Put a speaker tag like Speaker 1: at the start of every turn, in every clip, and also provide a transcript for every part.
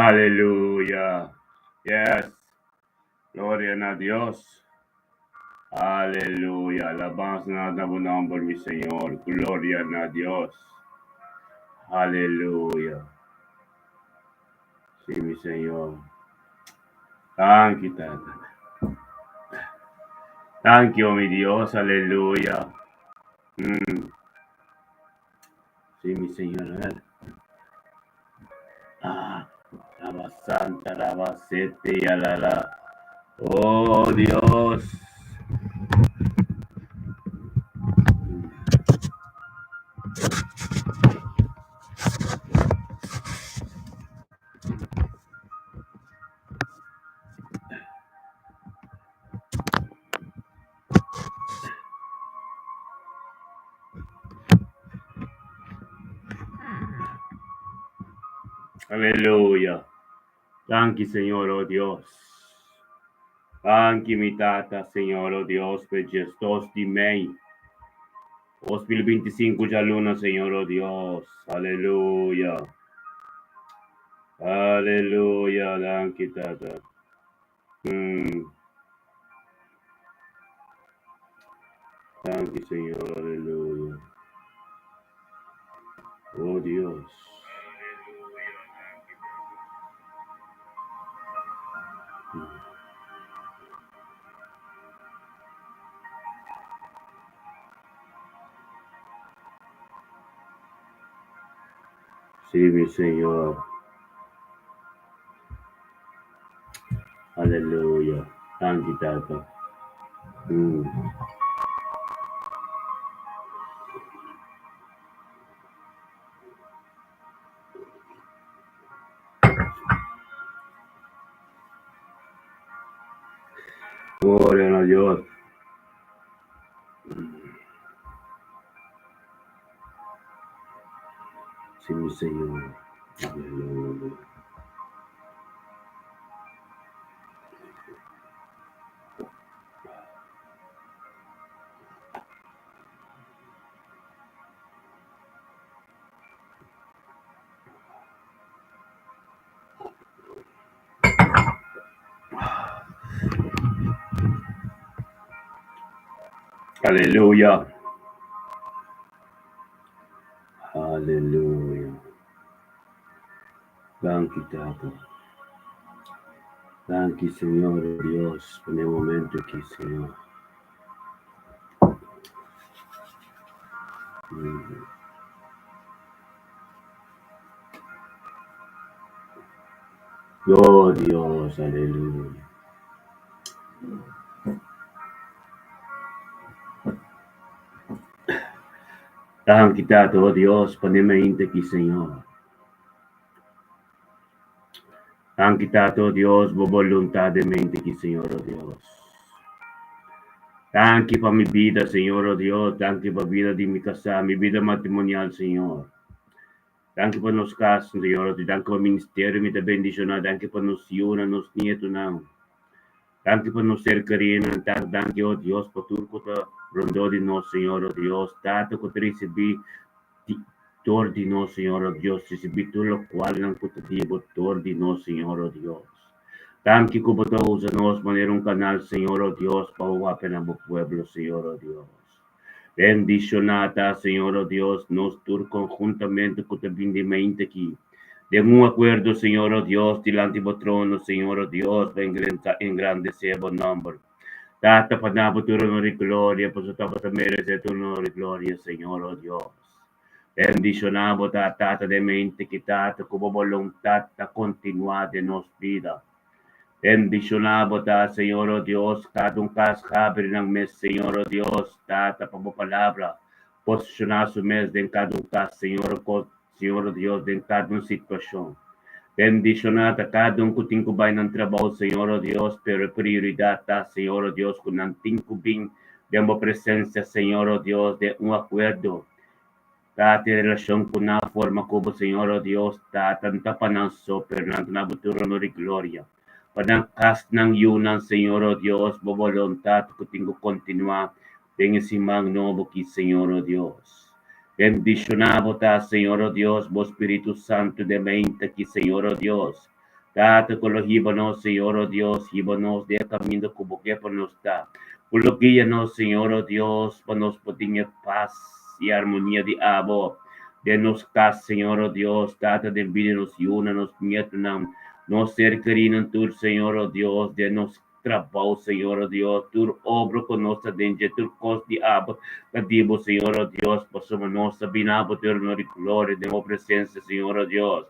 Speaker 1: Aleluya. Yes. Gloria na Dios. Aleluya. Alabanza na bo nomber, mi Señor. Gloria na Dios. Aleluya. Sí, mi Señor. Thank you, Tata. Thank you, mi Dios. Aleluya. Sí, mi Señor. Ah, Raba Santa, Raba Sete y Alala. Oh, Dios. Aleluya. Danki, Señor, oh Dios. Danki, mi Tata, Señor, oh Dios, pa 12 di mei. 2025 djaluna, Señor, oh Dios. Aleluya. Aleluya. Danki, Tata. Danki, Señor. Aleluya. Oh Dios. Sí, mi Señor. Aleluya. Danki, Tata. Gloria na Dios. Sí, mi Señor. Aleluya. Aleluya. Aleluya. Danki, Tata. Danki, Señor Dios, pa e momento aki, Señor. Oh Dios, aleluya. Danki, Tata, oh Dios, pa e mainta aki, Señor. Danki, Tata, oh Dios, bo boluntad den mainta aki, Señor, oh Dios. Danki pa mi bida, Señor, oh Dios. Danki pa bida di mi kasá, mi bida matrimonial, Señor. Danki pa nos kas, Señor, oh Dios. Danki pa ministerio mi ta bendishoná. Danki pa nos yunan, nos nietonan. Danki pa nos ser kerinan, Tata. Danki, oh Dios, pa tur ku ta rondó di nos, Señor, oh Dios. Tata, ku ta risibí di dor di nos, Señor, oh Dios. Risibí tur lokualnan ku ta di bo dor di nos, Señor, oh Dios. Danki ku bo ta usa nos manera un kanal, Señor, oh Dios, pa bo papia na bo pueblo, Señor, oh Dios. Bendishoná ta, Señor, oh Dios, nos tur konhuntamente ku ta bini di mainta aki, den un akuerdo, Señor, oh Dios, dilanti bo trono, Señor, oh Dios, pa engrandesé bo nòmber. Tata, pa na bo tur honor i gloria, pasobra ta bo ta meresé tur honor i gloria, Señor, oh Dios. Bendishoná bo ta, Tata, den mainta aki, Tata, ku bo boluntat ta kontinuá den nos bida. Bendishoná bo ta, Señor, oh Dios, kada un kas habri nan mes, Señor, oh Dios, Tata, pa bo palabra posishoná su mes den kada un kas, Señor, oh Señor, oh Dios, den kada un situashon. Bendishoná ta kada un ku tin ku bai nan trabou, Señor, oh Dios, pero e prioridat ta, Señor, oh Dios, ku nan tin ku bin den bo presensia, Señor, oh Dios, den un akuerdo. Tata, e relashon ku nan a forma ku bo, Señor, o Dios, Tata, no ta pa nan so, pero nan ta na bo tur honor i gloria. Pa nan kas, nan yunan, Señor, o Dios, bo boluntat ku tin ku kontinuá den e siman nobo ki, Señor, o Dios. Bendishoná bo ta, Señor, o Dios, bo Spiritu Santu den meinta ki, Señor, o Dios. Tata ku lo hiba nos, Señor, o Dios, hiba nos den e kaminda ku Bo ke pa nos ta. Ku lo guia nos, Señor, o Dios, pa nos por tin e pas i armonia di Abo den nos kas, Señor, o Dios, Tata, den bida di nos yunan, nos nietunan, nos ser kerinan tur, Señor, o Dios, den nos trabou, Señor, o Dios, tur obra ku nos ta den dje, tur kos di Abo ta di Bo, Señor, o Dios, pasobra nos ta bini Abo tur honor i gloria den Bo presensia, Señor, o Dios.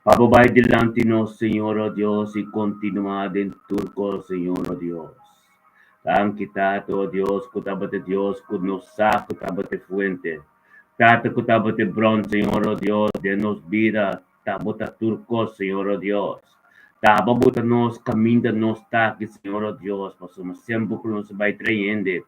Speaker 1: Pa Bo bai dilanti nos, Señor, o Dios, i kontinuá den tur kos, Señor, o Dios. Danki, Tata, o Dios, ku tabata Dios ku nos sa ku tabata e fuente. Tata, ku tabata e bron, Señor, o Dios, den nos bida, ta Bo ta tur kos, Señor, o Dios. Ta Bo buta nos kaminda nos ta aki, Señor, o Dios, pasobra semper ku nos a bai trayende,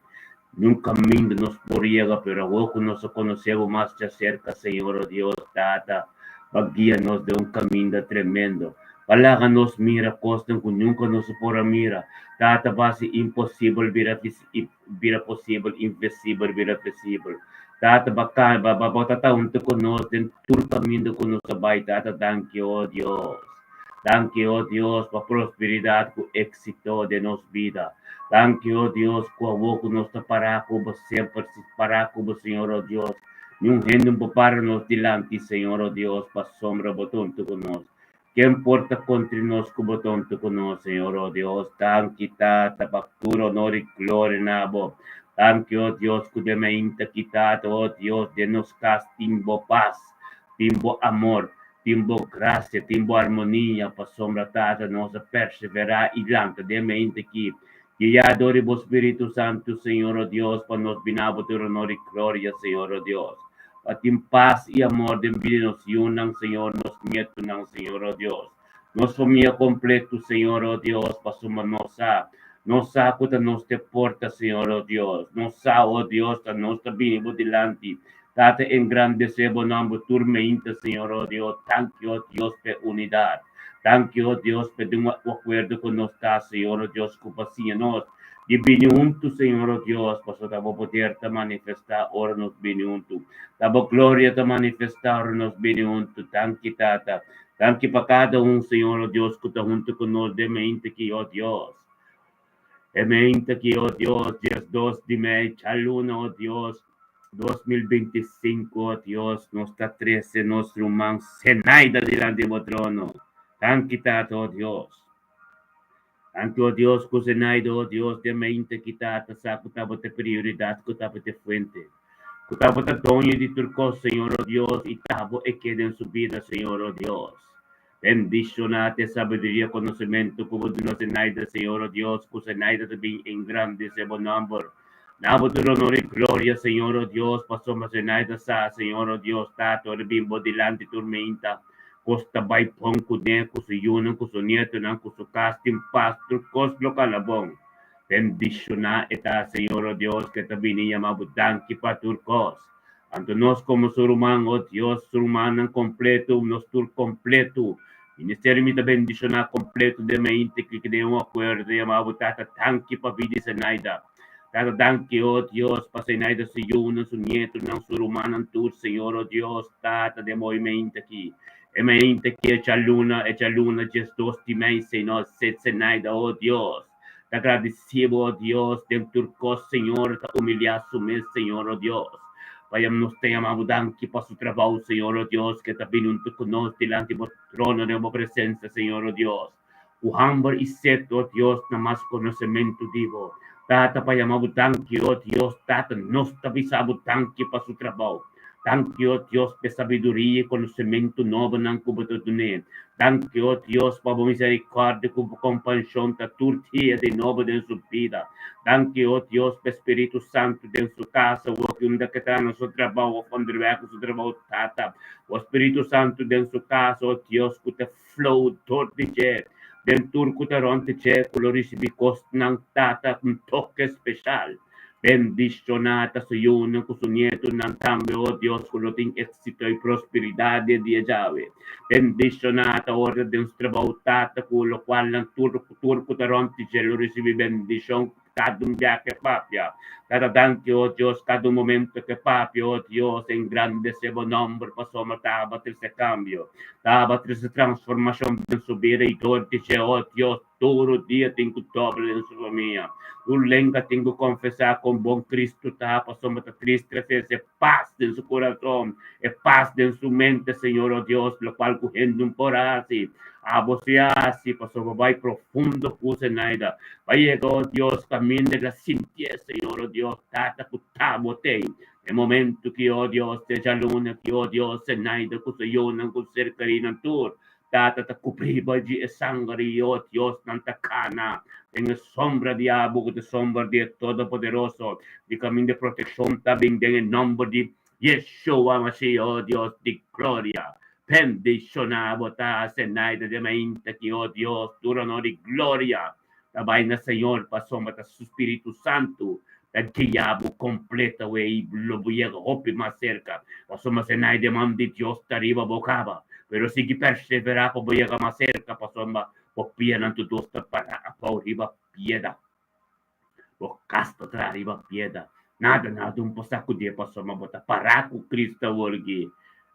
Speaker 1: Nun kaminda nos por yega, pero awor ku nos a konosé bo mas djaserka, Señor, o Dios, Tata, bo a guia nos den un kaminda tremendo. Bo a laga nos mira kosnan ku nunka nos a por a mira. Tata, bo a hasi imposibel bira bira posibel, invisibel bira visibel. Tata, bo a bo ta huntu ku nos den tur kaminda ku nos a bai. Tata, danki, o Dios. Danki, o Dios, pa prosperidat ku éksito den nos bida. Danki, o Dios, ku awor ku nos ta pará ku bo semper, si pará ku bo, Señor, o Dios. Niun hende no por para nos dilanti, Señor, o Dios, pasobra bo ta huntu ku nos. Ken por ta kontra nos ku bo ta huntu ku nos, Señor, o Dios? Danki, Tata, pa tur honor i gloria na bo. Danki, o Dios, ku den mainta aki, Tata, o Dios, den nos kas tin bo pas. Tin bo amor, tin bo gracia, tin bo armonia, pasobra Tata nos a perseverá i lanta den mente aki. Guiá dor di bo Spiritu Santu, Señor o Dios, pa nos bina bo tur honor i gloria, Señor o Dios. Pa tin pas i amor den bida di nos yunan, Señor, nos nietunan, Señor o Dios. Nos famia completo, Señor o Dios, pasobra nos sa, nos sa cu ta nos te porta, Señor o Dios. Nos sa, o Dios, ta nos ta bini bo dilanti. Tata engrandece bo nomber tur meinta, Señor, oh Dios. Danki, oh Dios, p'e unidad. Danki, oh Dios, p'e den un acuerdo cu nos ta, Señor, oh Dios, cu pa siña nos di bini huntu, Señor, oh Dios, pasobra ta bo poder ta manifesta ora nos bini huntu. Ta bo gloria ta manifesta ora nos bini huntu. Danki, Tata. Danki pa cada un, Señor, oh Dios, cu ta huntu cu nos den meinta aki, oh Dios. E meinta aki, oh Dios, 12 di mei, djaluna, oh Dios, 2025, oh Dios, nos ta trese nos ruman Zenaida dilanti bo trono. Danki, Tata, oh Dios. Danki, oh Dios, ku Zenaida, oh Dios, den meinta aki, Tata, sa ku tabata prioridat, ku tabata fuente, ku tabata doño di tur kos, Señor, oh Dios, i ta bo e ke den su bida, Señor, oh Dios. Bendishoná te sabiduria konosementu ku bo duna Zenaida, Señor, o Dios, ku Zenaida ta bin engrandesé bo nòmber. Na bo tur honor i gloria, Señor, o Dios, pasobra Zenaida sa, Señor, o Dios, Tata, ora bin bo dilanti tur meinta, kos ta bai bon kuné, ku su yunan, ku su nietonan, ku su kas tin pas, tur kos lo kana bon. Bendishoná e ta, Señor, o Dios, ke ta bini yama bo danki pa tur kos. Anto nos komo su ruman, o Dios, su rumannan kompletu, nos tur kompletu. Ministerio mi ta bendishoná kompletu den mente ki den un akuerdo yamá bo Tata danki pa bida di Zenaida. Tata danki, o Dios, pa Zenaida su yunan, su nietunan, su rumannan tur, Señor, o Dios, Tata den bo e mente aki. E mente aki e djaluna, e djaluna 12 di mei, Señor, Zenaida, o Dios. Ta gradisí bo, o Dios, den tur kos, Señor, ta humiliá su mes, Señor, o Dios. Pa yam nos ta yama bo danki pa su trabou, Señor, o Dios, ke ta bini huntu ku nos dilanti bo trono den bo presensia, Señor, o Dios. Ku hamber i set, o Dios, na mas konosementu di bo. Tata, pa yama bo danki, o Dios, Tata, nos ta bisa bo danki pa su trabou. Danki, o Dios, p'e sabiduria i konosementu nobonan ku bo ta dun'é. Danki, o Dios, pa bo miserikòrdia ku bo kompanshon ta tur dia di nobo den su bida. Danki, o Dios, p'e Spiritu Santu den su kasa, wou ki unda ke ta na su trabou òf onderweg ku su trabou, Tata. Bo Spiritu Santu den su kasa, o Dios, ku ta flow dor di dje, den tur ku ta rònt di dje, ku lo risibí kosnan, Tata, un toke speshal. Bendishoná ta su yunan ku su nietunan tambe, o Dios, ku lo tin éksito i prosperidat den dia djawe. Bendishoná ta ora den su trabou, Tata, ku lokualnan tur tur ku ta rònt di dje lo risibí bendishon. Kada un bia ku e papia. Tata danki, o Dios, kada un momento ku e papia, o Dios, engrandesé bo nòmber pasobra ta trese kambio, ta trese transformashon den su bida i dor di dje, o Dios, tur dia tin ku dobla den su famia. Tur lenga tin ku konfesá kon bon Kristu ta pasobra ta trese pas den su kurason, e pas den su mente, Señor, o Dios, lokual ku hende no por hasi. Abo sí a hasi pasobra bai profundo ku Zenaida. Bai yega, o Dios, kaminda el a sintié, Señor, o Dios, Tata ku ta bo t'ei. E momento ki, o Dios, te djaluna ki, o Dios, Zenaida ku su yunan ku ser kerinan tur, Tata ta kubrí bo di e sanger i, o Dios, nan ta kana den e sombra di abo ku ta sombra di e Todopoderoso, di kaminda protekshon ta bin den e nòmber di Yeshua Mashiach, o Dios di gloria. Bendishoná bo ta, Zenaida de mainta ki, o Dios, tur honor i gloria ta bai na Señor pasobra ta su Spiritu Santu ta guia bo kompleto i lo bo yega hopi mas serka. Pasobra Zenaida e man di Dios ta riba bo kaba, pero sigui perseverá pa bo yega mas serka pasobra bo pianan tur dos ta pará abou riba pieda. Bo kas ta traha riba pieda. Nada nada un por sakudí pasobra bo ta pará ku Cristo awor aki.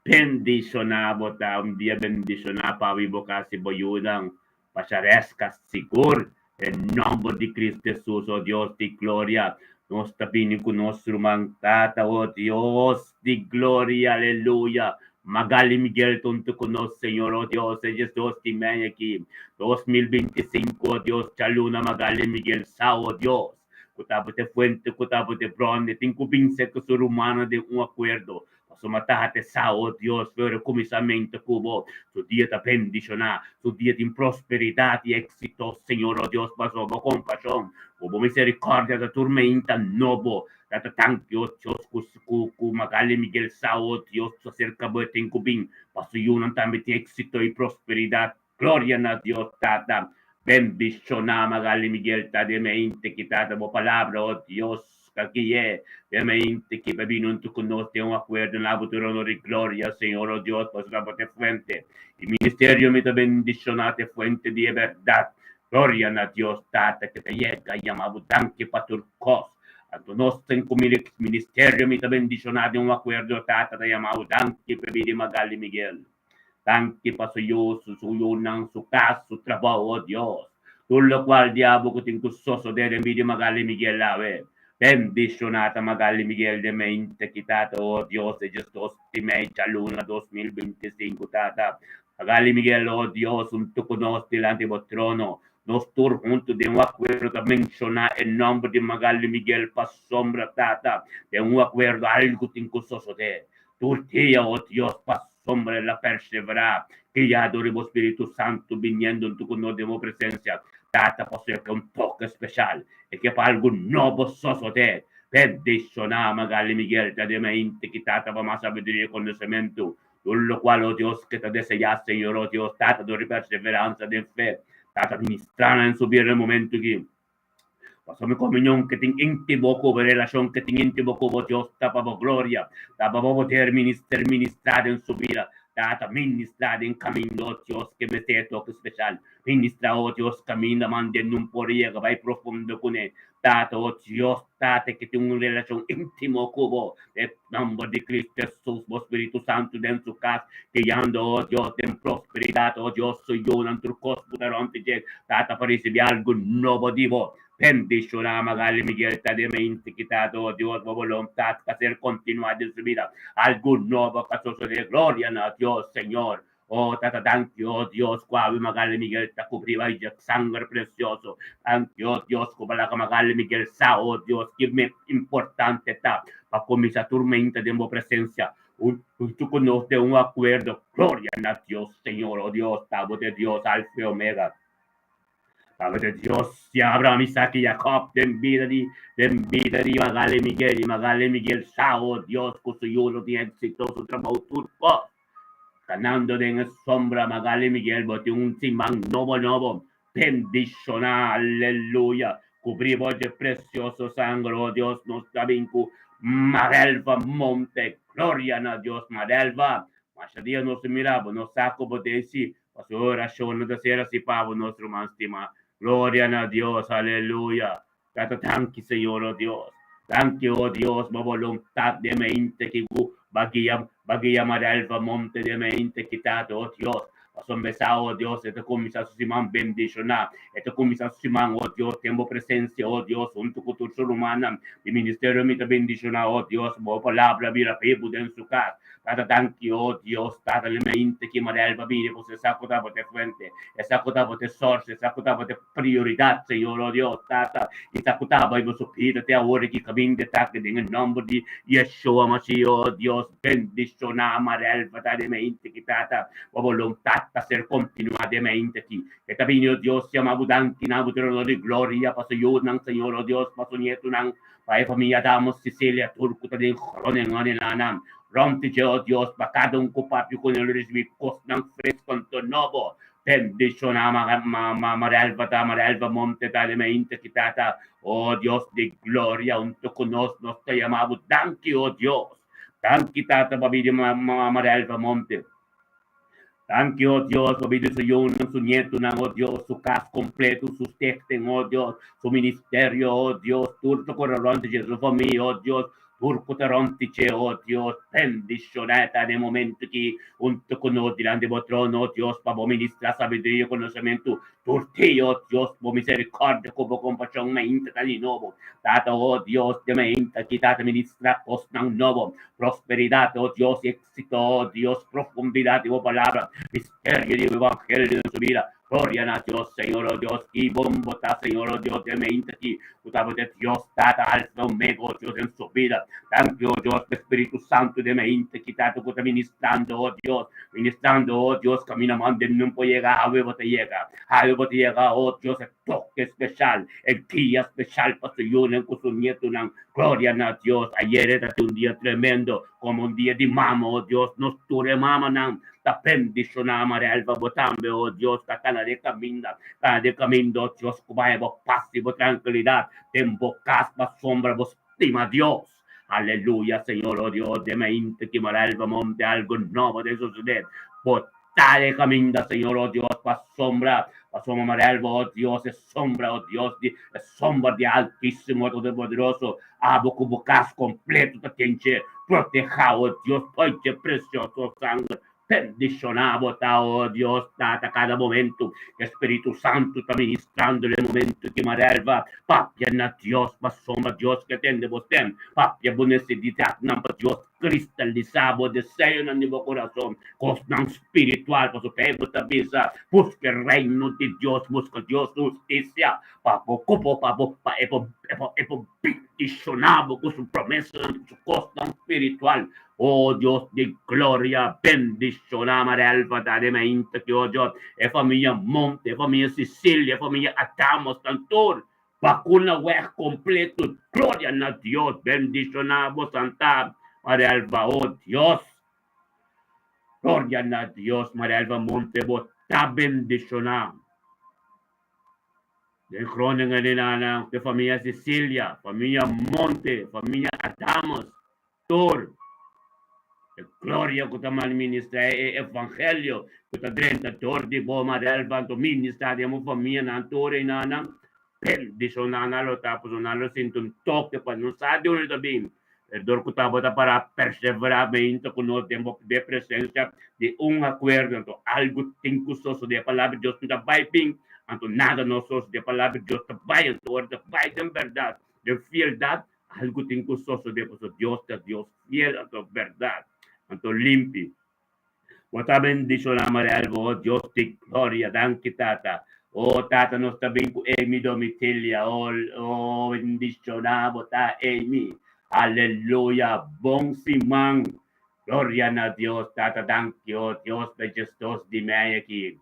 Speaker 1: Bendishoná bo ta, un dia bendishoná pa bo i bo kas i bo yunan. Pasharesca sigur den nomber di Cristo Jesus, o Dios di gloria. Nos ta bini ku nos ruman Tata, o Dios di gloria, aleluya. Magali Miguel huntu ku nos, Señor, o Dios, e Jesus di mei aki. 2025, o Dios, djaluna Magali Miguel sa, o Dios, ku tabata e fuente, ku tabata e bron, e tin ku binse ku su rumannan den un akuerdo. Pasobra Tata sa, o Dios, for e kuminsamentu ku bo, su dia ta bendishoná, su dia tin prosperidat i éksito, Señor, o Dios, pasobra bo kompashon ku bo miserikòrdia ta tur meinta nobo. Tata, danki, o Dios, ku ku ku Magali Miguel sa, o Dios, ta serka bo e tin ku bin, pa su yunan tambe tin éksito i prosperidat. Gloria na Dios, Tata. Bendishoná Magali Miguel ta den mente ki Tata bo palabra, o Dios, ka gui'é den mente ki pa bini huntu ku nos den un akuerdo na bo tur honor i gloria, Señor, o Dios, pasobra bo ta e fuente di ministerio. Mi ta bendishoná ta e fuente di e bèrdat. Gloria na Dios, Tata, ke ta yega yama bo danki pa tur kos. Anto nos ten ku ministerio mi ta bendishoná den un akuerdo, Tata ta yama bo danki pa bini Magali Miguel. Danki pa su yu, su su yunan, su kas, su trabou, oh Dios. Tur lokual diabel ku tin ku sosodé den bida di Magali Miguel awe. Bendishoná ta Magali Miguel den mente ki Tata, oh Dios, e 12 di mei djaluna 2025, Tata. Magali Miguel, oh Dios, huntu ku nos dilanti bo trono, nos tur huntu den un akuerdo ta menshoná e nòmber di Magali Miguel pasobra, Tata, den un akuerdo algu tin ku sosodé. Tur dia, oh Dios, pasobra el a perseverá, guiado riba bo Spiritu Santu, biniendo huntu ku nos den bo presensia. Tata, pasobra e ke un toke speshal, e ke pa algu nobo sosodé. Bendishoná Magali Miguel ta den mente ki Tata pa mas sabiduria i konosementu, tur lokual, oh Dios, ke ta deseá, Señor, oh Dios, Tata, dor di perseveransa den fe. Tata, ministrá nan den su bida den e momentu aki. Pasobra mi komunion ke tin inti bo ku bo, relashon ke tin inti bo ku bo Dios ta pa bo gloria, ta pa bo poder minister ministrá den su bida. Tata, ministrá den kaminda, o Dios, ke mester e toke speshal. Ministrá, o Dios, kaminda mande nun por yega bai profundo kuné. Tata, o Dios, Tata ke tin un relashon íntimo ku bo. Den nòmber di Cristo Hesus, bo Spiritu Santu den su kas, guiando, o Dios, den prosperidat, o Dios, su yunan, tur kos ku ta rònt di dje, Tata, pa risibí algu nobo di bo. Bendishoná Magali Miguel ta den mente ki Tata, o Dios, bo boluntat ka ser kontinuá den su bida. Algu nobo ka sosodé. Gloria na Dios, Señor. O Tata, danki, o Dios, ku awe Magali Miguel ta kubrí bai dje sanger presioso. Danki, o Dios, ku bo laga Magali Miguel sa, o Dios, ki importante ta pa kuminsá tur meinta den bo presensia, huntu ku nos den un akuerdo. Gloria na Dios, Señor, o Dios, ta bo ta e Dios Alfa i Omega. Ta bo ta e Dios di Abraham, Isaac i Jacob den bida di den bida di Magali Miguel, i Magali Miguel sa, o Dios, ku su yu lo tin éksito, su trabou tur kos. Kanando den e sombra Magali Miguel bo tin un siman nobo nobo bendishoná aleluya kubrí bo dje presioso sangre oh Dios nos ta bin ku Marelva Monte gloria na Dios Marelva masha dia nos ta mira bo nos sa ku bo ta esi pasobra orashon no ta ser asi pa bo nos ruman stima gloria na Dios aleluya. Tata danki Señor oh Dios. Danki oh Dios pa voluntad den mente ki ku ba guia ba guia Marelva Monte den mente ki Tata oh Dios. Pasobra sa oh Dios e ta kuminsá su siman bendishoná. E ta kuminsá su siman oh Dios den bo presensia oh Dios huntu ku tur su rumannan di ministerio mi ta bendishoná oh Dios bo palabra bira bibu den su kas. Tata danki oh Dios Tata den mente ki Marelva bini pasobra e sa ku tabata e fuente e sa ku tabata e source e sa ku tabata e Prioridad, Señor, oh Dios, Tata, y ta cu ta bay boso pida te awor ki caminda ta aki den e nomber di Yeshua Mashiach, oh Dios, bendiciona Marelva ta den mente ki Tata, bo boluntad ta ser continua den mente ki e ta bini, oh Dios, yama bo danki na bo trono di gloria pa su yunan, Señor, oh Dios, pa su nietonan, pa e familia Adamos, Cecilia, tur cu ta den Groningen en lanan rond di dje, oh Dios, pa cada un cu papia cu nan lo ricibi cosnan fresco anto nobo. Bendiciona Marelva ta Marelva Monte ta de mente ki tata oh Dios di gloria hunto cu nos nos ta yama bo danki oh Dios danki tata pa bida Marelva Monte danki oh Dios pa bida su yunan su nietonan oh Dios su cas completo su stichting oh Dios su ministerio oh Dios tur ta cora rond dje su famia oh Dios Tur ku ta rònt di dje, o Dios, bendishoná e ta den momentu ki huntu ku nos dilanti bo trono, o Dios, pa bo ministrá sabiduria i konosementu tur dia, o Dios, bo miserikòrdia ku bo kompashon mainta ta di nobo. Tata, o Dios, den mainta ki Tata ministrá kosnan nobo, prosperidat, o Dios, éksito, o Dios, profundidat di bo palabra, misterio di bo evangelio den su bida. Gloria na Dios, Señor, o Dios, ki bon bo ta, Señor, o Dios, den mainta ki ku tabata e Dios Tata, Alfa, Omega, o Dios, den su bida. Danki, o Dios, pa e Spiritu Santu den mainta ki Tata ku ta ministrando, o Dios, ministrando, o Dios, kaminda manda mi no por yega, awe bo ta yega, awe bo ta yega, o Dios, e toke speshal, e guia speshal pa su yunan ku su nietunan. Gloria na Dios, ayer e ta un dia tremendo, komo un dia di mama, o Dios, nos tur e mamanan ta bendishoná Marelva bo tambe, o Dios, ta kana den kaminda, kana den kaminda, o Dios, ku bai bo pas i bo trankilidat den bo kas pa sombra bo stima Dios. Aleluya, Señor, o Dios, den mainta ki Marelva monte algo nobo ta sosodé. Bo ta den kaminda, Señor, o Dios, pa sombra, pasobra Marelva, o Dios, e sombra, o Dios, di e sombra di Altísimo Todopoderoso, Abo ku bo kas kompleto ta ten dje protehá, o Dios, poi dje presioso sanger. Bendishoná bo ta, o Dios Tata, kada momentu ku e Spiritu Santu ta ministrando den momentu ki Marelva papia na Dios pasobra Dios ke tende bo stem, papia bo nesedidatnan pa Dios kristalisá bo deseonan di bo kurason, kosnan spiritual, pasobra Beibel ta bisa, Buska e Reino di Dios, buska Dios su hustisia, Pa bo ku bo pa bo pa e por e por e por bendishoná bo ku su promesanan ku su kosnan spiritual. O Dios di gloria, bendishoná Marelva ta den mainta ki o Dios, e famia Monte, e famia Cecilia, e famia Adamos nan tur bakuna wèg kompleto. Gloria na Dios, bendishoná bo santa Marelva, o Dios. Gloria na Dios, Marelva Monte bo ta bendishoná. Den Groningen den nan e famia Cecilia, famia Monte, famia Adamus, tur e gloria ku ta ministra e evangelio ku ta drenta dor di bo Marelva anto ministra den bo famianan tur enanan bendishoná nan lo ta pasobra nan lo sinti un toke pa no sa di unda ta bin pero dor ku tabata para perseverá meinta ku nos den bo den presensia di un akuerdo anto algu tin ku sosodé palabra di Dios no ta bai bin anto nada no sosodé palabra di Dios ta bai anto ora ta bai den bèrdat den fieldat algu tin ku sosodé pasobra Dios ta Dios fiel anto bèrdat anto limpi. Bo ta bendishoná Marelva, oh Dios di gloria, danki Tata. Oh Tata nos ta bin ku Amy Domitilia, oh oh bendishoná bo ta Amy. Aleluya, bon siman. Gloria na Dios, Tata danki, oh Dios pa djesdos di mei aki.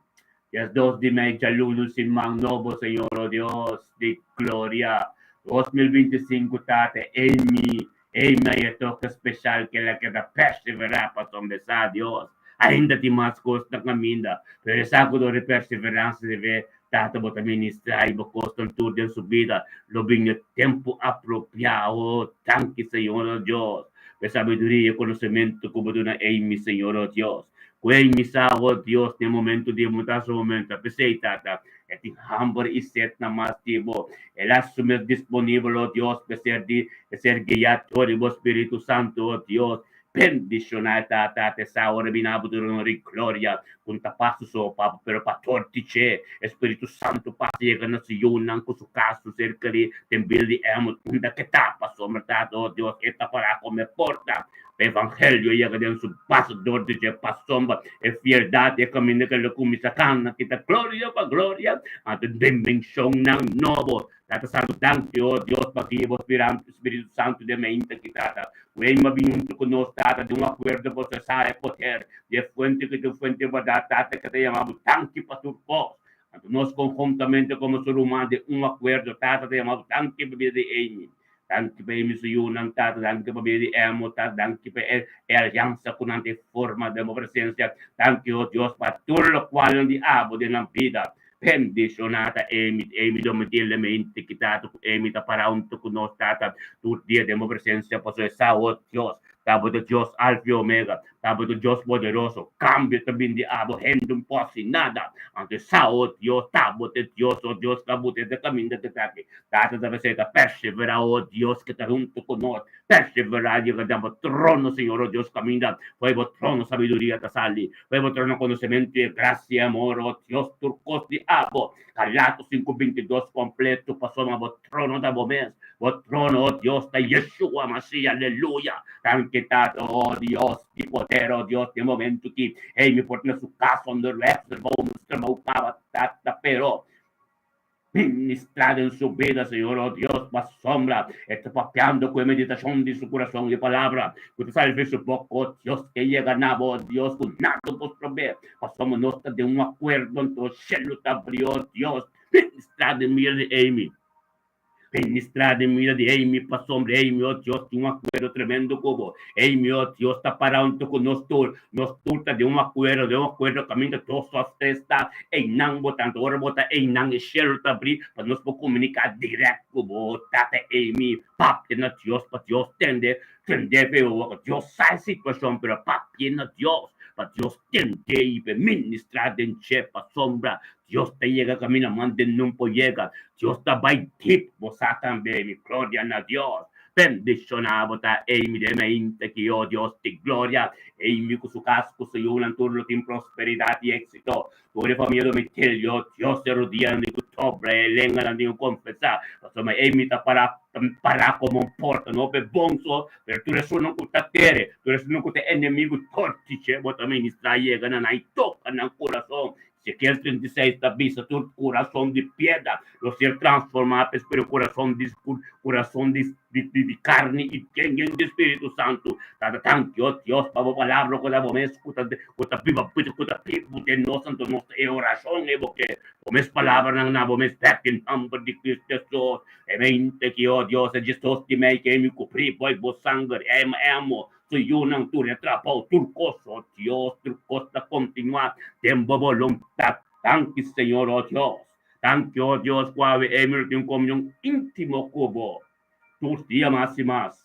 Speaker 1: Djesdos di mei djalunu siman nobo Señor, oh Dios di gloria. 2025 Tata, Amy Ei mei e toke speshal ku el a keda perseverá pasobra e sa Dios. Ainda tin mas kos na kaminda, pero e sa ku dor di perseveransia debe Tata bo ta ministrá i bo kosnan tur den su bida lo bin e tempu apropiá. O, danki Señor o Dios pa e sabiduria i e konosementu ku bo duna ei mi Señor o Dios. Ku ei mi sa, o Dios, den momento di bo ta su momento. P'esei, Tata, e tin hamber i set na mas di bo. El a su mes disponibel, o Dios, p'e ser di e ser guiá dor di bo Spiritu Santu, o Dios. Bendishoná e Tata, te sa ora bini abo tur honor i gloria, ku no ta pa su so, Papa, pero pa tur di dje. E Spiritu Santu pasa yega na su yunan ku su kas, su ser kerí, den bida di emo, unda ke ta, pasobra, Tata, o Dios, e ta pará kome porta. Evangelio yega den su base dor di dje pasobra e fieldat e kaminda ke lo kuminsá kana kita gloria pa gloria anto dimenshonnan nobo. Tata Santu danki o Dios pa guia bo Spiritu Santu den meinta ki tata ku e ima bin huntu ku nos tata den un akuerdo pa sesa e poder di e fuente ki ta un fuente di bèrdat tata ke ta yama bo danki pa tur kos anto nos konhuntamente komo su ruman den un akuerdo tata ta yama bo danki pa bida di Amy. Danki pa e mi su yunan, Tata, danki pa bida di Emo, Tata, danki pa e e aliansa ku nan ta e forma den bo presensia. Danki, o Dios, pa tur lokual nan di abo den nan bida. Bendishoná ta Amy, Amy Domitila mente ki Tata ku Amy ta para huntu ku nos, Tata, tur dia den bo presensia, pasobra e sa, o Dios, ta bo ta Dios Alfa i Omega, ta bo ta Dios poderoso. Kambio ta bin di abo, hende un por hasi nada. Anto e sa, o Dios, ta bo ta e Dios, o Dios, ku a buta e ta kaminda te ta aki. Tata ta bis'é ta perseverá, o Dios ke ta huntu ku nos, perseverá yega den bo trono, Señor, o Dios kaminda fo'i bo trono sabiduria ta sali, fo'i bo trono konosementu i grasia i amor, o Dios tur kos di abo. Galato sinku 22 kompleto pasobra bo trono ta bo mes, bo trono, o Dios, ta Yeshua Mashiach, aleluya. Danki Tata, o Dios di poder, o Dios den momentu ki ei mi por tene su kas onderweg, trabou, nos trabou kaba, Tata, pero Ministrá den su bida, Señor, oh Dios, pa sombra e ta papiando cu e meditacion di su curason y palabra cu ta sali for su boca, oh Dios, ke yega na bo, oh Dios, cu nada por strob'é, pasobra nos ta den un acuerdo, anto shelu ta abri, oh Dios, ministrá den bida di Amy. Ministrá den bida di Amy, pasobra Amy, oh Dios, tin un acuerdo tremendo cu bo. Amy, oh Dios, ta pará hunto cu nos tur. Nos tur ta den un akuerdo, den un akuerdo kaminda dos òf tres ta einan bo ta. Anto ora bo ta einan e shelu ta abrí pa nos por komuniká dirèkt ku bo. Tata Amy, papia na Dios pa Dios tende, tende fe bo boka. Dios sa e situashon pero papia na Dios pa Dios tende i pa e ministrá den dje pasobra Dios ta yega kaminda mande nun por yega. Dios ta bai dip, bo sa tambe Amy. Gloria na Dios. Bendishoná bo ta Amy den mainta ki oh Dios di gloria. Amy ku su kas ku su yunan tur lo tin prosperidat i éksito. Tur e famia Domitilio, Dios e rudianan di ku tobra e lenganan tin ku konfesá. Pasobra Amy ta pará pará komo un porta, no pa e bon so, pero tur esunnan ku ta kere, tur esunnan ku ta enemigu torti dje bo ta ministrá yega na nan i toka nan kurason. Ezekiel 36 ta bisa tur kurason di piedra lo ser transformá pa e kurason di kurason di di karni i yen di Spiritu Santu. Tata danki o Dios pa bo palabra ku ta bo mes ku ta ku ta biba ku ta bibu den nos anto nos ta e orashon ei bo ke bo mes palabranan na bo mes bek den nòmber di Kristu Hesus. E mente ki o Dios e Jesus di mei ke mi kubrí bo i bo sanger emo Su yunan tur e trabou, tur kos, o Dios, tur kos ta kontinuá den bo boluntat. Danki, Señor, o Dios. Danki, o Dios, ku awe Emil lo tin un komunion íntimo ku bo tur dia mas i mas.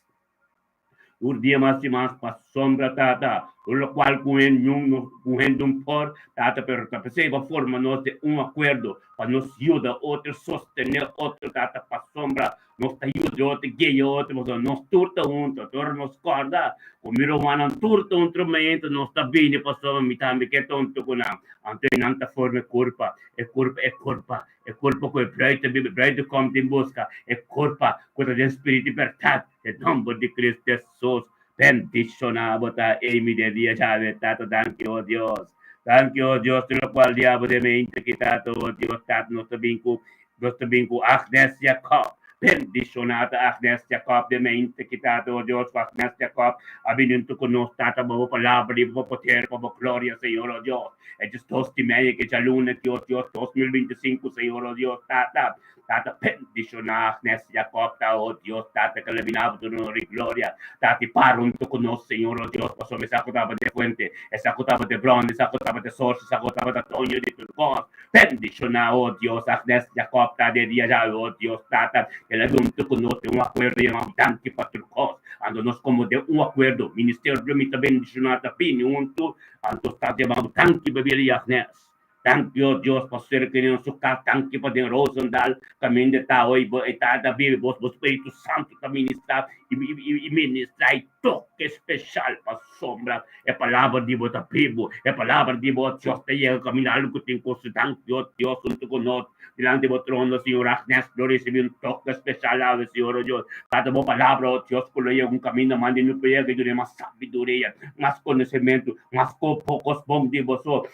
Speaker 1: Tur dia mas i mas, pasobra, Tata, tur lokual ku un ku hende un por, Tata, pero ta p'esei bo a forma nos den un akuerdo pa nos yuda otro, sostené otro, Tata, pasobra Nos ta yuda otro, guia otro, pasobra nos tur ta huntu. Ora nos kòrda ku mi rumannan tur ta un tremendo, nos ta bini pasobra mi tambe ke ta huntu ku nan. Anto e nan ta forma e kurpa, e kurpa, e kurpa, e kurpa ku e bruid ta biba, e bruidegom tin buska, e kurpa ku ta den spiritu i bèrdat, den nòmber di Kristu Hesus. Bendishoná bo ta Amy den dia djawe, Tata. Danki, o Dios. Danki, o Dios, tur lokual diabel den mente kita, o Dios, Tata, nos ta bin ku Nos ta bin ku Agnes Jacob. Bendishoná ta Agnes Jacob den mente ki Tata, o Dios, ku Agnes Jacob a bini huntu ku nos, Tata, pa bo palabra i pa bo poder, pa bo gloria, Señor, o Dios. E djes dos di meia ke djaluna ki, o Dios, 2025, Señor, o Dios, Tata, Tata, bendishoná Agnes Jacob ta, o Dios, Tata, ke lo bini abo tur honor i gloria. Tata, i para huntu ku nos, Señor, o Dios, pasobra esaki ku tabata e fuente, esaki ku tabata e bron, esaki ku tabata e source, esaki ku tabata doño di tur kos. Bendishoná, o Dios, Agnes Jacob ta de dia djawe, o Dios Tata, el a duntu ku nos den un akuerdo yamá Danki pa tur kos. Anto nos komo den un akuerdo, ministerio mi ta bendishoná ta bini huntu, anto ta yama bo danki pa bira di Agnes. Danki o Dios pa ser kende na su kas, danki pa den Roosendaal kaminda e ta hoy, bo e ta ta biba, bo bo Spiritu Santu ta ministrá i i i ministrá i toke speshal pasobra e palabra di bo ta bibu, e palabra di bo Dios ta yega kaminda algu ku tin kos. Danki o Dios huntu ku nos dilanti bo trono Señor Agnes lo risibí un toke speshal awe Señor o Dios, tata bo palabra o Dios ku lo yega un kaminda manda no por yega i dun'é mas sabiduria, mas konosementu, mas kos bon di bo so.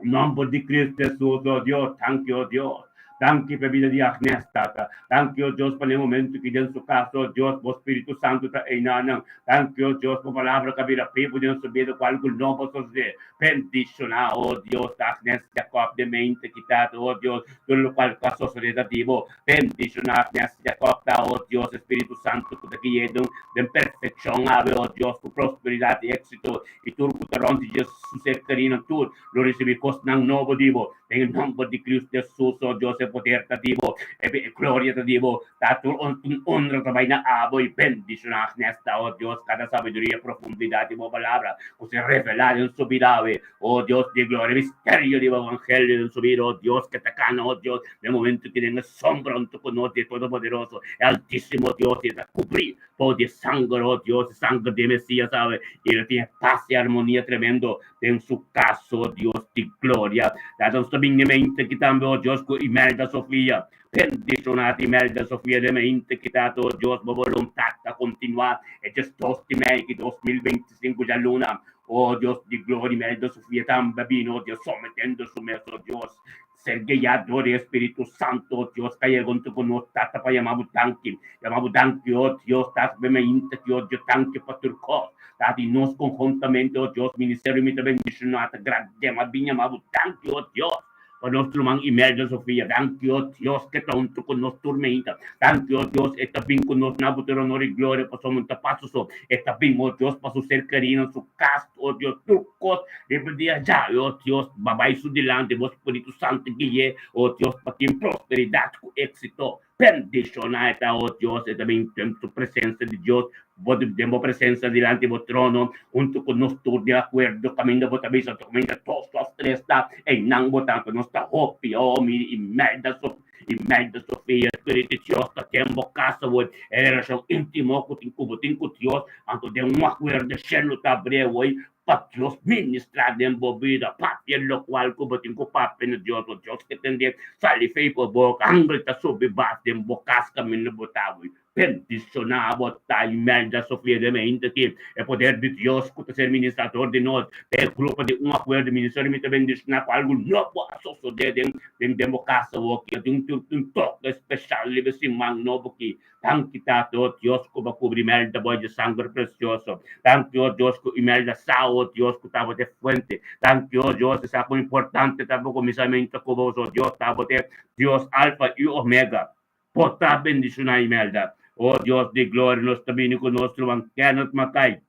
Speaker 1: Nomber di Cristo Jesus, oh Dios, danki, oh Dios. Danki pa e bida di Agnes, Tata. Danki, oh Dios, pa n'e momento ki den su cas, oh Dios, bo Spiritu Santo ta einanan. Danki, oh Dios, bo palabra ka bira bibu den su bida ku algu nobo sosodé. Bendiciona, oh Dios, Agnes Jacob den mente ki, Tata, oh Dios, tur lokual ku a sosodé ta di bo. Bendiciona Agnes Jacob, ta, oh Dios, Spiritu Santo ku ta gui'é den perfeccion awe, oh Dios, ku prosperidad i éxito. I tur ku ta rònt di dje su ser kerí nan tur lo risibí kosnan nobo di bo. Den e nòmber di Kristu Hesus, o Dios, e poder ta di bo, e gloria ta di bo, ta tur onra ta bai na abo i bendishoná nesta, o Dios, kada sabiduria i profundidat di bo palabra ku ser revelá den su bida awe, o Dios di gloria, e misterio di bo evangelio den su bida, o Dios, ke ta kana, o Dios, den momentu ki den e sombra huntu ku nos di e Todopoderoso, e Altísimo Dios, i e ta kubrí Por di e sanger, oh Dios, e sanger di e Mesías awe, i lo tin e pas i armonia tremendo den su kas, oh Dios di gloria. Laga nos ta bin e mente aki tambe, oh Dios, ku Imelda Sofia. Bendishoná Imelda Sofia den mente aki, Tata, oh Dios, bo boluntat ta kontinuá e 12 di mei ki 2025 djaluna, oh Dios di gloria, Imelda Sofia tambe a bini, oh Dios, sometendo su mes, oh Dios, Ser guiá dor di e Spiritu Santo, o Dios, ka yega huntu ku nos, Tata, pa yama Bo danki. Yama Bo danki, o Dios, Tata, pa e mainta ki, o Dios, danki pa tur kos. Tata, i nos konhuntamente, o Dios, ministerio mi ta bendishoná, ta gradema bin yama Bo danki, o Dios, pa nos ruman Imelda Sofia. Danki, o Dios, ke ta huntu ku nos tur mainta. Danki, o Dios, e ta bin ku nos na Bo tur honor i gloria, pasobra no ta pasa so. E ta bin, o Dios, pa su ser kerí na su kas, o Dios, tur kos Riba di aja, o Dios, ba bai su dilanti, bo Spiritu Santu gui'é, o Dios, pa tin prosperidat ku éksito. Bendishoná e ta, o Dios, e ta bin den su presensia di Dios, bo den bo presensia dilanti bo trono, huntu ku nos tur di akuerdo, kaminda bo ta bisa, kaminda dos òf tres ta, einan bo ta, nos ta hopi, o mi Imelda so, Imelda Sofia, Spiritu di Dios ta den bo kas awor, e relashon íntimo ku tin ku bo tin ku Dios, anto den un akuerdo shelu ta abri awor, Pa Dios ministrá den bo bida, papia lokual ku bo tin ku papia na Dios, bo Dios ke tendé, sali fei bo boka, angel ta subi bas den bo kas kaminda bo ta hui. Bendishoná bo ta Imelda Sofia de Meinta ki e poder di Dios ku ta ser ministrá dor di nos den e grupo di un akuerdo ministerio mi ta bendishoná ku algu nobo a sosodé den den bo kas awoki tin un toke speshal riba e siman nobo ki Danki Tata, o Dios, ku bo a kubri Imelda bo di sanger presioso. Danki, o Dios, ku Imelda sa, o Dios, ku tabata e fuente. Danki, o Dios, e sa kon importante ta bo kuminsamentu ku bo, o Dios, tabata e Dios Alfa i Omega. Bo ta bendishoná Imelda. O Dios di gloria, nos ta bini ku nos ruman Kenneth Mackay.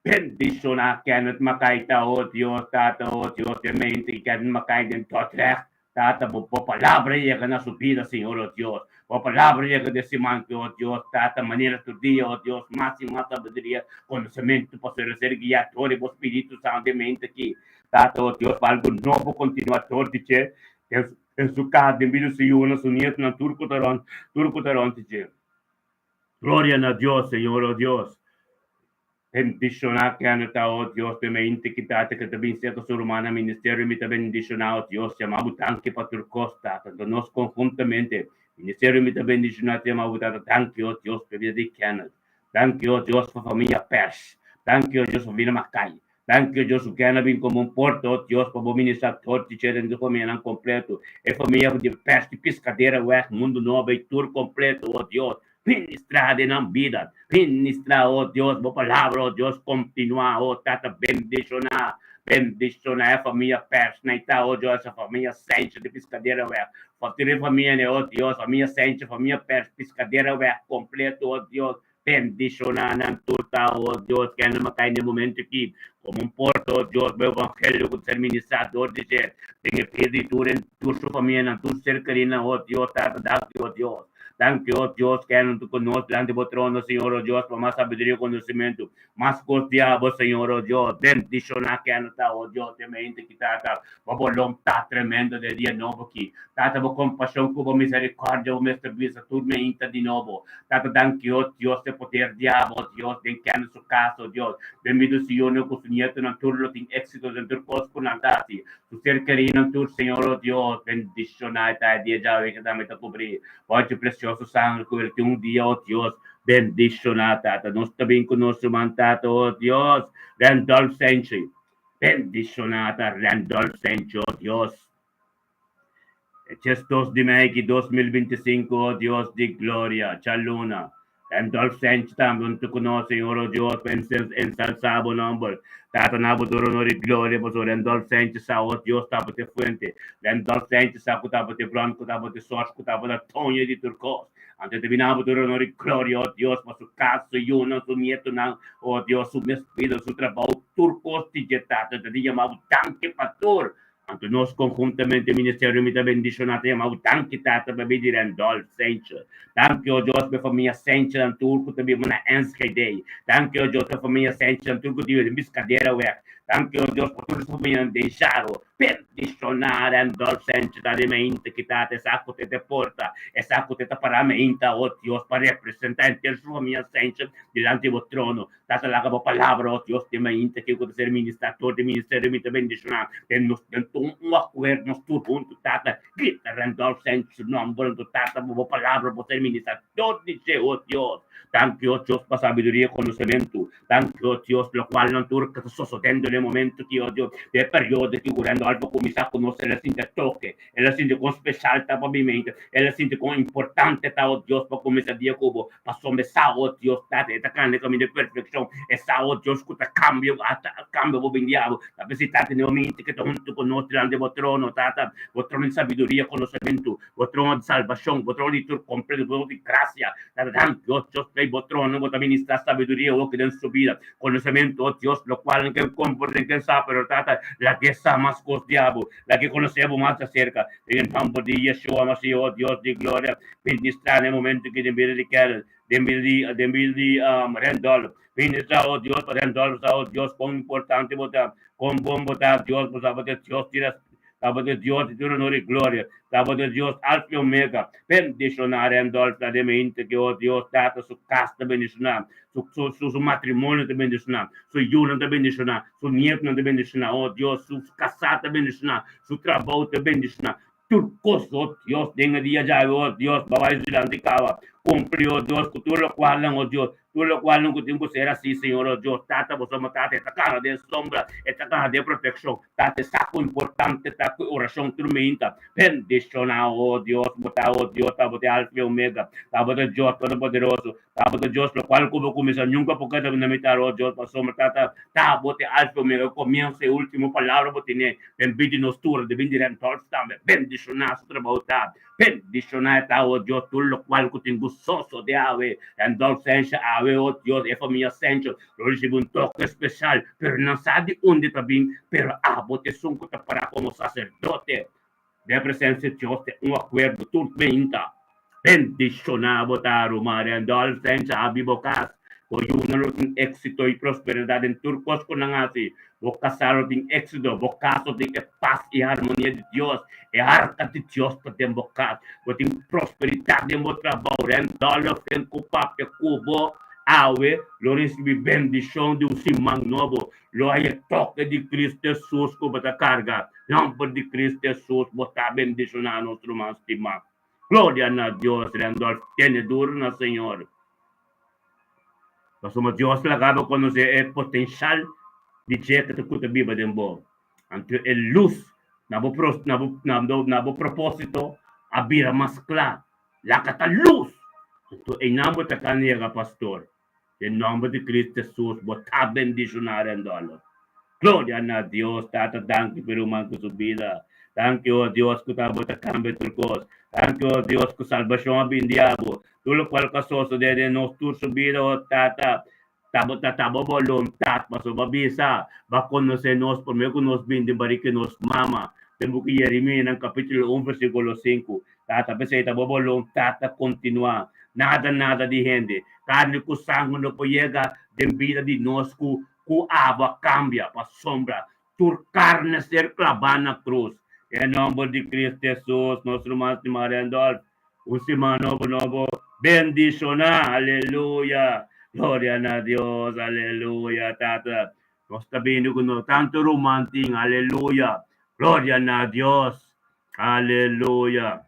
Speaker 1: Bendishoná Kenneth Mackay ta, o Dios, Tata, o Dios, den mente di Kenneth Mackay den Dordrecht, Tata, bo bo palabra yega na su bida, Señor, o Dios. Bo palabra yega den siman ki, o Dios, Tata, manera tur dia, o Dios, mas i mas sabiduria, konosementu, pa ser ser guiá dor di bo Spiritu Santu den mente ki, Tata, o Dios, pa algu nobo kontinuá dor di dje den den su kas, den bida su yunan, su nietunan, tur ku ta rònt, tur ku ta rònt di dje. Gloria na Dios, Señor, o Dios. Bendishoná kende ta, o Dios, den mente ki tata ke ta bin serka su rumannan ministerio, mi ta bendishoná, o Dios, yama bo danki pa tur kos, Tata. Anto nos konhuntamente, ministerio mi ta bendishoná, ta yama bo Tata danki, o Dios, pa e bida di Kenneth. Danki, o Dios, pa famia Pers. Danki, o Dios, pa bida Makai. Danki, o Dios, ku kende a bin komo un porta, o Dios, pa bo ministrá tur di dje den di famianan kompleto, e famia di Pers, di Piskadera Weg, Mundu Nobo i tur kompleto, o Dios. Ministrá den nan bida. Ministrá, o Dios, bo palabra, o Dios, kontinuá, o Tata, bendishoná, bendishoná e famia Pers na Itá, o Dios, e famia Sencho di Piskadera Weg, tur e famia ne, o Dios, famia Sencho, famia Pers, Piskadera Weg kompleto, o Dios, bendishoná nan tur ta, o Dios, kende a kai na e momento aki komo un porta, o Dios, bo evangelio ku ta ser ministrá dor di dje den e bida di tur, tur su famianan, tur ser kerínan, o Dios, Tata, danki, o Dios. Danki, o Dios, kende ta ku nos dilanti bo trono, Señor, o Dios, pa mas sabiduria i konosementu. Mas kos di abo, Señor, o Dios. Bendishoná kende ta, o Dios, den mente ki Tata, bo boluntat tremendo den dia nobo aki. Tata, bo kompashon ku bo miserikòrdia bo mester bisa tur meinta di nobo. Tata, danki, o Dios, e poder di abo, o Dios, den kende su kas, o Dios. Den bida su yunan ku su nietonan tur lo tin éksito den tur kos ku nan ta hasi. Su ser kerínan tur, Señor, o Dios, bendishoná e ta e dia djawe ke tambe ta kubrí bo dje presioso sangre ku el tin un dia, o Dios, bendishoná, Tata. Nos ta bin ku nos ruman, Tata, o Dios, Randolph Senchi. Bendishoná ta Randolph Senchi, o Dios. E 12 di mei ki 2025, o Dios di gloria, djaluna. Randolph Senchi tambe huntu ku nos, Señor, o Dios, pa ensalsá bo nòmber. Tata, na bo tur honor i gloria, pasobra Randolph Senchi sa, o Dios, tabata e fuente. Randolph Senchi sa ku tabata e bron, ku tabata e sòrs, ku tabata doño di tur kos. Anto e ta bini na bo tur honor i gloria, o Dios, pa su kas, su yunan, su nietonan, o Dios, su mes bida, su trabou, tur kos di dje, Tata. E ta di yama bo danki pa tur. Anto nos konhuntamente ministerio mi ta bendishoná ta yama bo danki Tata pa bidi Randolph Senche. Danki o Dios pa e famia Senche nan tur ku ta biba na Enschede. Danki o Dios pa e famia Senche nan tur ku ta biba den Piscaderaweg. Danki o Dios pa tur su famianan den Sharo. Bendishoná Randolph Senche ta den meinta ki Tata e sa ku te te porta, e sa ku te ta para meinta o Dios pa representá henter su famia Senche dilanti bo trono. Tata laga bo palabra, oh Dios, den mainta ke ku ta ser ministrador di ministerio mi ta bendishoná den nos den tur un akuerdo nos tur huntu, Tata, grita Randolph Sanchez su nomber anto Tata bo bo palabra por ser ministrador di dje, oh Dios. Danki, oh Dios, pa sabiduria i konosementu. Danki, oh Dios, lokual nan tur ke ta sosodendo den e momento aki, oh Dios, den e periodo aki ku Randolph a kuminsá konosé el a sinti e toke. El a sinti kon speshal ta pa mi mente. El a sinti kon importante ta, o Dios, pa kuminsá dia ku bo. Pasobra e sa, o Dios, Tata, e ta kanda e kaminda di perfekshon. E sa, o Dios, ku ta kambia, ta kambia bo bindia bo. Ta p'esei, Tata, den momento ke ta huntu ku nos dilanti bo trono, Tata, bo trono di sabiduria, konosementu, bo trono di salbashon, bo trono di tur kompleto, bo trono di grasia. Tata, danki, o Dios, p'e bo trono bo ta ministrá sabiduria hopi den su bida. Konosementu, o Dios, lokual nan ken komprendé, ken sa, pero, Tata, lag'é sa mas kos di abo. Laga e konosé bo mas aserka. Den e nòmber di Yeshua Mashiach, o Dios di gloria, ministrá na e momentu aki den bida di Karen, den bida di, den bida di Randolph. Ministrá, o Dios, pa Randolph sa, o Dios, kon importante bo ta, kon bon bo ta, Dios, bo sa bo ta e Dios di res, ta bo ta e Dios di tur honor i gloria, ta bo ta e Dios Alfa i Omega. Bendishoná Randolph na den mente aki, o Dios, Tata, su kas ta bendishoná, su, su, su, su matrimonio ta bendishoná, su yunan ta bendishoná, su nietonan ta bendishoná, oh Dios, su kasá ta bendishoná, su trabou ta bendishoná, tur kos, oh Dios, den e dia djawe, oh Dios, bo a bai su dilanti kaba, kumpli, oh Dios, ku tur lokualnan, oh Dios, tur lokualnan ku tin ku ser así, Señor, oh Dios, Tata, bo soma Tata, e ta kana den sombra, e ta kana den protekshon, Tata, e sa ku importante ta ku e orashon tur meinta, bendishoná, oh Dios, bo ta, oh Dios, ta bo ta e Alfa i Omega, ta bo ta Dios Todopoderoso, Tabata Dios locual cu bo cuminsa nunca por keda na mitar, oh Dios, pasobra Tata, ta bo te Alfa y Omega, comienzo y ultimo palabra bo tene den bida di nos tur, den bida di Randolph tambe. Bendiciona su trabou ta, bendiciona e ta, oh Dios, tur locual cu tin gusoso di awe. Randolph Sencho awe, oh Dios, e famia Sencho lo ricibi un toke special, pero nan sa di unda ta bin, pero abo ta esun cu ta para como sacerdote. Den presencia di Dios den un acuerdo tur meinta. Bendiciona bo ta ruman Randolph Sencha abi bo cas. Bo yunan lo tin exito y prosperidad den tur cos cu nan haci. Bo casa lo tin exito, bo cas lo tin e paz y harmonia di Dios. E arca di Dios ta den bo cas. Bo tin prosperidad den bo trabao. Randolph den cu papia cu bo awe lo ricibi bendicion di un siman nobo. Lo hay e toke di Cristo Jesus ku bo ta karga. Nomber di Cristo Jesus bo ta bendishoná nos ruman stimá. Gloria na Dios, Randolph tene duro na Señor. Pasobra Dios laga bo konosé e potenshal di dje ku ta biba den bo. Anto e lus na bo na bo propósito a bira mas kla. Laga ta lus! Anto einan bo ta kan yega, pastor. Den nomber di Cristo Jesus bo ta bendiciona Randolph. Gloria na Dios Tata danki pa e ruman cu su bida. Danki oh Dios cu ta bo ta cambia tur cos. Danki oh Dios cu salbacion a bin di abo. Tur locual cu a sosode den nos tur su bida oh Tata ta bo ta ta bo boluntad pasobra bo a bisa bo a conoce nos prome cu nos bin den barika di nos mama. Den buki Jeremias nan capitulo un versiculo sinku. Tata, p'esei ta bo boluntat ta kontinuá. Nada, nada di hende, karni ku sangu no por yega den bida di nos ku ku abo a kambia pasobra tur karni a ser klabá na krus. Den nòmber di Kristu Hesus, nos ruman stimá Randolph, un siman nobo nobo bendishoná. Aleluya! Gloria na Dios! Aleluya! Tata, nos ta bini ku nos tantu ruman tin. Aleluya! Gloria na Dios! Aleluya!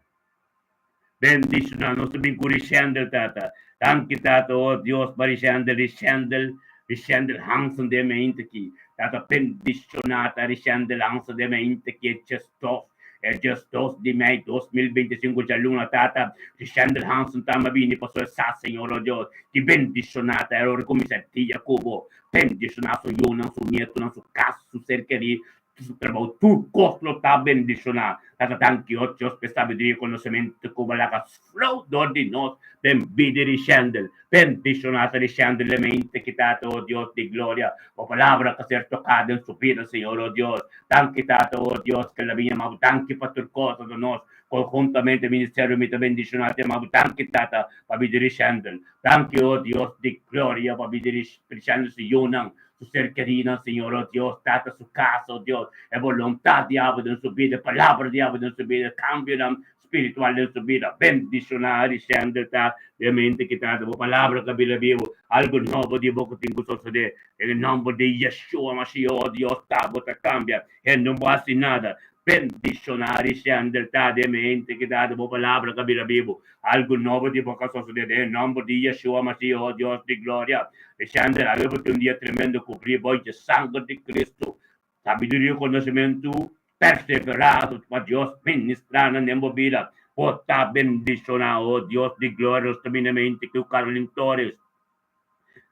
Speaker 1: Bendishoná nos ta bin ku Rishendel, Tata. Danki, Tata, o Dios, pa Rishendel, Rishendel, Rishendel Hansen den mente aki. Tata, bendishoná ta Rishendel Hansen den mente aki e djesdos, e djesdos di mei 2025 djaluna, Tata. Rishendel Hansen tambe a bini pasobra e sa, Señor, o Dios, ki bendishoná ta e ora kuminsá dia ku bo. Bendishoná su yunan, su nietonan, su kas, su ser kerí, Su trabou tur kos lo ta bendishoná. Tata danki o Dios p'e sabiduria i konosementu ku bo laga flow dor di nos den bida di Shendel. Bendishoná ta di Shendel e mente ki Tata o Dios di gloria. Bo palabra ka ser toká den su bida Señor o Dios. Danki Tata o Dios ke la bin yama bo danki pa tur kos ota nos konhuntamente ministerio mi ta bendishoná ta yama bo danki Tata pa bida di Shendel. Danki o Dios di gloria pa bida di Shendel su yunan Su ser kerinan, Señor, oh Dios, Tata, su casa, oh Dios, e voluntad di abo den su bida, e palabra di abo den su bida, cambionan spiritual den su bida, bendiciona Alexander ta den mente ki Tata, bo palabra ka bira bibo, algo nobo di bo ku tin ku sosode, den e nomber di Yeshua Mashiach, oh Dios, ta bo ta cambia, hende no bo haci nada, bendiciona Alexander ta den mente ki Tata, bo palabra ka bira bibo, Algu nobo di bo ka sosodé den e nòmber di Yeshua Mashiach, o Dios di gloria. Alexander, awe bo tin un dia tremendo kubrí bo dje sanger di Cristo. Sabiduria i konosementu perseverá pa Dios ministrá nan den bo bida. Bo ta bendishoná, o Dios di gloria. Nos ta bini mente ku Carlin Torres.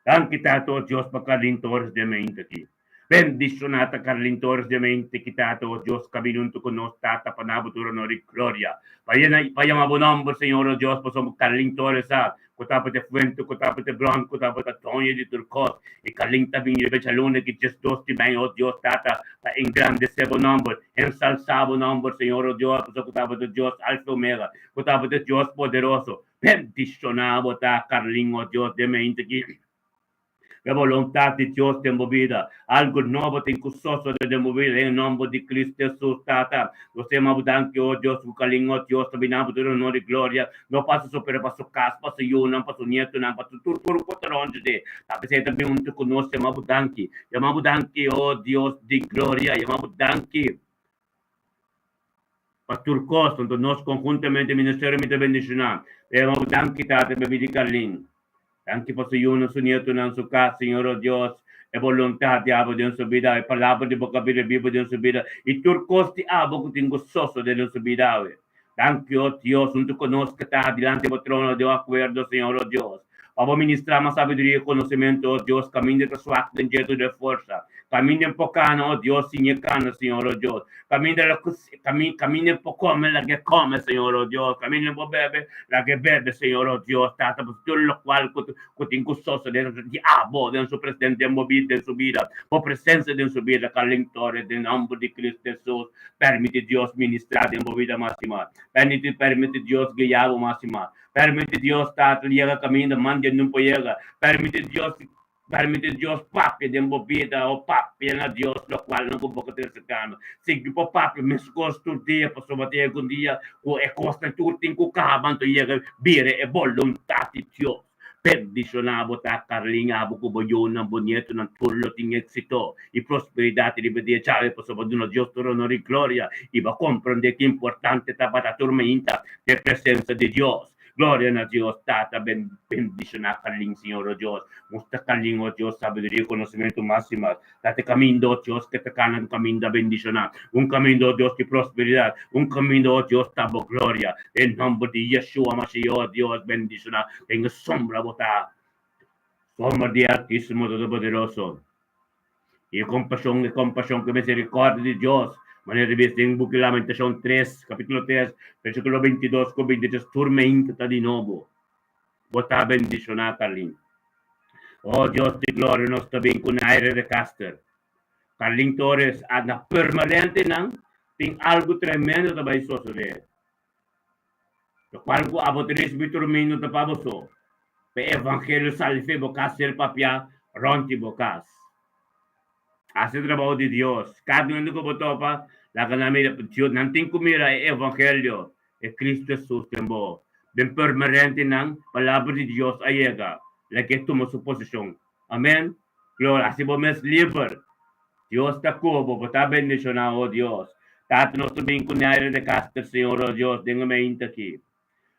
Speaker 1: Danki Tata, o Dios, pa Carlin Torres den mente aki. Bendishoná ta Carlin Torres den mente ki Tata, o Dios, ka bini huntu ku nos, Tata, pa na bo tur honor i gloria. Pa yena, pa yama bo nomber, Señor, o Dios, pasobra Carlin Torres sa ku tabata e fuente, ku tabata e bron, ku tabata doño di tur kos. I Carlin ta bini riba e djaluna ki 12 di mei, o Dios, Tata, pa engrandesé bo nomber, ensalsá bo nomber, Señor, o Dios, pasobra ku tabata Dios Alfa i Omega, ku tabata Dios poderoso. Bendishoná bo ta, Carlin, o Dios den mente ki e boluntat di Dios den bo bida. Algu nobo tin ku sosode den bo bida den e nomber di Cristo Jesus, Tata. Nos ta yama bo danki, o Dios, ku Carlin, o Dios, ta bina bo tur honor i gloria. No pa su so, pero pa su kas, pa su yunan, pa su nietonan, pa su tur tur ku ta rond dje. Ta p'esei ta bin huntu ku nos yama bo danki. Yama bo danki, o Dios di gloria. Yama bo danki. Pa tur kos, tantu nos konhuntamente ministerio mi ta bendishoná. Pero danki Tata pa bidi Carlin. Danki pa su yunan, su nietonan, su kas, Señor o Dios, e boluntat di abo den su bida, e palabra di bo kabida bibu den su bida i tur kos di abo ku tin ku sosode den su bida awe. Danki o Dios, huntu ku nos ku ta dilanti bo trono den akuerdo, Señor o Dios, pa bo ministrá mas sabiduria i konosementu, o Dios, kaminda ta swak den dje tur e forsa. Kaminda en por kana, o Dios, siñ'e kana, Señor, o Dios. Kaminda la kaminda en por kome, lag'e kome, Señor, o Dios. Kaminda en por bebe, lag'e bebe, Señor, o Dios. Tata, pasobra tur lokual ku ku tin ku sosodé di abo den su presente, den bo bida, den su bida, bo presensia den su bida, Carlin Torres, den nomber di Cristo Jesus, permiti Dios ministrá den bo bida mas i mas. Permiti, permiti Dios guia bo mas i mas. Permiti Dios, Tata, yega kaminda manda nun por yega. Permiti Dios, permiti Dios papia den bo bida o papia na Dios lokual nan ku bo ka ta serkando. Sigui por papia meskos tur dia pasobra ta yega un dia ku e kosnan tur tin ku kaba anto yega bira e boluntat di Dios. Bendishoná bo ta, Carlin, abo ku bo yunan, bo nietonan tur lo tin éksito i prosperidat riba dia djawe pasobra duna Dios tur honor i gloria i bo a komprondé ki importante ta pa ta tur mainta den presensia di Dios. Gloria na Dios Tata bendishoná Carlin, Señor o Dios. Mustra Carlin, o Dios, sabiduria i konosementu mas i mas. Date kaminda, o Dios, ke ta kana un kaminda bendishoná, un kaminda, o Dios, di prosperidat, un kaminda, o Dios, ta bo gloria. Den nomber di Yeshua Mashiach, o Dios, bendishoná. Den e sombra bo ta, sombra di e Altísimo Todopoderoso. I e kompashon, e kompashon ku e miserikòrdia di Dios, manera di bisa den buki Lamentashon 3, kapítulo 3, versíkulo 22 ku 23, tur meinta ta di nobo. Bo ta bendishoná, Carlin. Oh Dios di gloria, nos ta bin ku Naira de Caster. Carlin Torres a na permanente nan tin algu tremendo ta bai sosodé. Lokual ku abo ta risibí tur mi no ta pa bo so. Pa e evangelio sali fe bo kas ser papiá rònt di bo kas. Hasi trabou di Dios. Kada hende ku bo topa, laga nan mira Dios. Nan tin ku mira e evangelio, e Cristo Jesus den bo. Den permerente nan, palabra di Dios a yega. Lag'é tuma su posishon. Amen. Gloria. Hasi bo mes liber. Dios ta ku bo. Bo ta bendishoná, o Dios. Tata, nos ta bin ku Nery de Caster, Señor, o Dios, den e mainta aki.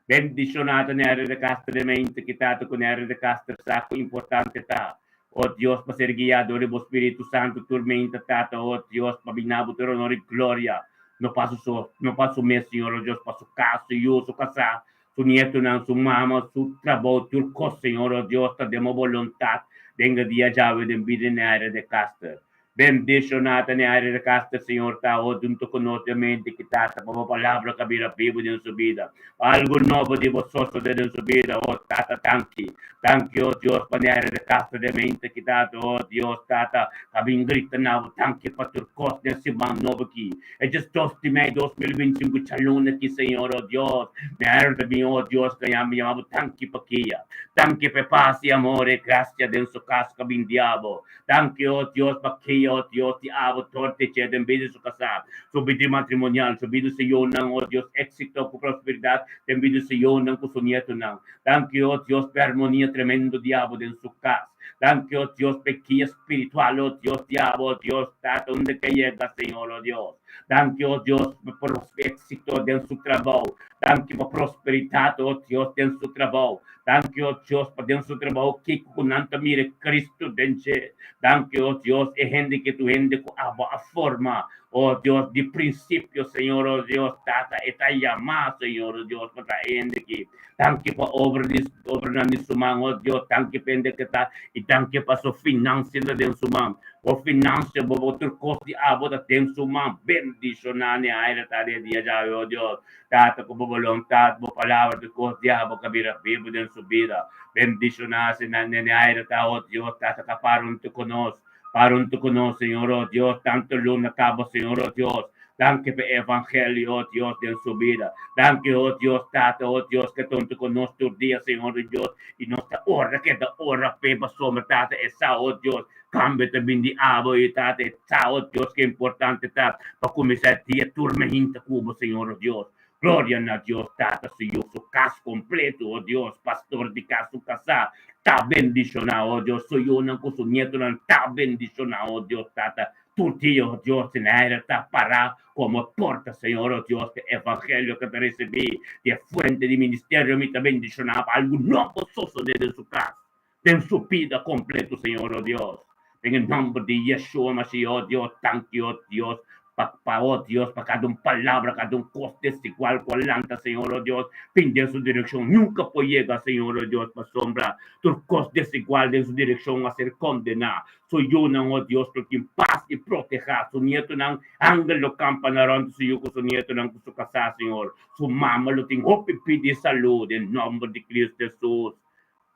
Speaker 1: Bendishoná ta Nery de Caster den e mainta aki, Tata, ku Nery de Caster sa ku importante ta, o Dios, pa ser guiá dor di bo Spiritu Santu tur mainta, Tata, o Dios, pa bin na bo tur honor i gloria. No pa su so, no pa su mes, Señor, o Dios, pa su kas, su yu, su kasá, su nietonan, su mama, su trabou, tur kos, Señor, o Dios, ta den bo boluntat den e dia djawe den bida Neaira de Caster. Bendishoná ta Neaira de Caster, Señor, ta o dunto ku nos den mente ki Tata pa bo palabra ka bira bibu den su bida, pa algu nobo di bo sosode den su bida, o Tata, danki. Danki, o Dios, pa Neaira de Caster den mente ki Tata, o Dios, Tata, ka bin grita na bo danki pa tur kos den siman nobo ki. E 12 di mei 2025 djaluna ki Señor, oh Dios, mi a bin, oh Dios, ka yama yama bo danki pa kia. Danki pa e pas i amor i grasia den su kas ka bin diabo. Danki, oh Dios, pa kia, oh Dios, di abo torte che den bida su kasá, su bida matrimonial, su bida su yunan, oh Dios, éxito ku prosperidat den bida su yunan ku su nietonan. Danki, oh Dios, pa e armonia tremendo di abo den su kas. Danki, oh Dios, pa e guia spiritual, oh Dios, di abo, oh Dios, Tata, unda ke yega, Señor, oh Dios. Danki, oh Dios, pa éxito den su trabou. Danki pa prosperidat, oh Dios, den su trabou. Danki, oh Dios, pa den su trabou kiko ku nan ta mira Cristo den dje. Danki, oh Dios, e hende ke tur hende ku abo a forma, oh Dios, di prinsipio, Señor, oh Dios, Tata, e ta yamá, Señor, oh Dios, pa ta e hende ki. Danki pa obra di obranan di su man, oh Dios, danki pa hende ke ta i danki pa su finansia ta den su man. Bo finansia, bo bo tur kos di abo ta den su man. Bendishoná ni aire ta den dia djawe, oh Dios. Tata, ku bo boluntat, bo palabra, tur kos di abo ka bira bibu den su bida. Bendishoná si nan ni aire ta, oh Dios, Tata ka para huntu ku nos. Para huntu ku nos, Señor, oh Dios, tantu luna kaba, Señor, oh Dios. Danki pa e evangelio, oh Dios, den su bida. Danki, oh Dios, Tata, oh Dios, ke ta huntu ku nos tur dia, Señor di Dios, i nos ta ora, keda ora p'e pasobra, Tata, e sa, oh Dios, kambio ta bin di abo, i Tata, e sa, oh Dios, ke importante ta pa kuminsá dia tur mehinta ku bo, Señor, oh Dios. Gloria na Dios Tata, su Yu, su kas kompleto, oh Dios, pastor di kas, su kasá ta bendishoná, oh Dios, su yunan ku su nietonan ta bendishoná, oh Dios Tata, tur dia, oh Dios, den aire ta pará komo porta, Señor, oh Dios, p'e evangelio ke ta risibí di e fuente di ministerio, mi ta bendishoná pa algu nobo sosodé den su kas, den su bida kompleto, Señor, oh Dios, den e nòmber di Yeshua Mashiach, oh Dios, danki, oh Dios, pa, pa, oh Dios, pa kada un palabra, kada un kos desigual ku a lanta, Señor, oh Dios, bin den su direkshon, nunka por yega, Señor, oh Dios, pasobra tur kos desigual den su direkshon a ser kondená. Su yunan, oh Dios, lo tin pas i protehá, su nietonan, angel lo kampa na rònt su yu ku su nietonan ku su kasá, Señor, su mama lo tin hopi pidi salú, den nòmber di Cristo Hesus.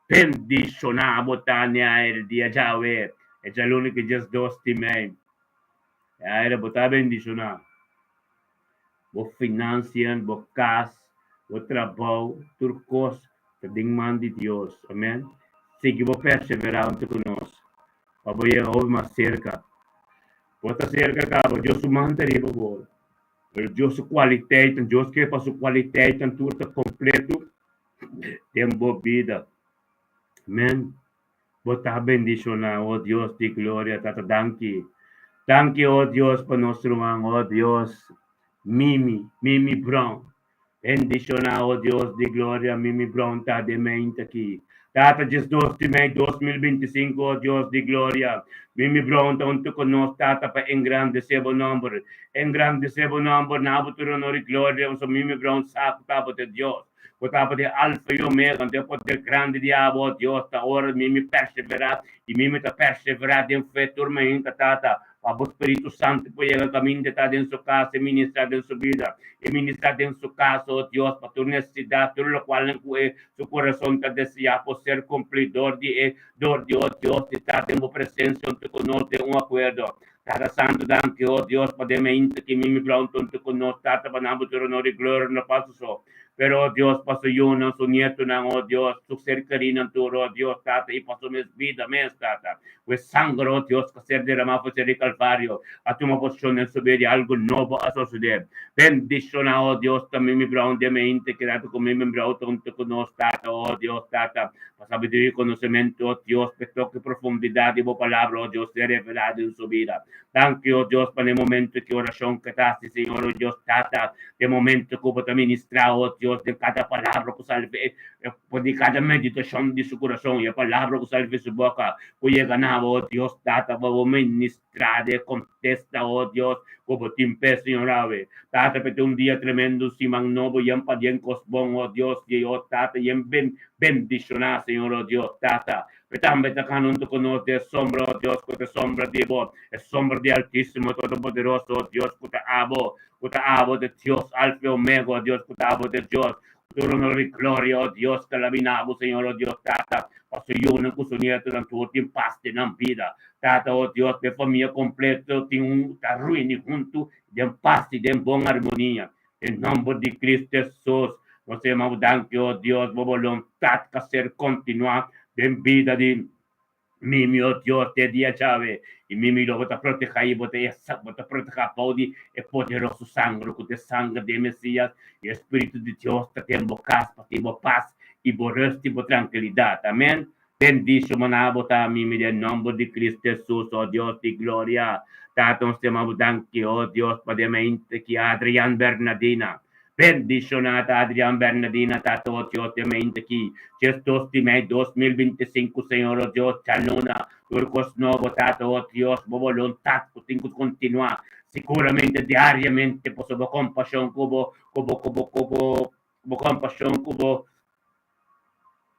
Speaker 1: Bendishoná bo ta Neair dia djawe, e djaluna ki 12 di mei. Neair, bo ta bendishoná. Bo finansian, bo kas, bo trabou, tur kos ta den man di Dios. Amen. Sigui bo perseverá huntu ku nos, pa bo yega hopi mas serka. Bo ta serka kaba, Dios su man ta riba bo. Pero Dios su kualiteitnan, Dios ke pa su kualiteitnan tur ta kompleto den bo bida. Amen. Bo ta bendishoná, o Dios di gloria, Tata, danki. Danki, o Dios, pa nos ruman, o Dios, Mimi, Mimi Brown. Bendishoná, o Dios di gloria, Mimi Brown ta den mente aki. Tata, 12 di mei 2025, o Dios di gloria, Mimi Brown ta huntu ku nos, Tata, pa engrandesé bo nòmber. Engrandesé bo nòmber, na bo tur honor i gloria, pasobra Mimi Brown sa ku ta bo ta Dios. Bo tabata e Alfa i Omega, anto e poder grandi di abo, o Dios, ta ora mi mi perseverá, i mi mi ta perseverá den fe tur mainta, Tata, pa bo Spiritu Santu por yega kaminda ta den su kas i ministrá den su bida, i ministrá den su kas, o Dios, pa tur nesesidat, tur lokualnan ku e su kurason ta deseá por ser kumplí dor di e, dor di, o Dios, di ta den bo presensia huntu ku nos den un akuerdo. Tata Santu, danki, o Dios, pa den mainta ki mi mi bra huntu ku nos, Tata, pa nan bo tur honor i gloria no pasa so. Pero, oh Dios, pa su yunan, su nietonan, oh Dios, su ser kerinan tur, oh Dios, Tata, i pa su mes bida mes, Tata. Ku e sanger, oh Dios, ku a ser deramá for ser di Kalvario, a tuma posishon den su bida i algu nobo a sosodé. Bendishoná, oh Dios, ta Mimi Brown den mente, keda ta ku Mimi Brown ta huntu ku nos, Tata, oh Dios, Tata, pa sabiduria i konosementu, oh Dios, p'e toke profundidat di Bo Palabra, oh Dios, ser revelá den su bida. Danki, oh Dios, pa n'e momento ki orashon ke ta hasi, Señor, oh Dios, Tata, den momento ku Bo ta ministrá, oh Dios, den kada palabra ku sali for di kada meditashon di su kurason i e palabra ku sali for di su boka ku yega na Bo, oh Dios, Tata, pa Bo ministrá den e kontesta, oh Dios, ku Bo tin p'e, Señor, awe. Tata, p'e tin un dia tremendo, un siman nobo yen pa yen kos bon, oh Dios, i, oh Tata, yen bendishoná, Señor, oh Dios, Tata. P'e tambe ta kana huntu ku nos den e sombra, oh Dios, ku ta e sombra di Bo, e sombra di Altísimo, Todopoderoso, oh Dios, ku ta Abo, ku ta Abo ta Dios, Alfa i Omega, oh Dios, ku ta Abo ta Dios, ku tur honor i gloria, oh Dios, ta labina Bo, Señor, oh Dios, Tata, pa su yunan ku su nietonan tur tin pas den nan bida. Tata, oh Dios, pa e famia kompleto tin un ta ruini huntu den pas i den bon armonia. Den nomber di Cristo Jesus, nos ta yama bo danki, oh Dios, bo boluntat ka ser kontinuá den bida di Mimi, oh Dios, te dia djawe. I Mimi lo bo ta protehá i bo ta bo ta protehá bou di e poderoso sanger ku ta e sanger di e Mesias, i e Spiritu di Dios ta den bo kas pa tin bo pas i bo rust i bo trankilidat. Amen. Bendishon bo ta, Mimi, den nomber di Cristo Jesus, oh Dios di gloria. Tata, nos ta yama bo danki, oh Dios, pa den mente ki Adrian Bernadina. Bendishoná ta Adrian Bernadina, Tata, oh Dios, den mente ki 12 di mei 2025, Señor, oh Dios, djaluna, tur kos nobo, Tata, oh Dios, bo boluntat ku tin ku kontinuá siguramente diariamente, pasobra bo kompashon ku bo, ku bo, ku bo, ku bo, bo kompashon ku bo,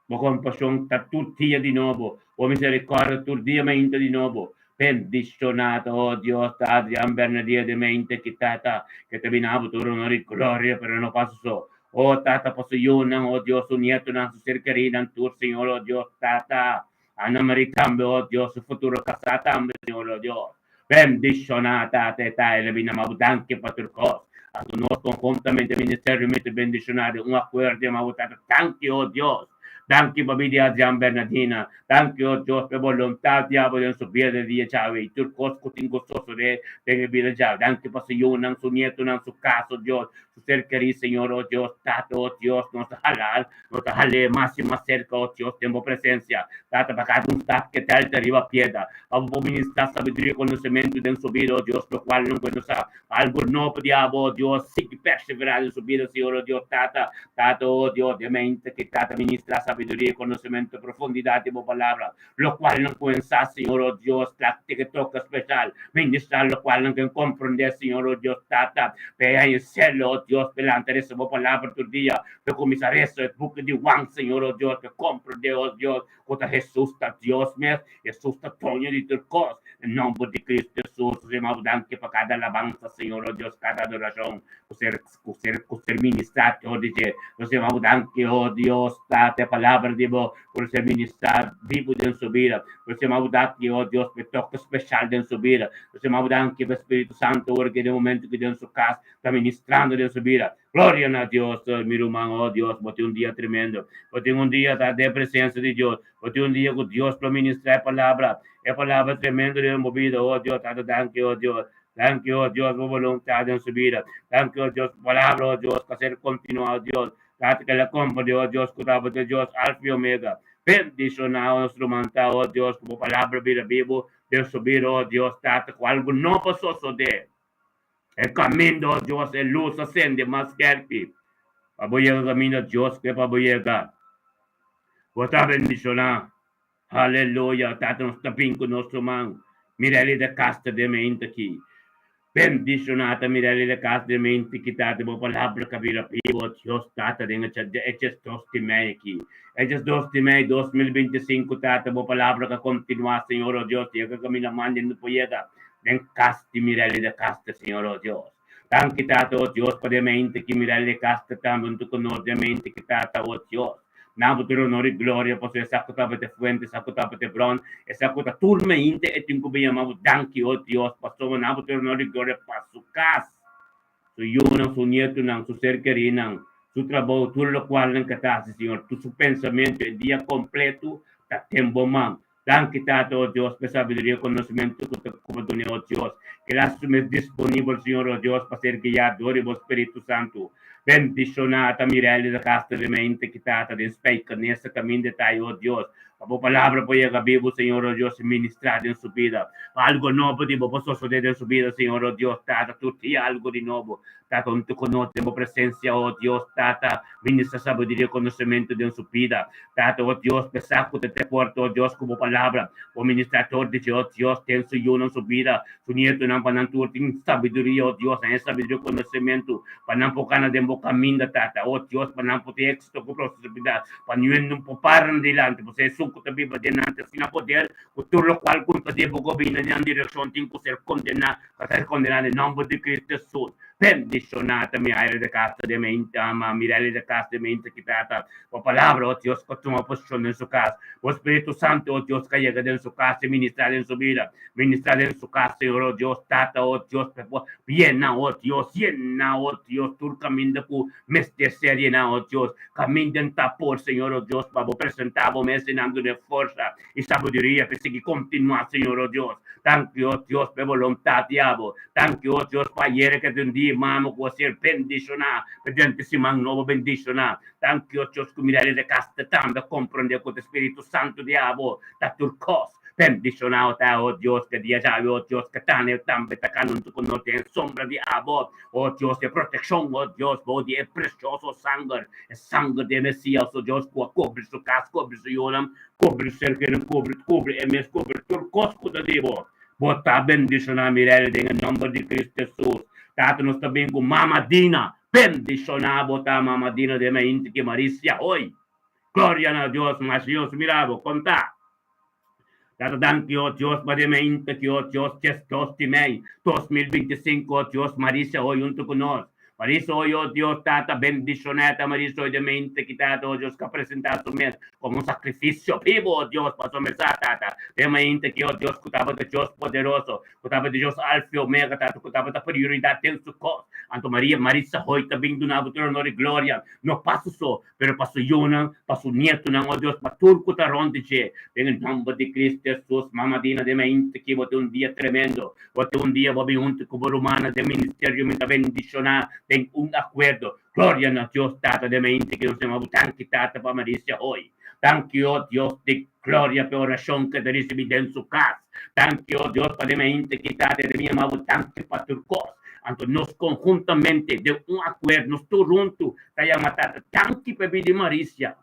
Speaker 1: Bo kompashon ta tur dia di nobo, bo miserikòrdia tur dia mainta di nobo. Bendishonado, o Dios, ta Adrian Bernadía de mente ki Tata, ke ta bini abo tur honor i gloria, pero no pasa so. O Tata, pa su yunan, o Dios, su nietonan, su ser kerinan tur, Señor, o Dios, Tata. Ana Marie tambe, o Dios, su futuro kasá tambe, Señor, o Dios. Bendishoná, Tata, e ta e bini ama bo danki pa tur kos. Anto nos konhuntamente ministerio mester bendishoná den un akuerdo i ama bo Tata danki, o Dios. Danki pa bida di Adrian Bernadina. Danki, o Dios, pa e boluntat di abo den su bida den dia djawe i tur kos ku tin ku sosodé den e bida djawe. Danki pa su yunan, su nietonan, su kas, o Dios, su ser kerí, Señor, o Dios, Tata, o Dios, nos ta halal, nos ta hal'é mas i mas serka, o Dios, den bo presensia. Tata, pa kada un stap ke tèlta riba piedra, pa bo por ministrá sabiduria i konosementu den su bida, o Dios, lokual nan ku no sa. Pa algu nobo di abo, o Dios, sigui perseverá den su bida, Señor, o Dios, Tata, Tata, o Dios, den mente ke Tata ministrá sabiduria i konosementu, profundidat di bo Palabra, lokual nan kuminsá, Señor, o Dios, trata ke toka spesial, ministrá lokual nan ken komprondé, Señor, o Dios, Tata, pa e haña selo, o Dios, pa e lanta resa bo Palabra tur dia, pa e kuminsá resa e buki di Juan, Señor, o Dios, pa e komprondé, o Dios, ku ta Hesus ta Dios mes, Hesus ta doño di tur kos. Den nomber di Cristo Hesus, nos yama bo danki pa kada alabansa, Señor, o Dios, kada adorashon ku ser ku ser ku ser ministrá dor di dje. Nos yama bo danki, o Dios, Tata, e palabra di bo por ser ministrá bibu den su bida. Nos yama bo danki, o Dios, pa e toke speshal den su bida. Nos yama bo danki pa e Spiritu Santu ora ki den momento ki den su kas ta ministrando den su bida. Gloria na Dios, mi ruman, oh Dios, bo tin un dia tremendo. Bo tin un dia ta den presencia di Dios. Bo tin un dia cu Dios lo ministra e palabra, e palabra tremendo den bo bida, oh Dios, Tata, danki, oh Dios. Danki, oh Dios, bo voluntad den su bida. Danki, oh Dios, palabra, oh Dios, ca ser continua, oh Dios. Tata, que la compra, oh Dios, cu tabata Dios, Alfa y Omega. Bendiciona nos ruman ta, oh Dios, cu bo palabra bira bibo den su bida, oh Dios, Tata, cu algo no pa sosode. E kaminda, oh Dios, e lus a sende mas skerpi. Pa bo yega kaminda Dios ke pa bo yega. Bo ta bendishoná. Haleluya. Tata nos ta bin ku nos ruman Mirelli de Castro den mente aki. Bendishoná ta Mirelli de Castro den mente aki, Tata. Bo palabra ka bira bibo, Dios, Tata, den e 12 di mei aki. E 12 di mei 2025, Tata, bo palabra ka kontinuá, Señor, oh Dios, yega kaminda manda no por yega. Den kas di Mirelli de Castro, Señor, oh Dios. Danki, Tata, oh Dios, pa den mente ki Mirelli de Castro tambe huntu ku nos den mente ki Tata, oh Dios. Nan bo tur honor i gloria, pasobra esaki ku tabata e fuente, esaki ku tabata e bron, esaki ku ta tur mente e tin ku bin yama bo danki, oh Dios, pasobra nan bo tur honor i gloria pa su kas, su yunan, su nietunan, su ser kerinan. Su trabou, tur lokual nan ka ta hasi, Señor, tur su pensamentu e dia kompletu ta den bo man. Danki, Tata, o Dios, pa e sabiduria i konosementu ku ta ku bo dun'é, o Dios. Keda hasi su mes disponibel, Señor, o Dios, pa ser guiá dor di bo Spiritu Santu. Bendishoná ta Mirelli de Castro de mente ki Tata den Spijkenisse kaminda e ta ai, o Dios. Pa bo palabra por yega bibu, Señor, o Dios, i ministrá den su bida. Pa algu nobo di bo por sosodé den su bida, Señor, o Dios, Tata, tur dia algu di nobo. Tata, un te konos den bo presensia, o Dios, Tata, ministra sabiduria i konosementu den su bida. Tata, o Dios, p'esaki ku ta te porta, o Dios, ku bo palabra, bo ministra tur di dje, o Dios, den su yunan su bida, su nietunan, pa nan tur tin sabiduria, o Dios, haña sabiduria i konosementu, pa nan por kana den bo kaminda, Tata, o Dios, pa nan por tin éksito ku prosperidad, pa niun no por para nan dilanti, pasobra esun ku ta biba den nan ta asina poder, ku tur lokual ku ta den bo gobierno den nan direkshon tin ku ser kondená. Pa ser kondená den nòmber di Kristu Hesus. Bendishoná ta mi aire de kasa den mente, ama Mirelli de kas den mente ki tata bo palabra, o Dios, ku tuma posishon den su kas. Bo Spiritu Santu, o Dios, ka yega den su kas i ministrá den su bida. Ministrá den su kas, Señor, o Dios, Tata, o Dios, pa bo yena, o Dios, yena, o Dios, tur kaminda ku mester ser yená, o Dios. Kaminda ta por, Señor, o Dios, pa bo presentá bo mes einan duna e forsa i sabiduria pa sigui kontinuá, Señor, o Dios. Danki, o Dios, pa e boluntat di abo. Danki, o Dios, pa ayera ku ta un dia mama ku a ser bendishoná, pa durante siman nobo bendishoná. Danki, o Dios, ku Mirella de Castro tambe a komprondé ku ta Spiritu Santu di abo ta tur kos. Bendishoná ta, o Dios, ku dia djawe, o Dios, ku Tane tambe ta kana huntu ku nos den sombra di abo. O Dios, e protekshon, o Dios, bou di e presioso sanger, e sanger di e Mesias, o Dios, ku a kubri su kas, kubri su yunan, Kubri serkero, kubri, kubri e mes, kubri tur kos ku ta di bo. Bo ta bendishoná Mirella den e nòmber di Kristu Hesus. Tata nos ta bin ku Mama Dina. Bendishoná bo ta Mama Dina den e inti ki Marisia hoi. Gloria na Dios, mas Dios mira bo, konta. Tata danki o Dios pa den e inti ki o Dios 12 di mei 2025 o Dios Marisia hoi huntu ku nos. Mariso, O Dios Tata, bendishoná ta Mariso de mente ki Tata, O Dios, ka presentá su mes komo un sakrifisio bibu, O Dios, pasobra mi sa, Tata, den mente ki, O Dios, ku tabata Dios poderoso, ku tabata Dios Alfa i Omega, Tata, ku tabata prioridat den su kos. Anto Maria, Marisa hoi ta bin duna bo tur honor i gloria, no pa su so, pero pa su yunan, pa su nietunan, O Dios, pa tur ku ta rònt di dje. Den e nòmber di Cristo Hesus, Mama Dina, den mente ki bo tin un dia tremendo. Bo tin un dia bo bin huntu ku bo rumannan den ministerio mi ta bendishoná den un akuerdo. Gloria na Dios Tata den mente ki nos yama bo danki Tata pa Marisia hoy. Danki o Dios di gloria pa e orashon ke ta risibí den su kas. Danki o Dios pa den mente ki Tata den mi yama bo danki pa tur kos. Anto nos konhuntamente den un akuerdo nos tur huntu ta yama Tata danki pa e bida di Marisia.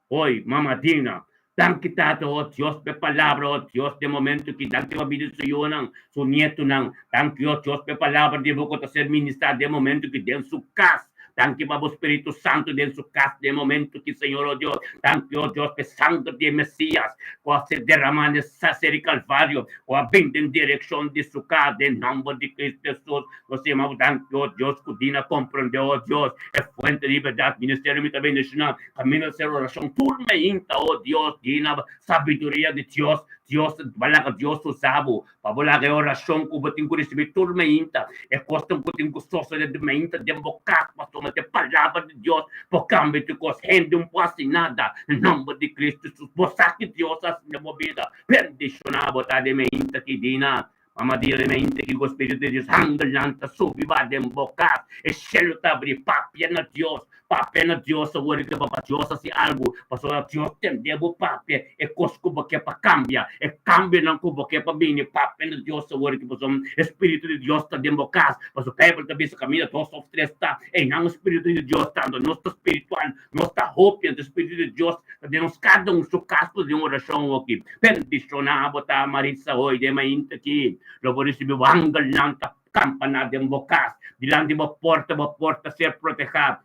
Speaker 1: Hoy, Mama Dina, danki Tata, oh Dios, p'e palabra, oh Dios, den momento ki danki pa bida di su yunan, su nietunan, danki, oh Dios, p'e palabra di bo ku ta ser ministrá den momento ki den su kas, danki pa bo Spiritu Santu den su kas den momento ki, Señor, oh Dios, danki, oh Dios, p'e sanger di e Mesias ku a ser derramá n'e saser di Kalvario, ku a bin den direkshon di su kas, den nòmber di Kristu Hesus, nos ta yama bo danki, oh Dios, ku Dina komprendé, oh Dios, e fuente di bèrdat, ministerio mi ta bendishoná. Camino ser oracion tur meinta, oh Dios, dina sabiduria di Dios, Dios ba laga Dios usa bo, pa bo laga e oracion cu bo tin cu ricibi tur meinta, e cosnan cu tin cu sosode di meinta den bo cas, pasobra ta e palabra di Dios por cambia tur cos, hende un por haci nada, na nomber di Cristo Jesus, bo sa ki Dios haci den bo bida, bendiciona bo ta den meinta ki dina. Mama di remente ki ku Spiritu di Dios hangelnan ta subi ba den bo kas, e shelu ta abri, papia na Dios, papia na Dios awor ke bo pa Dios hasi algu, pasobra Dios tende bo papia e kos ku bo ke pa kambia, e kambionan ku bo ke pa bini, papia na Dios awor ke pasobra e Spiritu di Dios ta den bo kas, pasobra Beibel ta bisa kaminda dos òf tres ta, einan e Spiritu di Dios ta, anto nos ta spiritual, Nos ta hopi anto Spiritu di Dios ta den nos kada un su kas por den orashon oki. Bendishoná bo ta Maritza hoy den mainta aki. Lo bo risibi bo angelnan ta kampaná den bo kas dilanti bo porta, bo porta ser protehá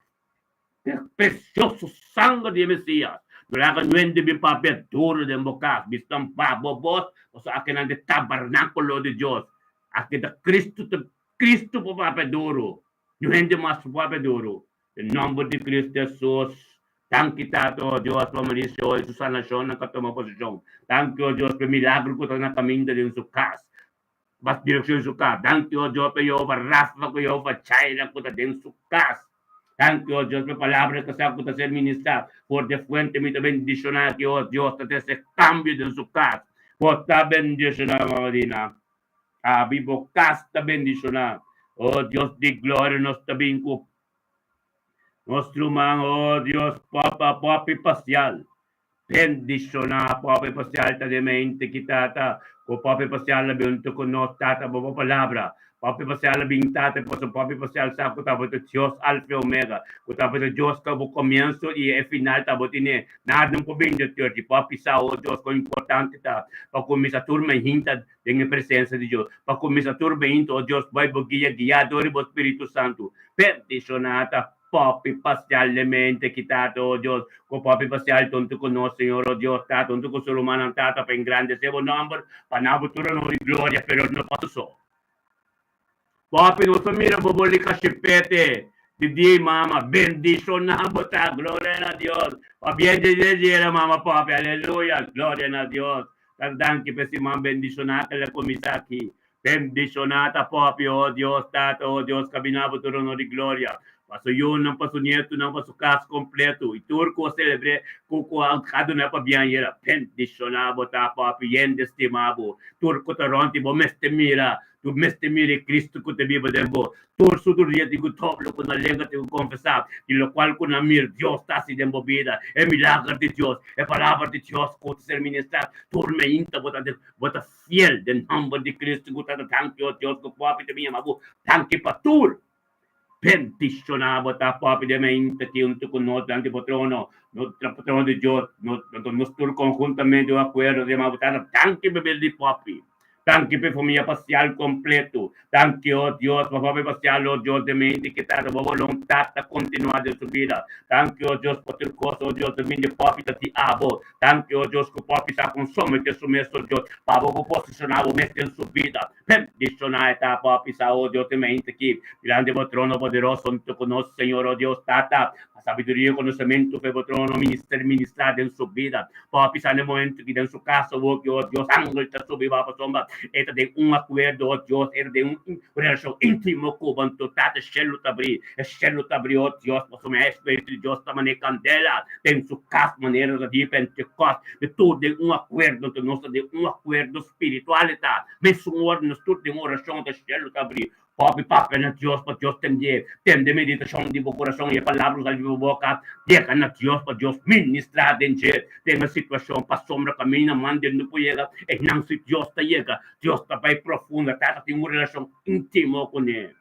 Speaker 1: p'e presioso sanger di e Mesias. No laga nuende bin papia duru den bo kas, bisnan ba bo bos, pasobra akinan ta e tabernákulo di Dios. Aki ta Cristo ta Cristo por papia duru, no hende mas por papia duru. Den nomber di Cristo Jesus, danki Tata, o Dios, pa Mauricio i su sanacionnan cu a tuma posicion. Danki, o Dios, pa e milagro cu ta na caminda den su cas, bas direccion di su cas. Danki, o Dios, pa Jehovah Rafa cu Jehovah Jireh cu ta den su cas. Danki, o Dios, pa e palabra ku sa ku ta ser ministrá for di e fuente. Mi ta bendishoná ki, o Dios, ta trese kambio den su kas. Bo ta bendishoná, Mama Dina. Abi bo kas ta bendishoná. O Dios di gloria, nos ta bin ku nos ruman, o Dios, Papa Poppy Pasial. Bendishoná Poppy Pasial ta den mente ki Tata, ku Poppy Pasial a bin huntu ku nos, Tata, bo bo palabra. Poppy Pasial a bin, Tata, pasobra Poppy Pasial sa ku tabata Dios Alfa i Omega, ku tabata Dios ka bo komienso i e final tabatin e. Nada no por bin di tur di Poppy sa, o Dios, kon importante ta pa kuminsá tur mainta den e presensia di Dios, pa kuminsá tur mainta, o Dios, bai bo guia, guiá dor di bo Spiritu Santu. Bendishoná ta Popi parcialmente ki Tata, o Dios, ku popi parcial tonto ku nos, Señor, o Dios, Tata, hunto ku su rumannan, Tata, pa engrandesé bo nòmber, pa nan bo tur honor i gloria, pero no pa su so. Popi, nos a mira bo boli kashipete di dia i mama, bendishoná bo ta, gloria na Dios, pabia di dje mama popi, aleluya, gloria na Dios. Tata, danki pa e siman bendishoná ku el a kuminsá aki. Bendishoná ta popi, o Dios, Tata, o Dios, kabiná bo tur honor i gloria, pa su yunan, pa su nietunan, pa su kas kompletu, i tur ku a selebr'é ku ku a duna pabia ayera. Bendishoná bo ta popi, hende stima bo, tur ku ta rònt di bo mester mira, tur mester mira e Kristu ku ta biba den bo. Tur su tur dia tin ku dobla ku nan lenga tin ku konfesá di lokual ku nan mira Dios ta hasi den bo bida, e milager di Dios, e palabra di Dios ku ta ser ministrá tur meinta bo ta bo ta fiel den nomber di Cristo cu ta ta danki o Dios cu popi ta bin yama bo danki pa tur bendiciona bo ta popi den mente ki hunto cu nos dilanti bo trono nos trono di Dios nos nos tur conjuntamente un acuerdo ta yama bo tata danki pa bida di popi danki pa e familia pacial completo danki o Dios pa popi pacial o Dios den mente ki tata bo voluntad ta continua den su bida danki o Dios pa tur cos o Dios den bindi popi ta di abo Danki, o Dios, ku por bisa kon somete su mes, o Dios, pa bo por posishoná bo mes den su bida. Bendishoná e ta por bisa, o Dios, den mente aki, dilanti bo trono poderoso, huntu ku nos Señor, o Dios, Tata, pa sabiduria i konosementu fe bo trono minister ministrá den su bida. Por bisa na e momento aki den su kas awoki, o Dios, angel ta subi baho pasobra e ta den un akuerdo, o Dios, e ta den un relashon íntimo ku bo. Anto, Tata, shelu ta abrí, e shelu ta abrí, o Dios, pasobra e Spiritu di Dios ta manera kandela den su cas manera ta di Pentecost, di tur den un acuerdo, anto nos ta den un acuerdo spiritual e ta mesun ora nos tur den oracion ta cielo ta abri, hopi papia na Dios pa Dios tende, tende meditacion di bo curason y e palabra cu sali di bo boca yega na Dios pa Dios ministra den dje den e situacion pasobra caminda mande no por yega eynan si Dios ta yega, Dios ta bay profundo, Tata tin un relacion intimo cune.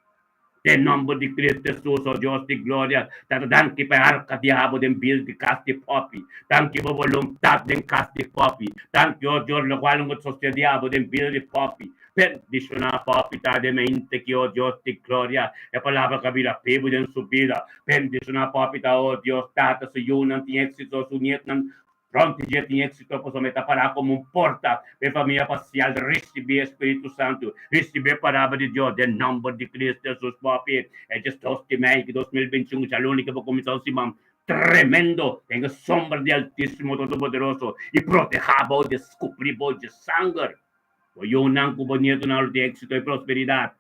Speaker 1: Den nomber di Cristo Jesus, o Dios di gloria, Tata danki pa e arca di abo den bil di cas di popi. Danki pa boluntad den cas di popi. Danki, o Dios, locual no ta socede abo den bil di popi. Bendiciona popi ta den mente ki, o Dios di gloria, e palabra ka bira bibu den su bida. Bendiciona popi ta, o Dios, Tata, su yunan tin exito, su nietnan Pronto dje tin éxito pasobra e ta pará komo un porta pa e famia pasial risibí e Spiritu Santu, risibí e Palabra di Dios den nòmber di Cristo Hesus. Papi, e 12 di mei di 2021 djaluni ke bo kuminsá un siman tremendo den e sombra di Altísimo Todopoderoso i protehá bo di skuprí bo dje sanger. Bo yunan ku bo nietonan lo tin éxito i prosperidat.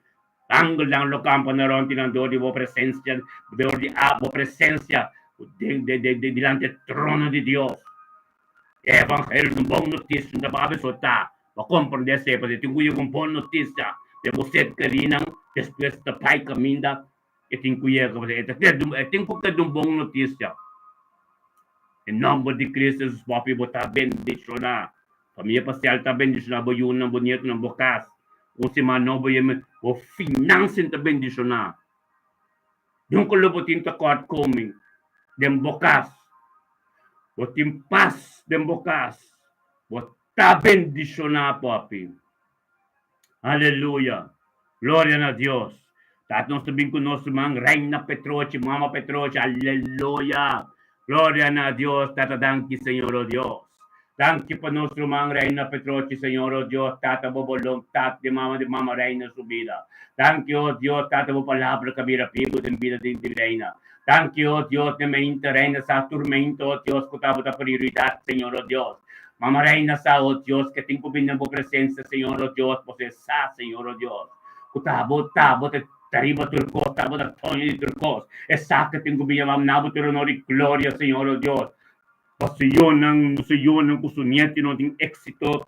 Speaker 1: Angelnan lo kampa na rònt di nan dor di bo presensia, dor di bo presensia dilanti e trono di Dios. E evangelio di un bon notisia no ta pa abesotá, pa komprendé esei, pasobra tin ku yega un bon notisia den bo ser kerinan, despues ta bai kaminda e tin ku yega, pasobra e ta keda e tin ku keda un bon notisia. E nòmber di Cristo Jesus papia bo ta bendishoná. Famia pasial ta bendishoná bo yunan, bo nietonan, bo kas. Un siman nobo yeme bo finansian ta bendishoná. Nunka lo bo tin tekort komi den bo kas. Bo tin pas den bo kas. Bo ta bendishoná papi. Aleluya! Gloria na Dios! Tata nos ta bin ku nos ruman Reina Petrochi, Mama Petrochi, aleluya! Gloria na Dios, Tata danki Señor o Dios. Danki pa nos ruman Reina Petrochi, Señor o Dios, Tata bo boluntat di mama di Mama Reina su bida. Danki o Dios, Tata bo palabra ka bira bibu den bida di Reina. Danki o Dios den meinta Reina sa turmento o Dios ku tabata prioridat Señor o Dios. Mama Reina sa o Dios ke tin ku bini den bo presensia Señor o Dios pasobra e sa Señor o Dios ku ta bo ta bo ta. Ta riba tur kos, ta bo ta doño di tur kos. Esaki tin ku bin yama na bo tur honor i gloria, Señor, o Dios. Pa su yunan, su yunan ku su nietunan tin éksito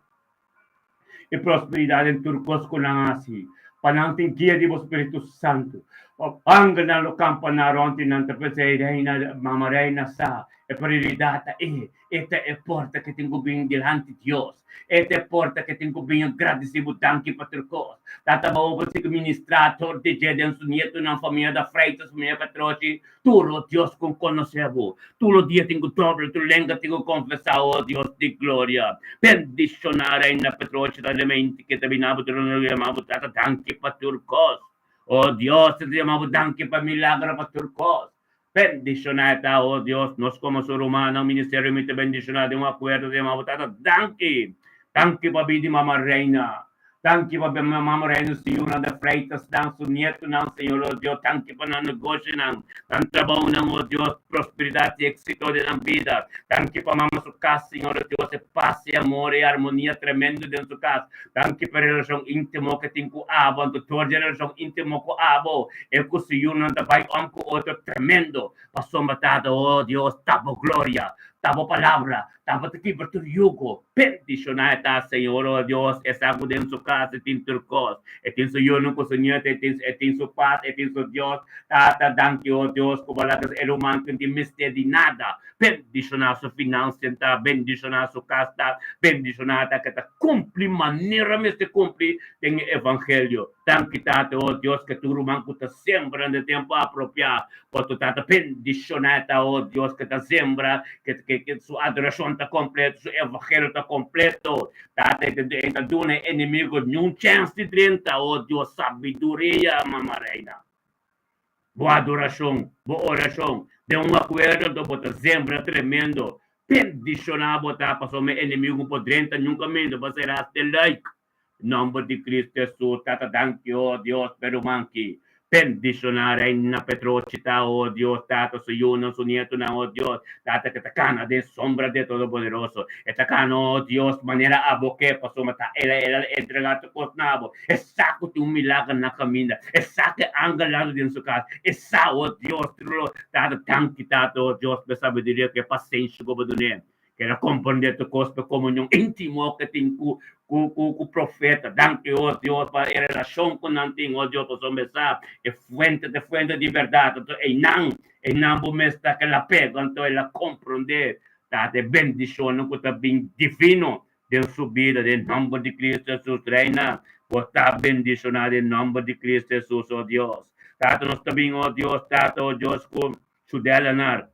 Speaker 1: i prosperidat den tur kos ku nan hasi. Pa nan tin guia di bo Spiritu Santu. Pa angelnan lo kampa nan rònt i nan ta pensa, E Reina, Mama Reina sa, e prioridat ta e. E ta e porta ke tin ku bin dilanti Dios. E ta e porta ke tin ku bin agradesí bo danki pa tur kos. Tata bo por sigui ministrá tur di dje den su nietunan, famia da Freitas, famia Petrochi, tur o Dios ku konosé bo. Tur o dia tin ku dobla tur lenga tin ku konfesá, o Dios di gloria. Bendishoná Reina Petrochi ta lementi ke ta bina bo tur no yama bo Tata danki pa tur kos. O Dios ta yama bo danki pa milagro pa tur kos. Bendishoná e ta, o Dios, nos komo su rumannan, ministerio mi ta bendishoná den un akuerdo ta yama bo Tata danki. Danki pa bida di Mama Reina. Danki pa Mama Reina su yunan de Freitasnan, su nietunan, Señor, o Dios. Danki pa nan negoshinan, nan trabounan, o Dios, prosperidat i éksito den nan bida. Danki pa Mama su kas, Señor, o Dios, e pas, e amor, e armonia tremendo den su kas. Danki pa e relashon íntimo ke tin ku abo, anto tur di e relashon íntimo ku abo, e ku su yunan ta bai om ku otro tremendo. Pasobra Tata, o Dios, ta bo gloria, ta bo palabra, ta bo ta kibra tur yugo. Bendishoná e ta, Señor, o Dios, esnan ku den su kas e tin tur kos. E tin su yunan ku su nieto, e tin e tin su pas, e tin su Dios. Tata, danki, o Dios, ku bo laga e ruman ku no tin mester di nada. Bendishoná su finansian ta, bendishoná su kas ta, bendishoná ta ke ta kumpli manera mester kumpli den e evangelio. Danki Tata, o Dios, ke tur ruman ku ta sembra na tempu apropiá, por tu Tata bendishoná ta, o Dios, ke ta sembra, ke ke su adorashon ta kompleto, su evangelio ta kompleto. Tata, e ta duna e enemigo niun chèns di drenta, o Dios, sabiduria, Mama Reina. Bo adorashon, bo orashon, den un akuerdo anto bo ta zembra tremendo. Bendishoná bo ta, pasobra e enemigu por drenta nunka mendo pa sera hasta e luik. Nomber di Cristo Hesus, Tata danki, oh Dios, p'e ruman ki. Bendishoná Reina Petrochi ta, oh Dios, Tata, su yunan, su nietunan, oh Dios, Tata ke ta kana den sombra di e Todopoderoso. E ta kana, oh Dios, manera abo ke, pasobra ta el a el a entregá tur kos na abo. E sa ku tin un milager na kaminda. E sa ku e angel lanta den su kas. E sa, o Dios, tur lo Tata, danki, Tata, o Dios, pa e sabiduria ku e pasenshi ku bo dun'é. Ku el a komprendé tur kos pa e komunion íntimo ku e tin ku ku ku ku profeta. Danki, o Dios, pa e relashon ku nan tin, o Dios, pasobra e sa e fuente ta e fuente di bèrdat. Anto einan, einan bo mes ta ku el a pega, anto el a komprendé, Tata, e bendishonnan ku ta bin divino Den su bida, den nomber di Cristo Jesus. Reina, bo ta bendiciona den nomber di Cristo Jesus, oh Dios. Tata, nos ta bin, oh Dios, Tata, oh Dios, cu su delanar.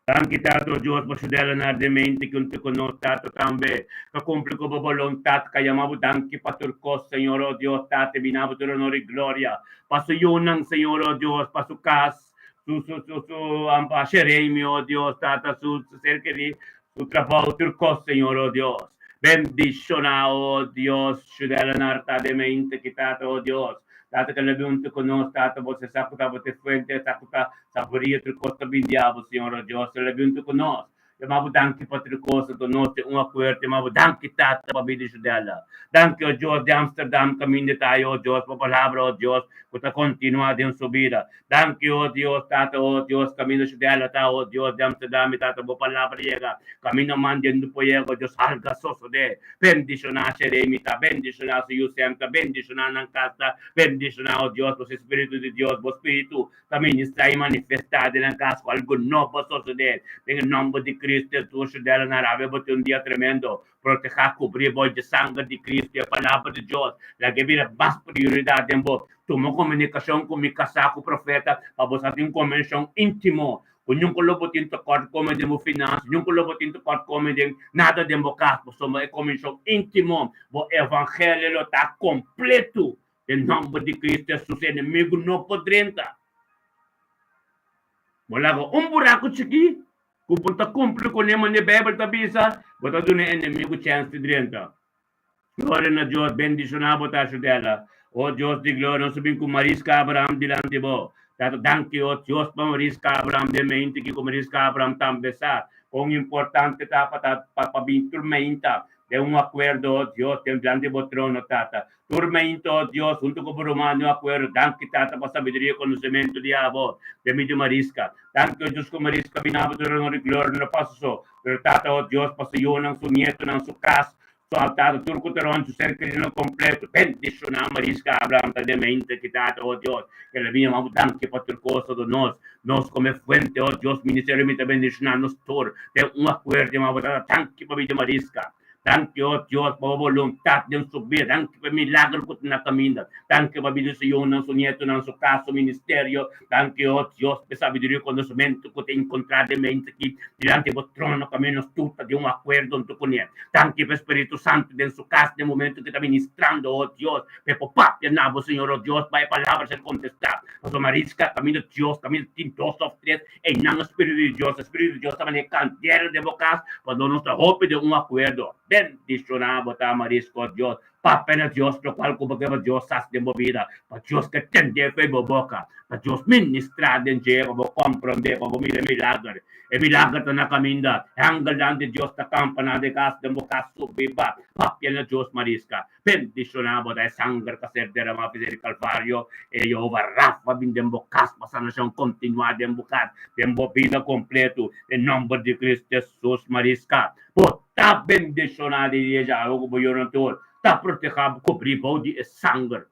Speaker 1: Danki, Tata, oh Dios, pa su delanar den mente cu te conos, Tata, tambe. Ca cumpli cu bo boluntad, ca yama bo danki pa tur cos, Señor, oh Dios, Tata, bina bo tur honor y gloria. Pa su yunan, Señor, oh Dios, pa su cas, su, su, su, su, pa Sheremi, oh Dios, Tata, su, su ser querido, Su trabou tur kos, Señor, o Dios. Bendishoná, o Dios, Shudela nan ta den mente ki Tata, o Dios. Tata, ke lebe huntu ku nos, Tata, bo sa ku ta bo te fuente, sa ku ta saboria tur kos ta bin di abo, Señor, o Dios. Lebe huntu ku nos. Yama bo danki pa tur kos, anto nos tin un akuerdo. Yama bo danki, Tata, pa bida Shudela. Danki, o Dios, di Amsterdam kaminda ta ai, o Dios, pa palabra, o Dios, ku ta kontinuá den su bida. Danki, o Dios, Tata, o Dios, kaminda Shudela ta, o Dios, di Amsterdam, Tata, bo palabra yega, kaminda mandiendo por yega, o Dios, alga sosodé. Bendishoná Sheremi ta, bendishoná su yu Sem ta, bendishoná nan kas ta, bendishoná, o Dios, bo Spiritu di Dios, bo Spiritu ta ministrá i manifestá den nan kas ku algu nobo a sosodé. Den e nòmber di Cristo Jesus, Shudela na rabia, bo tin un dia tremendo. Protehá, kubrí bo dje sanger di Cristo i e Palabra di Dios. Laga e bira mas prioridat den bo. Tuma komunikashon ku mi kasá ku profeta pa bo sa tin un komunishon íntimo ku nunka lo bo tin tekòrt kome den bo finansa, nunka lo bo tin tekòrt kome den nada den bo kas, pasobra e komunishon íntimo, bo evangelio lo ta kompletu. Den nòmber di Cristo Jesus enemigu no por drenta. Bo laga un buraku chikí ku bo ta kumpli kuné manera Beibel ta bisa, bo ta duna e enemigu chèns di drenta. Gloria na Dios, bendishoná bo ta Shudela. O Dios di gloria, nos a bin ku Mariska Abraham dilanti bo. Tata, danki, o Dios, pa Mariska Abraham den meinta ki ku Mariska Abraham tambe sa kon importante ta pa ta pa pa bin tur meinta. Den un akuerdo, o Dios, den dilanti bo trono, Tata. Tur meinta, o Dios, huntu ku bo ruman den un akuerdo. Danki, Tata, pa sabiduria i konosementu di abo den mi di Mariska. Danki, o Dios, ku Mariska bini abo tur honor i gloria no pasa so, pero Tata, o Dios, pa su yunan, su nietonan, su kas, su altado, tur ku ta rond su ser kerido kompleto. Bendishoná Mariska Abraham ta den meinta ki, Tata, o Dios, ke la bini abo. Danki pa tur kos, o nos. Nos come fuente, oh Dios, ministerio mi ta bendiciona nos tur den un acuerdo ma bo tata. Danki pa bida Mariska. Danki, oh Dios, pa bo voluntad den su bida. Danki pa e milagro cu ta na caminda. Danki pa bida su yunan, su nietonan, su cas, su ministerio. Danki, oh Dios, pa e sabiduria y conocimento cu ta encontra den mente aki dilanti bo trono caminda nos tur ta den un acuerdo hunto cune. Danki pa e Spiritu Santo den su cas den momento cu ta ministrando, oh Dios. Pe por papia na bo, Señor, oh Dios, pa e palabra ser contestá. Pasobra Mariska, caminda Dios, caminda tin dos of tres, einan e Spiritu di Dios, e Spiritu di Dios ta manera candela den bo cas, pasobra nos ta hopi den un acuerdo. Bendicioná bo ta, Mariska, oh Dios. Papia na Dios locual cu bo ke pa Dios haci den bo bida, pa Dios ke tende fe bo boca, pa Dios ministrá den dje, pa bo comprendé, pa bo mira e milager. E milager ta na caminda. E angelnan di Dios ta campa na de cas den bo cas subi ba. Papia na Dios, Mariska. Bendishoná bo ta e sanger ku a ser deramá p'esei di Kalvario. E Yehova Rafa bin den bo kas pa sanashon kontinuá den bo kas, den bo bida kompletu. Den nòmber di Kristu Hesus, Mariska, bo ta bendishoná di dia djawe ku bo yonan tur ta protehá bo kubrí bou di e sanger.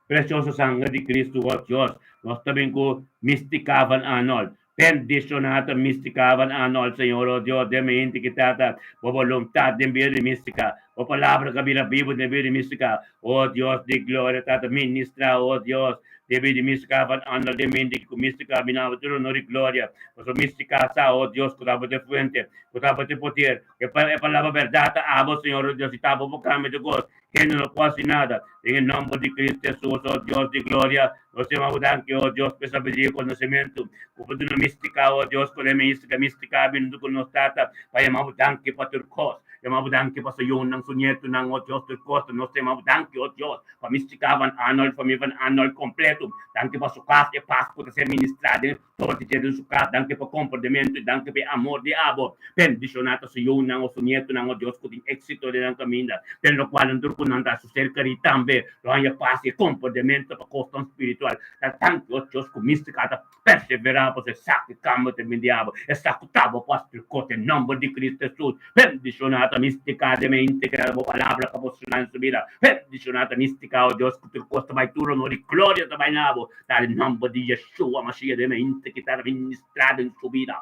Speaker 1: Presioso sanger di Kristu, o Dios, nos ta bin ku Mystica van Arnold. Bendiciona ta Mystica van Arnold, Señor, o Dios, den mi hende ki tata Bo boluntad den bida di Mystica. Bo palabra ka bira bibu den bida di Mystica. O Dios di gloria, Tata, ministra, o Dios, den bida di Mystica van Arnold, den mi hende ki ku Mystica bina Bo tur honor i gloria. Pasobra Mystica sa, o Dios, ku ta Bo te fuente, ku ta Bo te poder, ku e palabra berdad ta abo, Señor, o Dios, i ta Bo por cambia tur cos. Hende no por hasi nada. Den e nomber di Cristo Hesus, o Dios di gloria, nos ta yama Bo danki, o Dios, pa e sabiduria i konosementu ku Bo duna Místika, o Dios, ku e místika, místika a bini huntu ku nos, Tata, pa yama Bo danki pa tur kos. Yama Bo danki pa su yunan, su nietunan, o Dios, tur kos. Nos ta yama Bo danki, o Dios, pa Místika Van Arnold, famia Van Arnold kompletu. Danki pa su kas, e pas ku ta ser ministrá den Tur di dje den su kas, danki pa komprondementu i danki pa e amor di abo. Bendishoná ta su yunan o su nietunan, o Dios, ku tin éksito den nan kaminda, den lokual nan tur ku nan ta su ser kerí tambe lo haña pas i e komprondementu pa kosnan spiritual. Ta danki, o Dios, ku místika ta perseverá pasobra e sa ku kambio ta bin di abo, e sa ku ta bo pas tur kos. Den nòmber di Kristu Hesus, bendishoná ta místika den e integral bo palabra ku a posishoná den su bida. Bendishoná ta místika, o Dios, ku tur kos ta bai tur honor i gloria ta bai na abo. Ta den nomber di Yeshua Mashiach den mente ki ta ministra den su bida.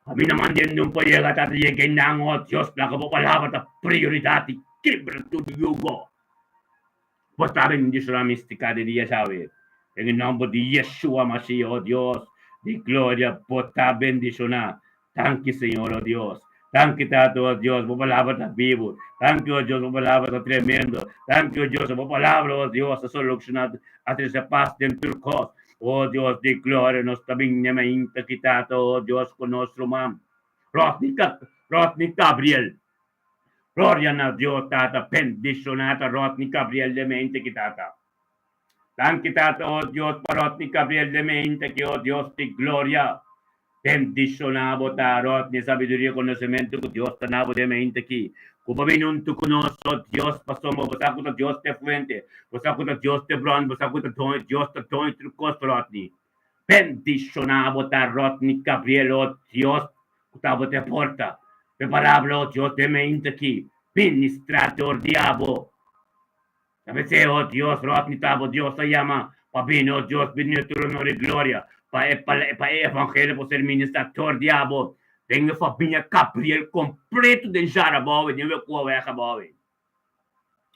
Speaker 1: Pa mi no manda ningun por yega ta yega einan, oh Dios, laga bo palabra ta prioridad i kibra tur yugo. Bo ta bendiciona mistica di dia djawe. Den e nomber di Yeshua Mashiach, oh Dios di gloria, bo ta bendiciona. Danki Señor, oh Dios. Danki Tata, oh Dios, bo palabra ta bibu. Danki, oh Dios, bo palabra ta tremendo. Danki, oh Dios, bo palabra, oh Dios, ta soluciona, a trece paz den tur cos. Oh Dios di gloria, nos ta bin ña mainta ki Tata, oh Dios, cu nos ruman Rodney, Rodney Gabriel. Gloria na Dios, Tata, bendiciona ta Rodney Gabriel den mainta ki Tata. Danki Tata, oh Dios, pa Rodney Gabriel den mainta ki, oh Dios di gloria. Bendishoná bo ta, Rodney, sabiduria i konosementu ku Dios ta na bo den mente aki. Ku bo bini huntu ku nos, o Dios, pasobra bo sa ku ta Dios ta e fuente, bo sa ku ta Dios ta e bron, bo sa ku ta Dios ta doño tur kos, Rodney. Bendishoná bo ta, Rodney Gabriel, o Dios, ku ta bo ta e porta. Prepará bo, o Dios, den mente aki. Ministrá dor di abo. Ta p'esei, o Dios, Rodney ta bo Dios ta yama pa bini, o Dios, bini na tur honor i gloria, pa e pa e evangelio por ser ministrá tor di abo den e famia Gabriel completo den Jarabaoe, den Wekuaweg abaoe.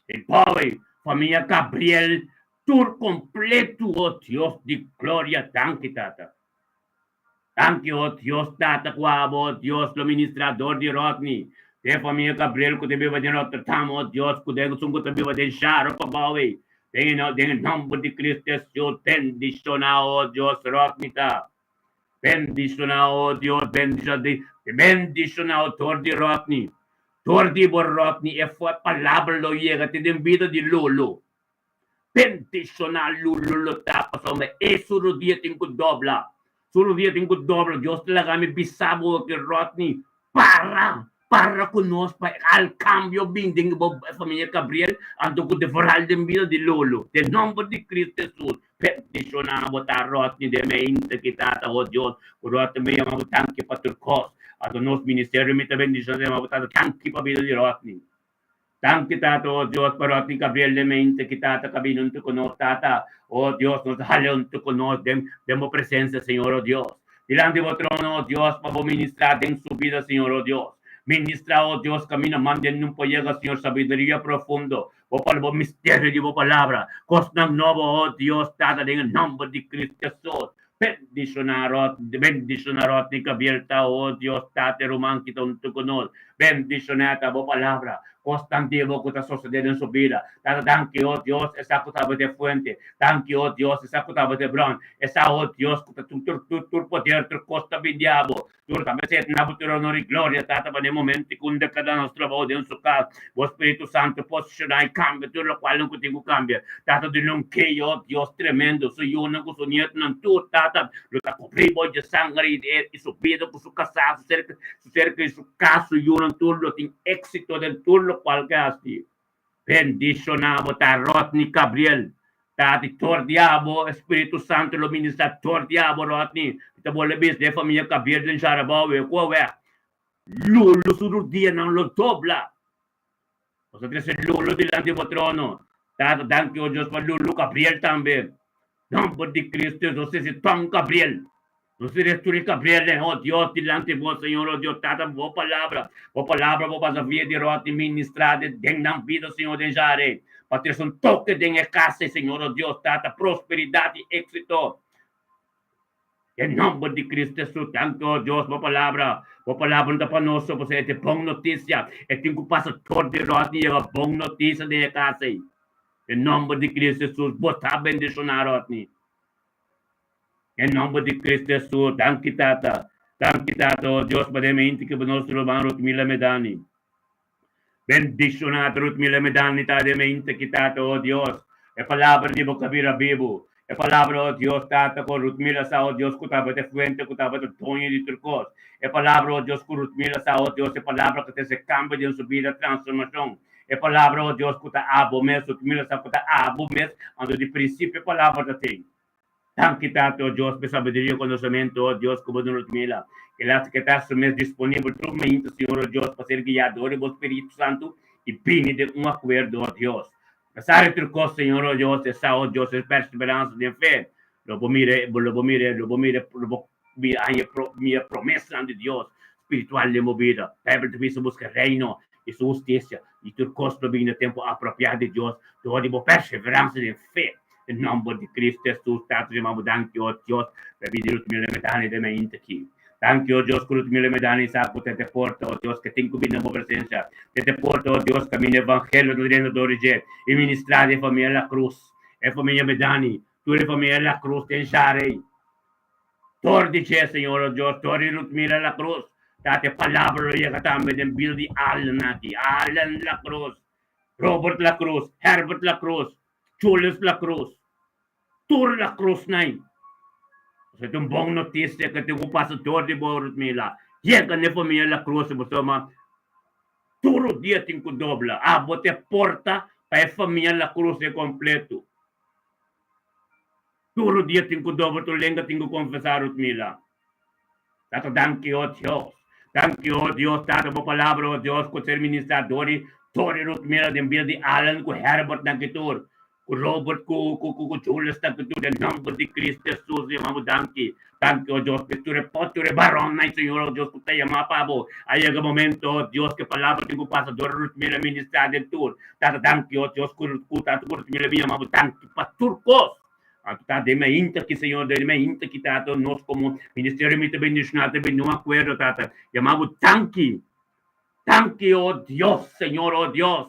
Speaker 1: E baoe, famia Gabriel tur completo, o Dios di gloria, danki Tata. Danki, o Dios Tata, ku abo, o Dios, lo ministrá dor di Rodney, den famia Gabriel ku ta biba den Rotterdam, o Dios, ku den esun ku ta biba den Jaro pa Bowie, den e den e nòmber di Cristo Hesus, bendishoná, o Dios, Rodney ta. Bendishoná, o Dios, bendishoná di bendishoná, o dor di Rodney. Dor di bo Rodney e palabra lo yega te den bida di Lolo. Bendishoná Lulu lo ta pasobra e su rodia tin ku dobla. Su rodia tin ku dobla. Dios ta laga mi bisa bo ke Rodney para. Para ku nos pa al kambio bin den bo famia Gabriel anto ku te foral den bida di Lolo. Den nomber di Cristo Jesus bendiciona bo ta Rodney den mente ki tata ho Dios ku Rodney mi yama bo danki pa tur kos anto nos ministerio mi ta bendiciona ta yama bo tata danki pa bida di Rodney. Danki tata oh Dios pa Rodney Gabriel den mente ki tata ka bini hunto ku nos tata oh Dios nos ta hala hunto ku nos den den bo presencia Señor oh Dios. Dilanti bo trono, o Dios, pa bo ministrá den su bida, Señor, o Dios. Ministrá, o Dios, kaminda manden nun por yega, Señor, sabiduria profundo, bo pala bo misterio di bo palabra, kosnan nobo, o Dios, Tata, den e nòmber di Cristo Jesus. Bendishoná Rod, bendishoná Rodney Gabriel ta, o Dios, Tata, e ruman ki ta huntu ku nos. Bendishoná ta bo palabra, Kosnan di bo ku ta sosodé den su bida. Tata, danki, o Dios, esa ku tabata e fuente. Danki, o Dios, esa ku tabata e bron. Esa, o Dios, ku ta tur, tur, tur, tur poder, tur kos ta bin di abo. Tur ta mester na bo tur honor i gloria, Tata, pa den momento ku unda kada nos trabou den su kas, bo Spiritu Santu posishoná i kambia tur lokual ku tin ku kambia. Tata, duna un kei, o Dios tremendo, su yunan ku su nietunan tur, Tata, lo ta kubrí bo dje sanger i i su bida ku su kasá, su ser Serka di su kas, su yunan tur lo tin éksito den tur lokual ke hasi. Bendishoná bo ta Rodney Gabriel. Ta di tur di abo, e Spiritu Santu lo ministrá tur di abo, Rodney. Mi ta bolbe bisa den e famia Gabriel den Jarabao e ku awe. Lulu su rudianan lo dobla. Nos ta trese Lulu dilanti bo trono. Tata, danki, o Dios, pa Lulu Gabriel tambe. Nomber di Cristo, nos trese Tom Gabriel. Nos trese tur e Gabrielnan, o Dios, dilanti bo, Señor, o Dios, Tata, bo palabra, bo palabra bo pasa via di Rodney ministra den nan bida, Señor, den Jare. Pa trese un toke den e casa, Señor, o Dios, Tata, prosperidad y éxito. Den nomber di Cristo Jesus, danki, o Dios, bo palabra, bo palabra no ta pa nos so, pasobra e ta bon noticia. E tin cu pasa tur di Rodney yega bon noticia den e casa ey. Den nomber di Cristo Jesus, bo ta bendiciona, Rodney. Den nomber di Cristo Jesus, danki Tata, danki Tata, o Dios, pa den mente cu nos ruman Rutmila Medani. Bendiciona Rutmila Medani ta den mente ki Tata, o Dios, e palabra di bo ka bira bibu. E palabra, o Dios, Tata, cu Rutmila sa, o Dios, cu tabata e fuente, cu tabata doño di tur cos. E palabra, o Dios, cu Rutmila sa, o Dios, e palabra cu trece cambio den su bida, transformacion. E palabra, o Dios, ku ta abo mes, ku mira sa ku ta abo mes, anto di prinsipio e palabra ta tin. Danki, Tata, o Dios, p'e sabiduria i konosementu, o Dios, ku bo duna Ludmila. E las ke ta su mes disponibel tur mainta, Señor, o Dios, pa ser guiá dor di bo Spiritu Santu i bini den un akuerdo, o Dios. Apesar di tur kos, Señor, o Dios, e sa, o Dios, e perseveransa den fe, lo bo mira, lo bo mira, lo bo mira, lo bo mira haña mira promesanan di Dios spiritual den bo bida. Bijbel ta bisa buska Reino i su hustisia, i tur kos lo bini na tempu apropiá di Dios dor di bo perseveransa den fe. Den nòmber di Kristu Hesus, Tata, yama bo danki, o Dios, pa e bida di Rutmila Medani den mainta aki. Danki, o Dios, ku Rutmila Medani sa ku ta te porta, o Dios, ke tin ku bini na bo presensia. Te te porta, o Dios, kaminda evangelio ta drenta dor di dje i ministrá di e famia La Cruz, e famia Medani, tur e famia La Cruz den Sharey. Dor di dje, Señor, o Dios, dor di Rutmila La Cruz, ta te palabra lo yega tambe den bida di Allen aki, Allen La Cruz, Robert La Cruz, Herbert La Cruz, Julius La Cruz, tur La Cruznan. Esei ta un bon notisia ku tin ku pasa dor di bo, Rutmila. Yega na e famia La Cruz, pasobra tur dia tin ku dobla. Abo ta e porta pa e famia La Cruz e kompleto. Tur dia tin ku dobla, tur lenga tin ku konfesá, Rutmila. Tata, danki, o Dios. Danki, o Dios, Tata, bo palabra, o Dios, ku ser ministrá dor di Tori Rutmila den bida di Allen ku Herbert nan ki tur, ku Robert ku ku ku Julius nan ki tur, den nòmber di Cristo Jesus yama bo danki. Danki, o Dios, p'e tur e pot, tur e baronnan, Señor, o Dios, ku ta yamá pa bo. A yega momento, o Dios, ku e palabra tin ku pasa dor di Rutmila ministrá den tur. Tata, danki, o Dios, ku ku Tata ku Rutmila bin yama bo danki pa tur kos. Anto ta den mainta ki Señor, den mainta ki Tata, nos como ministerio mi ta bendiciona, ta bini un acuerdo, Tata, yama bo danki, danki, oh Dios, Señor, oh Dios.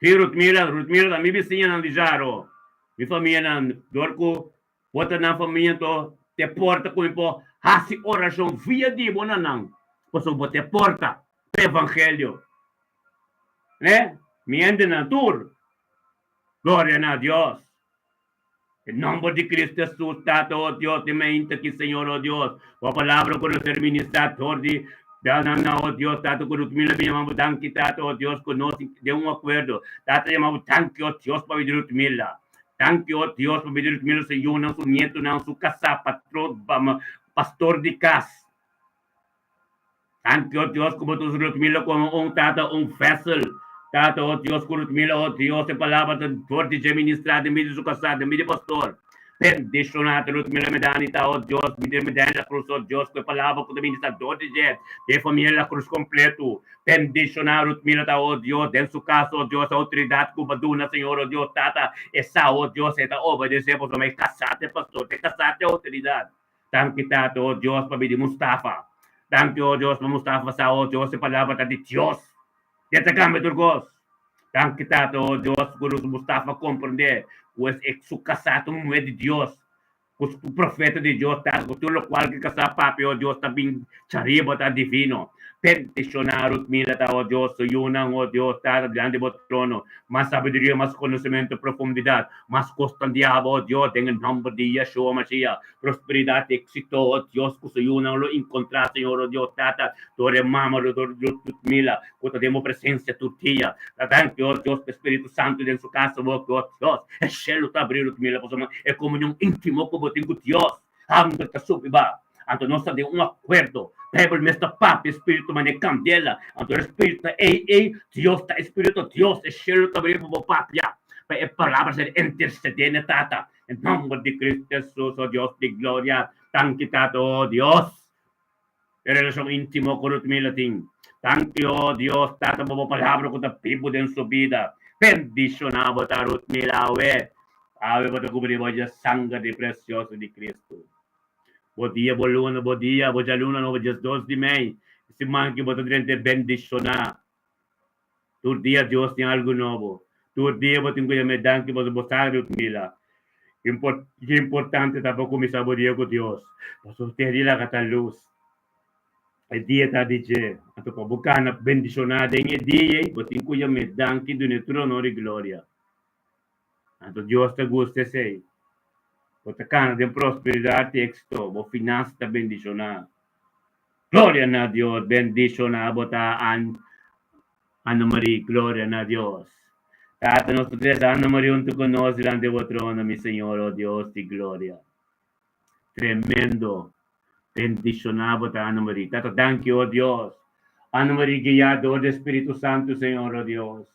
Speaker 1: Sí, Rutmira, Rutmira ta mi bisiñanan di Jaro, mi famianan, dor cu bo ta nan famia, anto te porta cu mi por haci oracion via di bo na nan, pasobra bo te porta pa evangelio. Ne? Mi hendenan tur. Gloria na Dios. Den nomber di Cristo Jesus, Tata, o Dios, den mainta aki, Señor, o Dios, Bo palabra cu nos ser ministrá tor di na, o Dios, Tata, cu nos mila bin yama Bo danki, Tata, o Dios, cu nos den un acuerdo, Tata, yama Bo danki, o Dios, pa bida di Rutmila. Danki, o Dios, pa bida di Rutmila, su yunan, su nietonan, su casá, patro, pastor di cas. Danki, o Dios, ku bo ta usa Rutmila komo un tata, un vessel. Tata, o Dios, ku Rutmila, o Dios, e palabra ta dor di dje ministrá den bida di su kasá, den bida di pastor. Bendishoná ta Rutmila Medani ta, o Dios, bida di Medani La Cruz, o Dios, ku e palabra ku ta ministrá dor di dje, den e famia La Cruz kompletu. Bendishoná Rutmila ta, o Dios, den su kas, o Dios, e outoridat ku bo duna, Señor, o Dios, Tata, e sa, o Dios, e ta obedesé, pasobra e kasá ta e pastor, ta e kasá ta e outoridat. Danki Tata, oh Dios, pa bidi Mustafa. Danki, oh Dios, pa Mustafa sa, oh Dios, e palabra ta di Dios. E ta cambia tur cos. Danki Tata, oh Dios, cu nos Mustafa comprende cu es e su casá ta un muher di Dios, cu su profeta di Dios, Tata, cu tur locual cu e casá papia, oh Dios, ta bin chariba, ta divino. Bendiciona Ruthmila ta, oh Dios, su yunan, oh Dios, Tata, dilanti bo trono. Mas sabiduria, mas conocimento, profundidad, mas cos tan diablo, oh Dios, den e nomber di Yeshua Mashiach. Prosperidad, éxito, oh Dios, cu su yunan lo encontra, Señor, oh Dios, Tata, door e mama, door Ruthmila, cu ta den bo presencia tur dia. Ta danki, oh Dios, pa e Spiritu Santo den su casa, oh Dios, e shelu ta abri, Ruthmila, pasobra e comunion intimo cu bo tin cu Dios, hamber ta subi ba. Anto nos ta den un akuerdo. Bijbel mes ta papia e spiritu manera kandela. Anto e spiritu ta ei ei, Dios ta e spiritu, Dios e shelu ta bria pa bo papia, pa e palabra ser intersedé na Tata. Den nomber di Cristo Jesus, o Dios di gloria, danki Tata, o Dios. E relashon intimo ku Rutmila tin. Danki, o Dios, Tata, pa bo palabra ku ta bibu den su bida. Bendishoná bo ta Rutmila awe. Awe bo ta kubri bo dje sanger di presioso di Cristo. Bo dia, bo luna, bo dia, bo djaluna nobo 12 di mei. E siman ki bo ta drenta e bendishoná. Tur dia Dios tin algu nobo. Tur dia bo tin ku yam'é danki pasobra bo sa Rutmila. Ki importante ta pa kuminsá bo dia ku Dios. Pasobra te di laga ta lus. E dia ta di dje. Anto pa bo kana bendishoná den e dia ei, bo tin ku yam'é danki dun'é tur honor i gloria. Anto Dios ta gusta esei. Bo ta kana den prosperidat i éksito, bo finansa ta bendishoná. Gloria na Dios! Bendishoná bo ta Anna Marie, gloria na Dios. Tata, nos ta trese Anna Marie huntu ku nos dilanti bo trono, mi Señor, o Dios di gloria. Tremendo! Bendishoná bo ta Anna Marie. Tata, danki, o Dios. Anna Marie guiá dor di e Spiritu Santu, Señor, o Dios.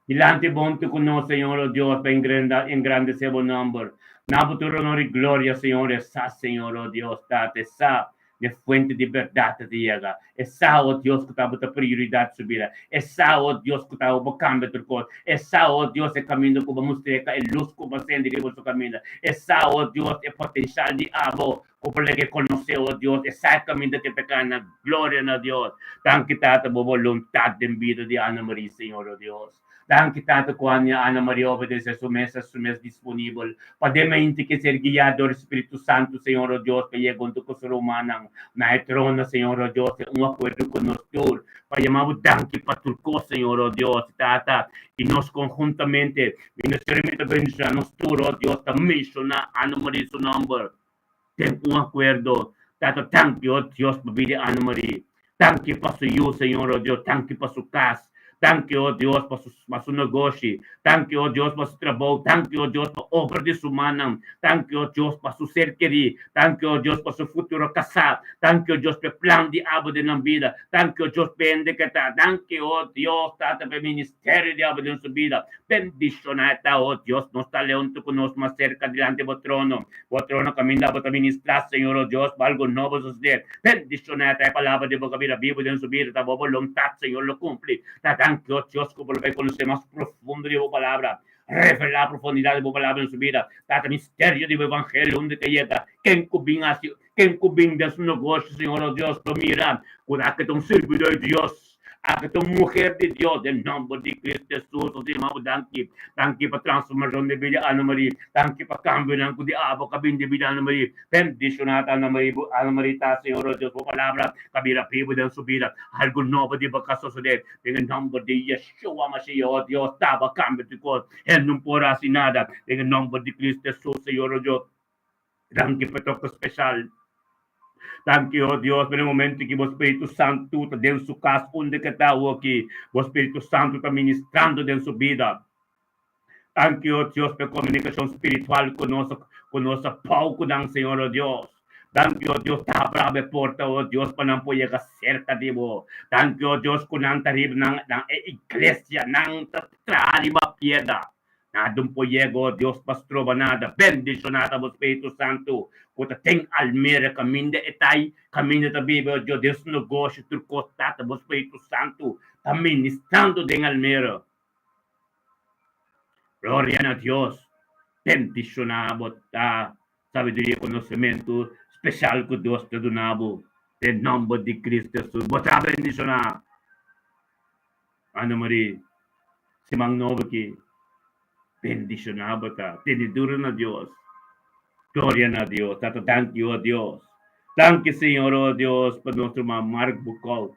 Speaker 1: Dilanti bon tu ku nos, Señor, o Dios, pa engrandesé bo nòmber. Na bo tur onor i gloria, Señor, e sa, Señor, o Dios, Tata, e sa n'e fuente di bèrdat ta yega. E sa, o Dios, ku ta bo ta prioridat su bida. E sa, o Dios, ku ta bo kambia tur kos. E sa, o Dios, e kaminda ku bo mustr'é ka e lus ku bo sende riba su kaminda. E sa, o Dios, e potenshal di abo Ku por lege konosé, o Dios, e sa e kaminda ke ta kana. Gloria na Dios. Danki, Tata, bo boluntat den bida di Ana Marie, Señor, o Dios. Danki, Tata, ku Ana Marie obedesé su mes, hasi su mes disponibel pa den mente ke ser guiá dor e Spiritu Santu, Señor, o Dios, pa yega huntu ku su rumannan na e trono, Señor, o Dios, den un akuerdo ku nos tur, pa yama bo danki pa tur kos, Señor, o Dios, Tata, i nos konhuntamente, Ministerio mi ta bendishoná nos tur, o Dios, ta menshoná Ana Marie su nòmber. Den un akuerdo, Tata, danki, o Dios, pa bida di Ana Marie. Danki pa su yu, Señor, o Dios, danki pa su kas. Danki, o Dios, pa su pa su negoshi. Danki, o Dios, pa su trabou. Danki, o Dios, pa obra di su mannan. Danki, o Dios, pa su ser kerí. Danki, o Dios, pa su futuro kasá. Danki, o Dios, pa e plan di abo den nan bida. Danki, o Dios, pa e hende ke ta. Danki, o Dios, Tata, pa e ministerio di abo den su bida. Bendishoná e ta, o Dios, nos ta leuntu ku nos mas serka dilanti bo trono. Bo trono kaminda bo ta ministrá, Señor, o Dios, pa algu nobo sosodé. Bendishoná e ta e palabra di bo ka bira bibu den su bida, ta bo boluntat, Señor, lo kumpli. Ta danki, o Dios, ku bo lo bai konosé mas profundo di bo palabra. Revelá profundidat di bo palabra den su bida. Tata, misterio di bo evangelio unda ke yega, ken ku bin hasi, ken ku bin den su negoshi, Señor, o Dios, lo mira ku ta aki ta un sirbidor di Dios. Aki ta un muher di Dios den nomber di Cristo Jesus. Nos yama bo danki. Danki pa transformacion den bida di Ana Marie. Danki pa cambionan cu di abo ka bin den bida di Ana Marie. Bendiciona ta Ana Marie. Bo Ana Marie ta Señor o Dios bo palabra ka bira bibo den su bida. Algo nobo di bo ka sosode den e nomber di Yeshua Mashiach. O Dios taba cambia tur cos. Hende no por haci nada den e nomber di Cristo Jesus Señor o Dios. Danki pa e toke special. Danki, o Dios, pa e momento ki bo Spiritu Santu ta den su kas unda ke ta awoki. Bo Spiritu Santu ta ministrando den su bida. Danki, o Dios, pa e komunikashon spiritual ku nos ku nos a pou ku nan, Señor, o Dios. Danki, o Dios, ta habra e porta, o Dios, pa nan por yega serka di bo. Danki, o Dios, ku nan ta riba nan nan e iglesia, nan ta traha riba piedra. Nada un por yega, o Dios, pa stroba nada. Bendishoná ta bo Spiritu Santu ku ta ten Almera kaminda e ta i kaminda ta biba, o Dios, den su negoshi, tur kos ta bo Spiritu Santu ta ministrando den Almera. Gloria na Dios. Bendishoná bo ta sabiduria i konosementu speshal ku Dios ta duna bo. Den nòmber di Kristu Hesus, bo ta bendishoná. Ana Marie, siman nobo aki, bendishoná bo ta. Tene duro na Dios. Gloria na Dios. Tata, danki, o Dios. Danki, Señor, o Dios, pa nos ruman Mark Bukout.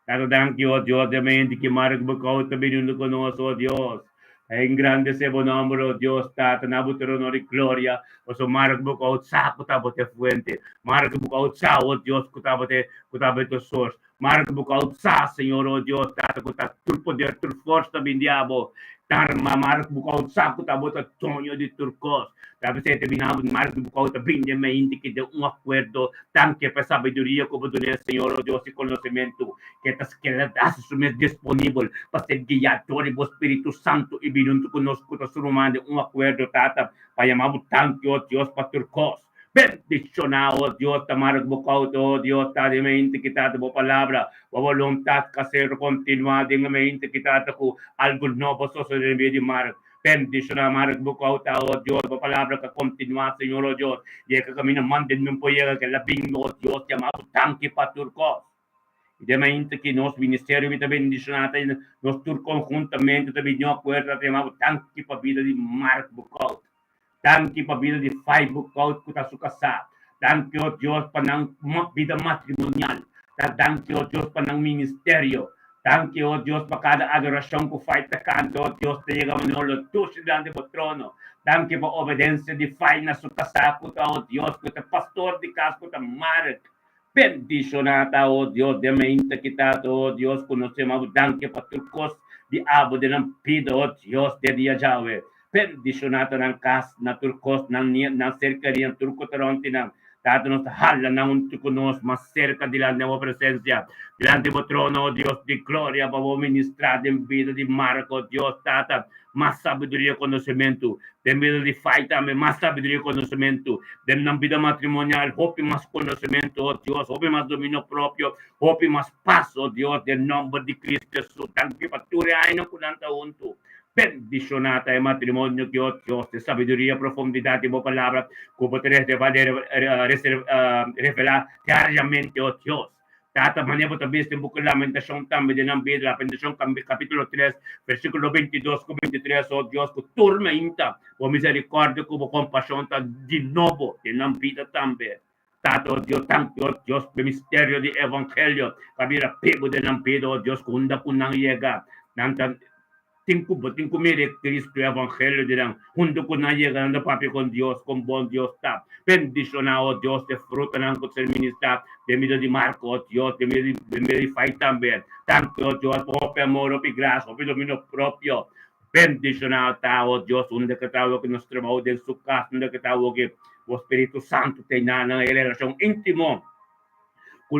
Speaker 1: Tata, danki, o Dios, di mente ki Mark Bukout ta bini huntu ku nos, o Dios. Ta engrandesé bo nòmber, o Dios, Tata, na bo tur honor i gloria. Pasobra Mark Bukout sa ku ta bo ta e fuente. Mark Bukout sa, o Dios, ku ta bo ta e, ku ta bo e source. Mark Bukout sa, Señor, o Dios, Tata, ku ta tur poder, tur forsa bin di abo. Tarma, Mark Bukout sa ku ta bo ta doño di tur kos. Ta p'esei ta bin abo, Mark Bukout ta bini den mente ki den un akuerdo, danki pa e sabiduria ku bo dun'é, Señor, o Dios di konosementu, ke ta keda hasi su mes disponibel pa ser guiá dor di bo Spiritu Santu i bini huntu ku nos ku ta su ruman den un akuerdo, Tata, pa yama bo danki, o Dios, pa tur kos. Bendiciona, o Dios, ta mara cu bo cauta, o Dios, ta den mente ki ta bo palabra, bo voluntad ca ser continua den mente ki ta cu algo nobo sosode den bida di Mark. Bendiciona Mark cu bo cauta, o Dios, bo palabra ca continua, Señor, o Dios, yega camina mande nun por yega ke la bin, o Dios, yama bo danki pa tur cos. Y den mente ki nos ministerio mi ta bendiciona ta nos tur conhuntamente ta bini acuerdo ta yama bo danki pa bida di Mark bo cauta. Danki pa bida di Fai Bukout ku ta su kasá. Danki, o Dios, pa nan bida matrimonial. Ta danki, o Dios, pa nan ministerio. Danki, o Dios, pa kada adorashon ku Fai ta kanta, o Dios, ta yega manera lo dushi dilanti bo trono. Danki pa obedensia di Fai na su kasá ku ta, o Dios, ku ta pastor di kas ku ta Mark. Bendishoná ta, o Dios, den meinta kita, o Dios, ku nos yama bo danki pa tur kos di abo den nan bida, o Dios, den dia djawe. Bendishoná ta nan kas, na tur kos, nan nie, nan serkaria, tur ku ta rònt di nan. Tata, nos ta hala nan huntu ku nos mas serka dilanti bo presensia, dilanti bo trono, o Dios di gloria, pa bo ministrá den bida di Mark, o Dios, Tata, mas sabiduria i konosementu. Den bida di Fai tambe, mas sabiduria i konosementu. Den nan bida matrimonial, hopi mas konosementu, o Dios, hopi mas dominio propio, hopi mas pas, o Dios, den nòmber di Cristo Hesus. Danki pa tur e añanan ku nan ta huntu. Bendishoná ta e matrimonio ki, o Dios, e sabiduria, profundidat di bo Palabra ku bo ta revelá diariamente, o Dios. Tata, manera bo ta bisti den buki Lamentashon tambe den nan bida, Lamentashon kapítulo 3, versíkulo 22 ku 23, o Dios, ku tur mainta bo miserikòrdia ku bo kompashon ta di nobo den nan bida tambe. Tata, o Dios, danki, o Dios, pa e misterio di evangelio ku a bira bibu den nan bida, o Dios, ku unda ku nan yega, nan ta Tin ku bo tin ku mira e Cristo, e Evangelio di nan, huntu ku nan yega nan ta papia kon Dios, kon bon Dios ta. Bendishoná, o Dios, e frutanan ku ta ser ministrá den bida di Marco, o Dios, den bida di den bida di Fai tambe. Danki, o Dios, pa hopi amor, hopi grasia, hopi dominio propio. Bendishoná ta, o Dios, unda ku ta awo ku nos trabou den su kas, unda ku ta awo ku bo Spiritu Santu ta yna nan e relashon íntimo. Ku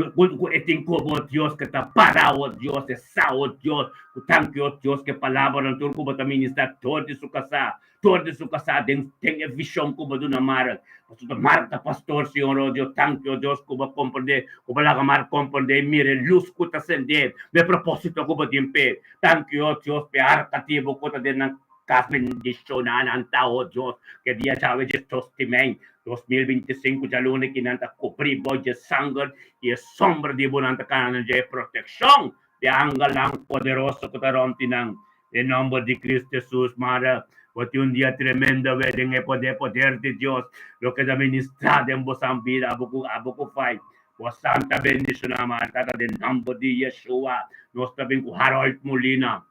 Speaker 1: e tin ku bo Dios ku ta para o Dios e sa o Dios ku tanki o Dios ku e palabranan tur ku bo ta ministra dor di su kasá dor di su kasá den den e vishon ku bo duna Mark pasobra Mark ta pastor Señor o Dios tanki o Dios ku bo komprende ku bo laga Mark komprende i mira e lus ku ta sende na e proposito ku bo tin p'e tanki o Dios p'e arka di bo ku ta den nan kas bendishoná nan ta o Dios ku e dia djawe Jesus tin 2025 djaluna ki nan ta kubrí bo dje sanger i e sombra di bo nan ta kana dje protekshon. di angelnan poderoso ku ta rònt di nan. Den nòmber di Kristu Hesus, Mara, bo tin un dia tremendo awe den e poder poder di Dios lo keda ministrá den bosan bida. Abo ku abo ku fai, bo santa bendishoná, Mara, Tata, den nòmber di Yeshua. Nos ta bin ku Harold Molina.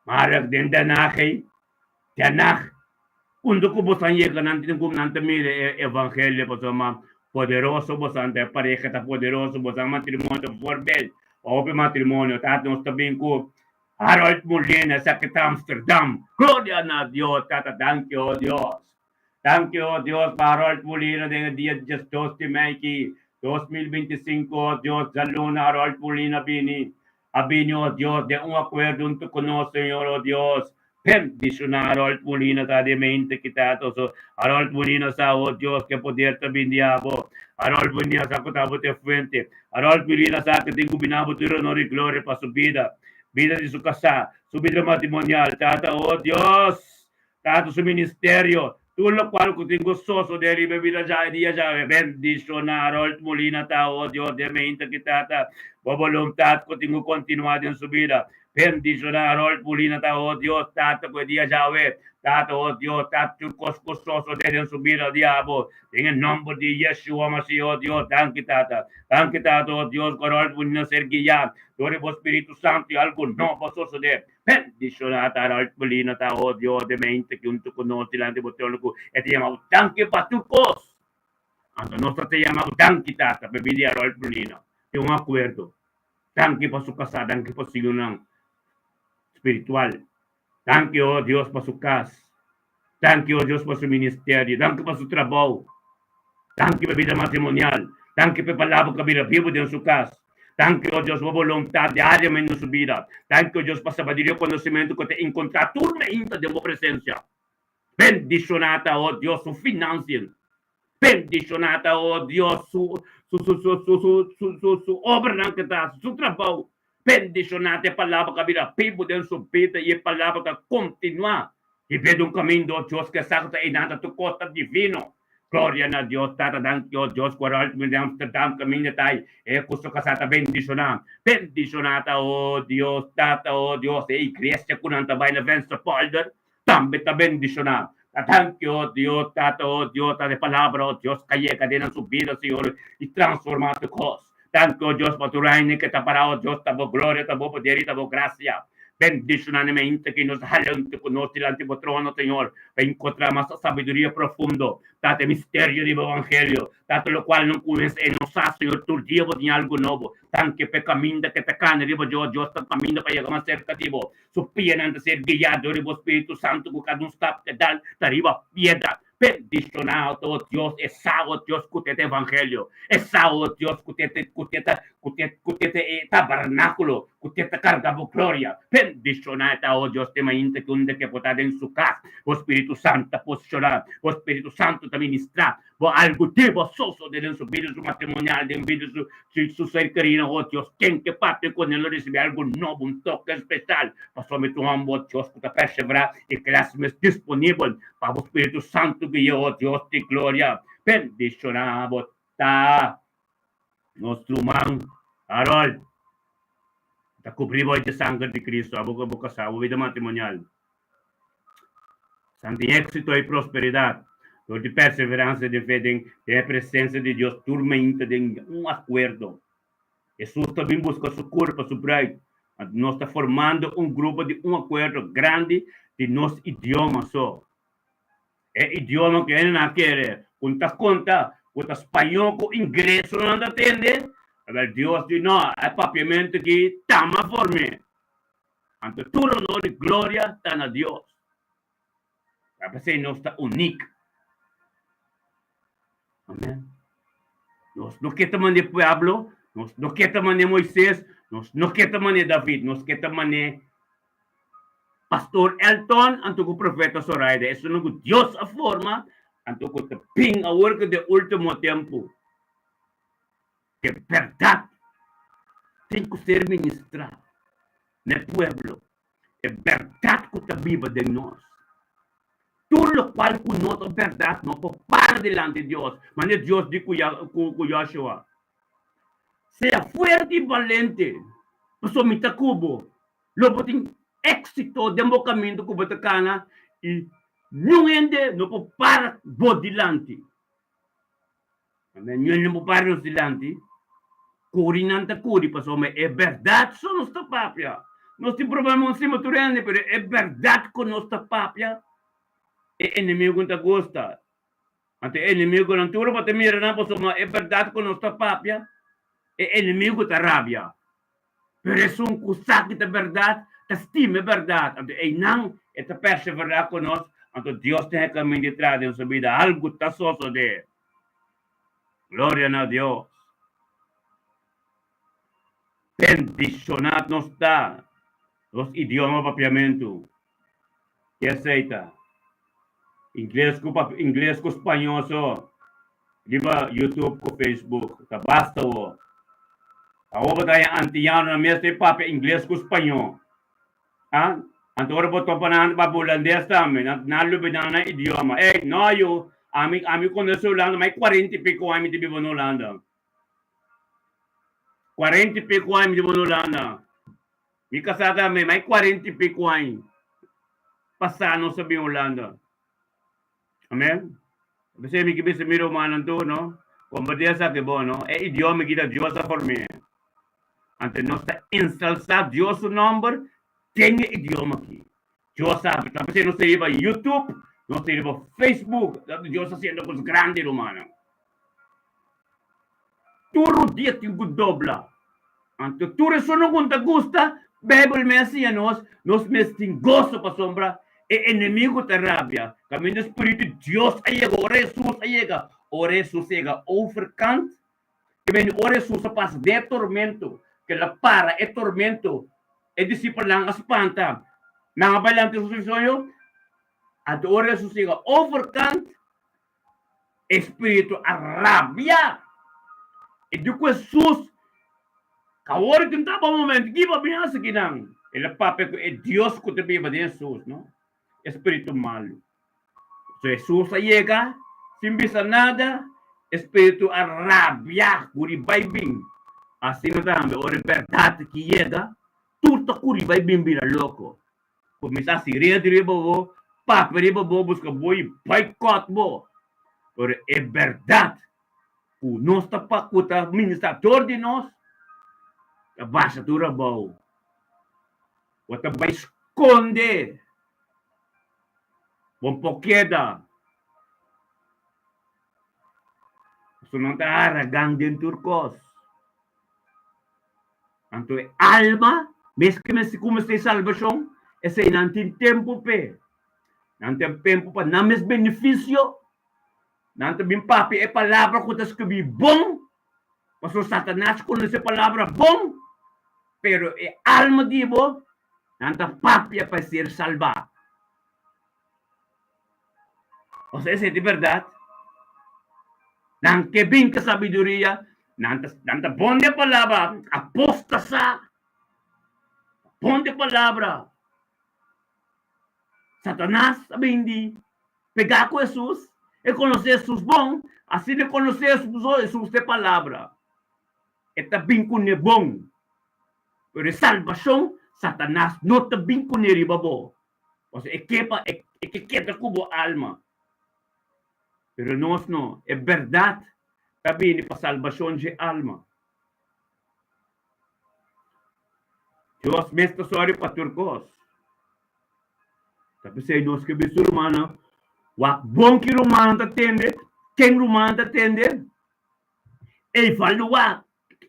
Speaker 1: Mara, den Den Haag ei, Den Haag, unda ku bosan yega nan tin ku nan ta mira e evangelio pasobra poderoso bosan ta, e pareha ta poderoso, bosan matrimonio ta voorbeeld pa hopi matrimonio. Tata, nos ta bin ku Harold Molina, esaki ta Amsterdam. Gloria na Dios, Tata, danki, o Dios. Danki, o Dios, pa Harold Molina den e dia diesdos di mei ki 2025, o Dios, djaluna Harold Molina bini. A bini, o Dios, den un akuerdo huntu ku nos, Señor, o Dios. Bendishoná Harold Molina ta den mente ki Tata. So, Harold Molina sa, o Dios, ke poder ta bin di abo. Harold Molina sa ku ta bo ta e fuente. Harold Molina sa ku tin ku bini abo tur honor i gloria pa su bida, bida di su kasá, su bida matrimonial. Tata, o Dios, Tata su ministerio, tur lokual ku tin gososo den riba e bida dja e dia dja. Bendishoná Harold Molina ta, o Dios, den mente ki Tata, bo boluntat ku tin ku kontinuá den su bida. Bendishoná Harold Molina ta, o Dios, Tata, ku e dia djawe. Tata, o Dios, Tata, tur kos ku sosodé den su bida di abo. Den e nòmber di Yeshua Mashiach, o Dios, danki, Tata. Danki, Tata, o Dios, ku Harold Molina ser guiá dor di bo Spiritu Santu i algu nobo sosodé. Bendishoná ta Harold Molina ta, o Dios, den mente ki huntu ku nos dilanti bo trono ku e ta yama bo danki pa tur kos. Anto nos ta ta yama bo danki, Tata, pa e bida di Harold Molina. Tin un akuerdo. Danki pa su kasá, danki pa su yunan spiritual. Danki, o Dios, pa su kas. Danki, o Dios, pa su ministerio. Danki pa su trabou. Danki pa e bida matrimonial. Danki pa e palabra ku a bira bibu den su kas. Danki, o Dios, pa bo boluntat diariamente den su bida. Danki, o Dios, pa sabiduria i konosementu ku e ta enkontrá tur meinta den bo presensia. Bendishoná ta, o Dios, su finansien. Bendishoná ta, o Dios, su su su su su su su su su obranan ku e ta hasi, su trabou. Bendishoná ta e palabra ku a bira bibu den su bida i e palabra ku a kontinuá hib'é den un kaminda, o Dios, ku esaki ta einan ta tur kos ta divino. Gloria na Dios Tata, danki o Dios ku Harold mi di Amsterdam kaminda ta ei e ku su kasá ta bendishoná. Bendishoná ta, o Dios Tata, o Dios, e iglesia ku nan ta bai na Vensterpolder. Tambe ta bendishoná. Ta danki, o Dios, Tata, o Dios, ta e palabra, o Dios, ka yega den nan su bida, Señor, i transformá tur kos. Danki, o Dios, pa tur aña ke ta pará, o Dios, ta bo gloria, ta bo poder i ta bo grasia. Bendishoná na mente ki nos halente ku nos dilanti bo trono, Señor, pa enkontrá mas sabiduria profundo. Tata, e misterio di bo evangelio. Tata, lokual no kuminsá e no sa, Señor, tur dia bo tin algu nobo. Danki pa e kaminda ke ta kana riba dje, o Dios, ta kaminda pa yega mas serka di bo. Su pianan ta ser guiá dor di bo Spiritu Santu ku kada un stap ke dal ta riba piedra. Bendishoná o Dios e sa, o Dios, ku te ta evangelio, e sa, o Dios, ku te ta ku te ta ku te ku te ta e tabernákulo, ku te ta karga bo gloria. Bendishoná e ta, o Dios, te mainta ki unda ke bo ta den su kas, bo Spiritu Santu ta posishoná, bo Spiritu Santu ta ministrá, Bo algu di bo sosode den su bida su matrimonial, den bida su su ser kerido, oh Dios, ken ke papia ku ne lo risibi algu nobo, un toke spesial, pasobra mi ta un homber, oh Dios, ku ta perseverá i klas mes disponibel pa bo Spiritu Santu guia, oh Dios di gloria. Bendishoná bo ta nos ruman Harold. Ta kubrí bo dje sanger di Cristo, abo ku bo kasá, bo bida matrimonial. San tin éxito i prosperidat dor di perseveransia den fe den e presensia di Dios tur mainta den un akuerdo. Hesus ta bin buska su kurpa, su bruid. Anto nos ta formando un grupo di un akuerdo grandi di nos idioma so. E idioma ku hende nan a kere ku no ta konta ku ta spañó ku ingles so nan ta tende, awel Dios di no, e papiamentu aki tama form'é. Anto tur honor i gloria ta na Dios. Ta p'esei nos ta unik. Amen. Nos no ke ta man'e pueblo, nos no ke ta man'e Moises, nos no ke ta man'e David, nos ke ta man'e Pastor Elton anto ku Profeta Zoraida, esunnan ku Dios a forma anto ku ta bin awor ku den ultimo tempu. E bèrdat tin ku ser ministrá na e pueblo, e bèrdat ku ta biba den nos. Tur lokual ku no ta bèrdat no por para dilanti Dios, manera Dios di ku Joshua, Sea fuerte i balente. Pasobra mi ta ku bo. Lo bo tin éksito den bo kaminda ku bo ta kana i niun hende no por para bo dilanti. Amen. Niun hende no por para nos dilanti. Kuri nan ta kuri pasobra e bèrdat so nos ta papia. Nos tin problema onsima tur hende, pero e bèrdat ku nos ta papia, e enemigu no ta gusta. Anto e enemigunan tur bo ta mira nan pasobra e bèrdat ku nos ta papia, e enemigu ta rabia. Pero esun ku sa ki ta bèrdat ta stima e bèrdat. Anto einan e ta perseverá ku nos, anto Dios tin e kaminda di traha den su bida. Algu ta sosodé. Gloria na Dios. Bendishoná nos ta, nos idioma papiamentu. Ke esei ta? Ingles ku pap ingles ku spañó so riba YouTube ku Facebook ta basta wo. Awor bo ta haña antianonan mes ta e papia ingles ku spañó. Ah, anto ora bo topa nan ta papia hulandes tambe. Nan nan lubida nan idioma. Ey, no yu, ami ami konosé Hulanda mai kuarenta i piko aña mi ta biba na Hulanda. Kuarenta i piko aña mi ta biba na Hulanda. Mi kasá tambe, mai kuarenta i piku aña pasá nos a bin Hulanda. Amen. P'esei mi ke bisa mi rumannan tur, no, kompartí esaki bo, no, e idioma ki ta Dios a form'é. Anto nos ta ensalsá Dios su nòmber den e idioma aki. Dios sabi, ta p'esei nos ta riba YouTube, nos ta riba Facebook, Dios ta hasiendo kos grandi, rumannan. Tur dia tin ku dobla. Anto tur esun ku ta gusta, Beibel mes a siña nos, nos mes tin goso pasobra e enemigu ta rabia. Kaminda spiritu di Dios a yega, ora Hesus a yega, ora Hesus a yega overkant, ke bini ora Hesus a pasa den e tormento, ke el a para e tormento, e disipelnan a spanta, nan a bai lanta Hesus su soño, anto ora Hesus a yega overkant, E spiritu a rabia. E di ku Hesus, Awor ki ta bo momento, ki bo bin hasi kinan? El a papia ku e Dios ku ta biba den Hesus, no e spiritu malu. So Hesus a yega sin bisa nada, e spiritu a rabia kuri bai bin. Asina tambe ora e bèrdat ki yega, tur ta kuri bai bin bira loko. Kuminsá siria di riba bo, papia riba bo, buska bo i boikòt bo. Pero e bèrdat ku nos ta pa ku ta ministrá dor di nos ta basha tur abou. Bo ta bai skonde, bo por keda. Pasobra nan ta haragan den tur kos. Anto e alma, mes ke mester kuminsá e salbashon, esei nan tin tempu p'e. Nan tin tempu pa nan mes benefisio. Nan ta bin papia e palabra ku ta skibí bon, pasobra Satanas konosé palabra bon, pero e alma di bo, nan ta papia pa e ser salbá. Osea esei ta bèrdat. Nan ke bin ku sabiduria, nan ta nan ta bon den palabra, apostasá, bon den palabra. Satanas a bin di pegá ku Hesus, e konosé Hesus bon, asina e konosé Hesus, Hesus ta e palabra. E ta bin kuné bon, pero e salbashon Satanas no ta bin kuné riba bo. Pasobra e ke pa e ke keda ku bo alma. Pero nos no, e bèrdat ta bini pa salbashon dje alma. Dios mes ta sòri pa tur kos. Ta p'esei nos ke bisti rumannan, wak bon ki rumannan ta tende, ken rumannan ta tende, evaluá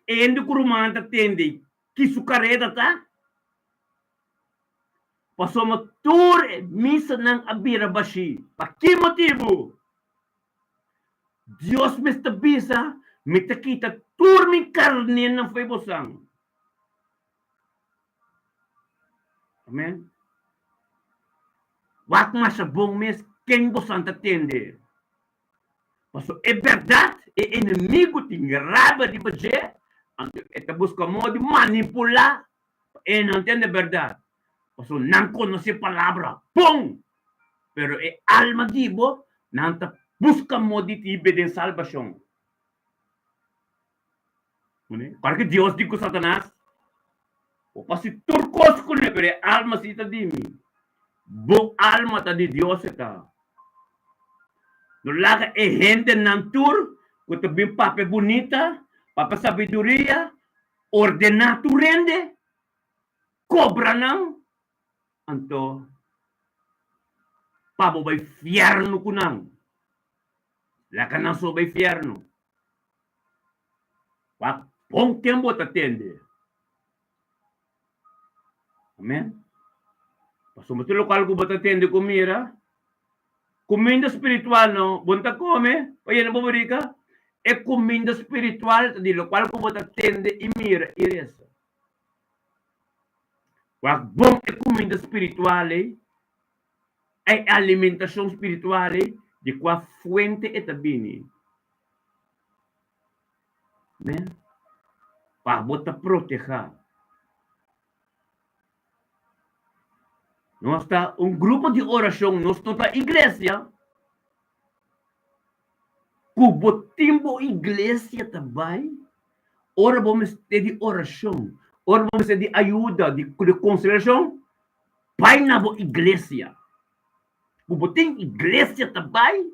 Speaker 1: hende ku rumannan ta tende ki su kareda ta. Pasobra tur e misanan a bira bashí. Pa ki motibu? Dios mes ta bisa, Mi ta kita tur mi karnénan fo'i bosan. Amen. Wak masha bon mes ken bosan ta tende. Pasobra e bèrdat, e enemigu tin rabia riba dje, anto e ta buska modo di manipulá E no ntende bèrdat, pasobra nan konosé palabra bon, pero e alma di bo nan ta buska moda di hiba den salbashon. Ora ku Dios di ku Satanas? Bo por hasi tur kos kuné, pero e alma si ta di mi. Bo alma ta di Dios e ta. No laga e hendenan tur ku ta bin papia bunita, papia sabiduria, ordená tur hende, kobra nan, anto pa bo bai fièrnu ku nan. Laga nan so bai fièrnu. Wak bon ken bo ta tende. Amen. Pasobra tur lokual ku bo ta tende ku mira, kuminda spiritual no, bo no ta kome pa yena bo barika. E kuminda spiritual ta di lokual ku bo ta tende i mira i resa. Wak bon e kuminda spiritual ei, e alimentashon spiritual ei, di kua fuente e ta bini. Amen. Pa bo ta protehá. Nos ta un grupo di orashon, nos no ta iglesia. Ku bo tin bo iglesia ta bai ora bo mester di orashon, ora bo mester di ayuda, di konselashon, bai na bo iglesia. Ku bo tin iglesia ta bai,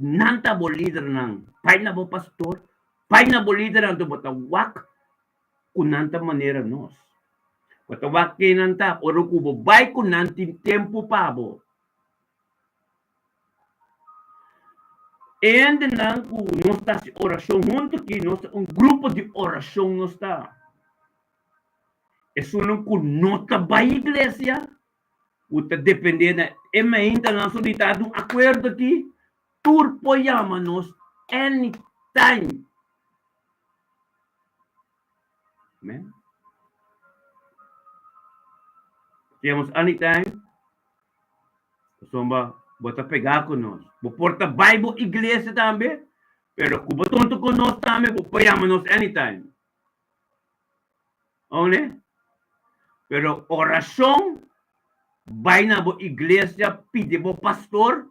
Speaker 1: nan ta bo lidernan. Bai na bo pastor, bai na bo lidernan, anto bo ta wak ku nan ta manera nos. Bo ta wak ken nan ta ora ku bo bai ku nan tin tempu pa bo. E hendenan ku nos ta hasi orashon huntu aki, nos ta un grupo di orashon nos ta. Esunnan ku no ta bai iglesia, ku ta dependé na e maintanan so di ta di un akuerdo aki, tur por yama nos anytime. Amen. Yama nos anytime. Pasobra bo ta pegá ku nos. Bo por ta bai bo iglesia tambe, pero ku bo tonto ku nos tambe, bo por yama nos anytime. One? Pero orashon, bai na bo iglesia, pidi bo pastor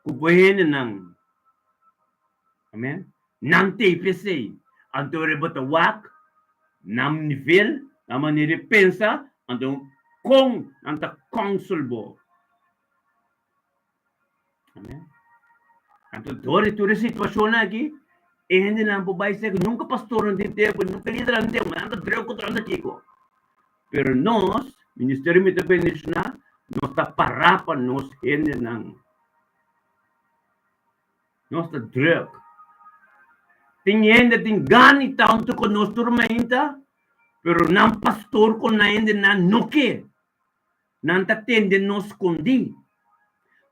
Speaker 1: ku bo hendenan. Amen. Nan t'ei p'esei. Anto ora bo ta wak nan nivel, nan manera di pensa, anto kon nan ta counsel bo. Amen. Anto dor di tur e situashonnan aki, e hendenan por bai sek, nunka pastornan tin tempu, nunka lidernan tin tempu, nan ta druk ku nan ta kiko. Pero nos, Ministerio Mi Ta Bendishoná, nos ta pará pa nos hendenan. Nos ta druk. Tin hende tin gana i tantu ku nos tur mainta, pero nan pastor ku nan hendenan no ke. Nan ta tende nos skondí.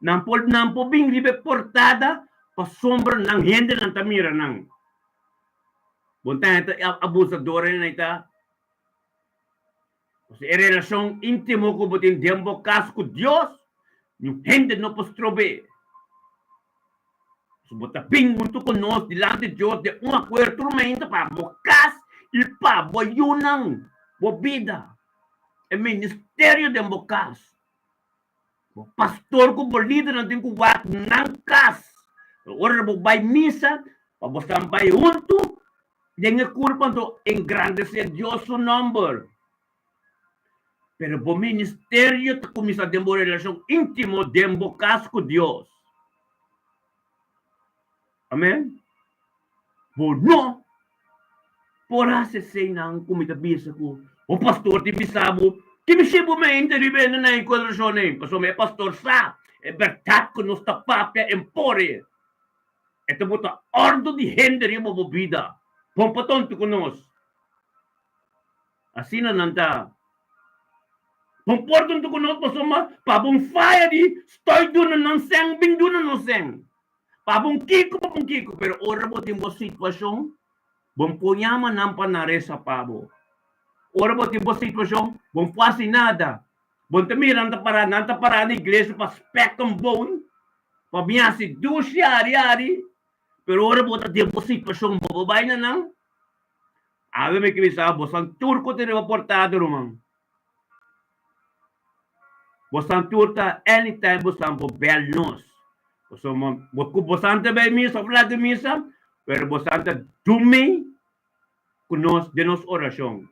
Speaker 1: Nan por nan por bin riba e portada pasobra nan hendenan ta mira nan. Bon ta hende ta abusadornan ei ta. Pasobra e relashon íntimo ku bo tin den bo kas ku Dios, niun hende no por strob'é. Pasobra bo ta bin huntu ku nos dilanti Dios den un akuerdo tur mainta pa bo kas i pa bo yunan, bo bida. E ministerio den bo kas. Bo pastor ku bo lidernan tin ku wak nan kas. Ora bo bai misa, pa bo stan bai huntu den e kurpa anto engrandesé Dios su nòmber. Pero bo ministerio ta kuminsá den bo relashon íntimo den bo kas ku Dios. Amèn. Bo no por hasi eseinan ku mi ta bisa ku bo pastor tin bisa bo. Ki mishi bo mente riba e nan enkuadrashon ei? Pasobra e pastor sa e bèrdat ku nos ta papia en pore. E ta bota òrdu di hende riba bo bida. Bon pa tonto ku nos. Asina nan ta. Bon por tonto ku nos pasobra pa bo un faya di stoi duna nan sèn bin duna nos sèn. Pa bon kiko, pa bon kiko, pero ora bo tin bo situashon, bo por yama nan pa nan resa pa bo. Ora bo tin bo situashon, bo no por hasi nada. Bo no ta mira nan ta para, nan ta para na iglesia pa spek and bone, pa bin hasi dushi ari ari, pero ora bo ta den bo situashon, bo por bai na nan? Awe mi ke bisa bo, bosan tur ku tene bo portada, ruman. Bosan tur ta anytime bosan por bel nos. Pasobra bo ku bosan ta bai misa of laga misa, pero bosan ta dumi. ku nos den nos orashon.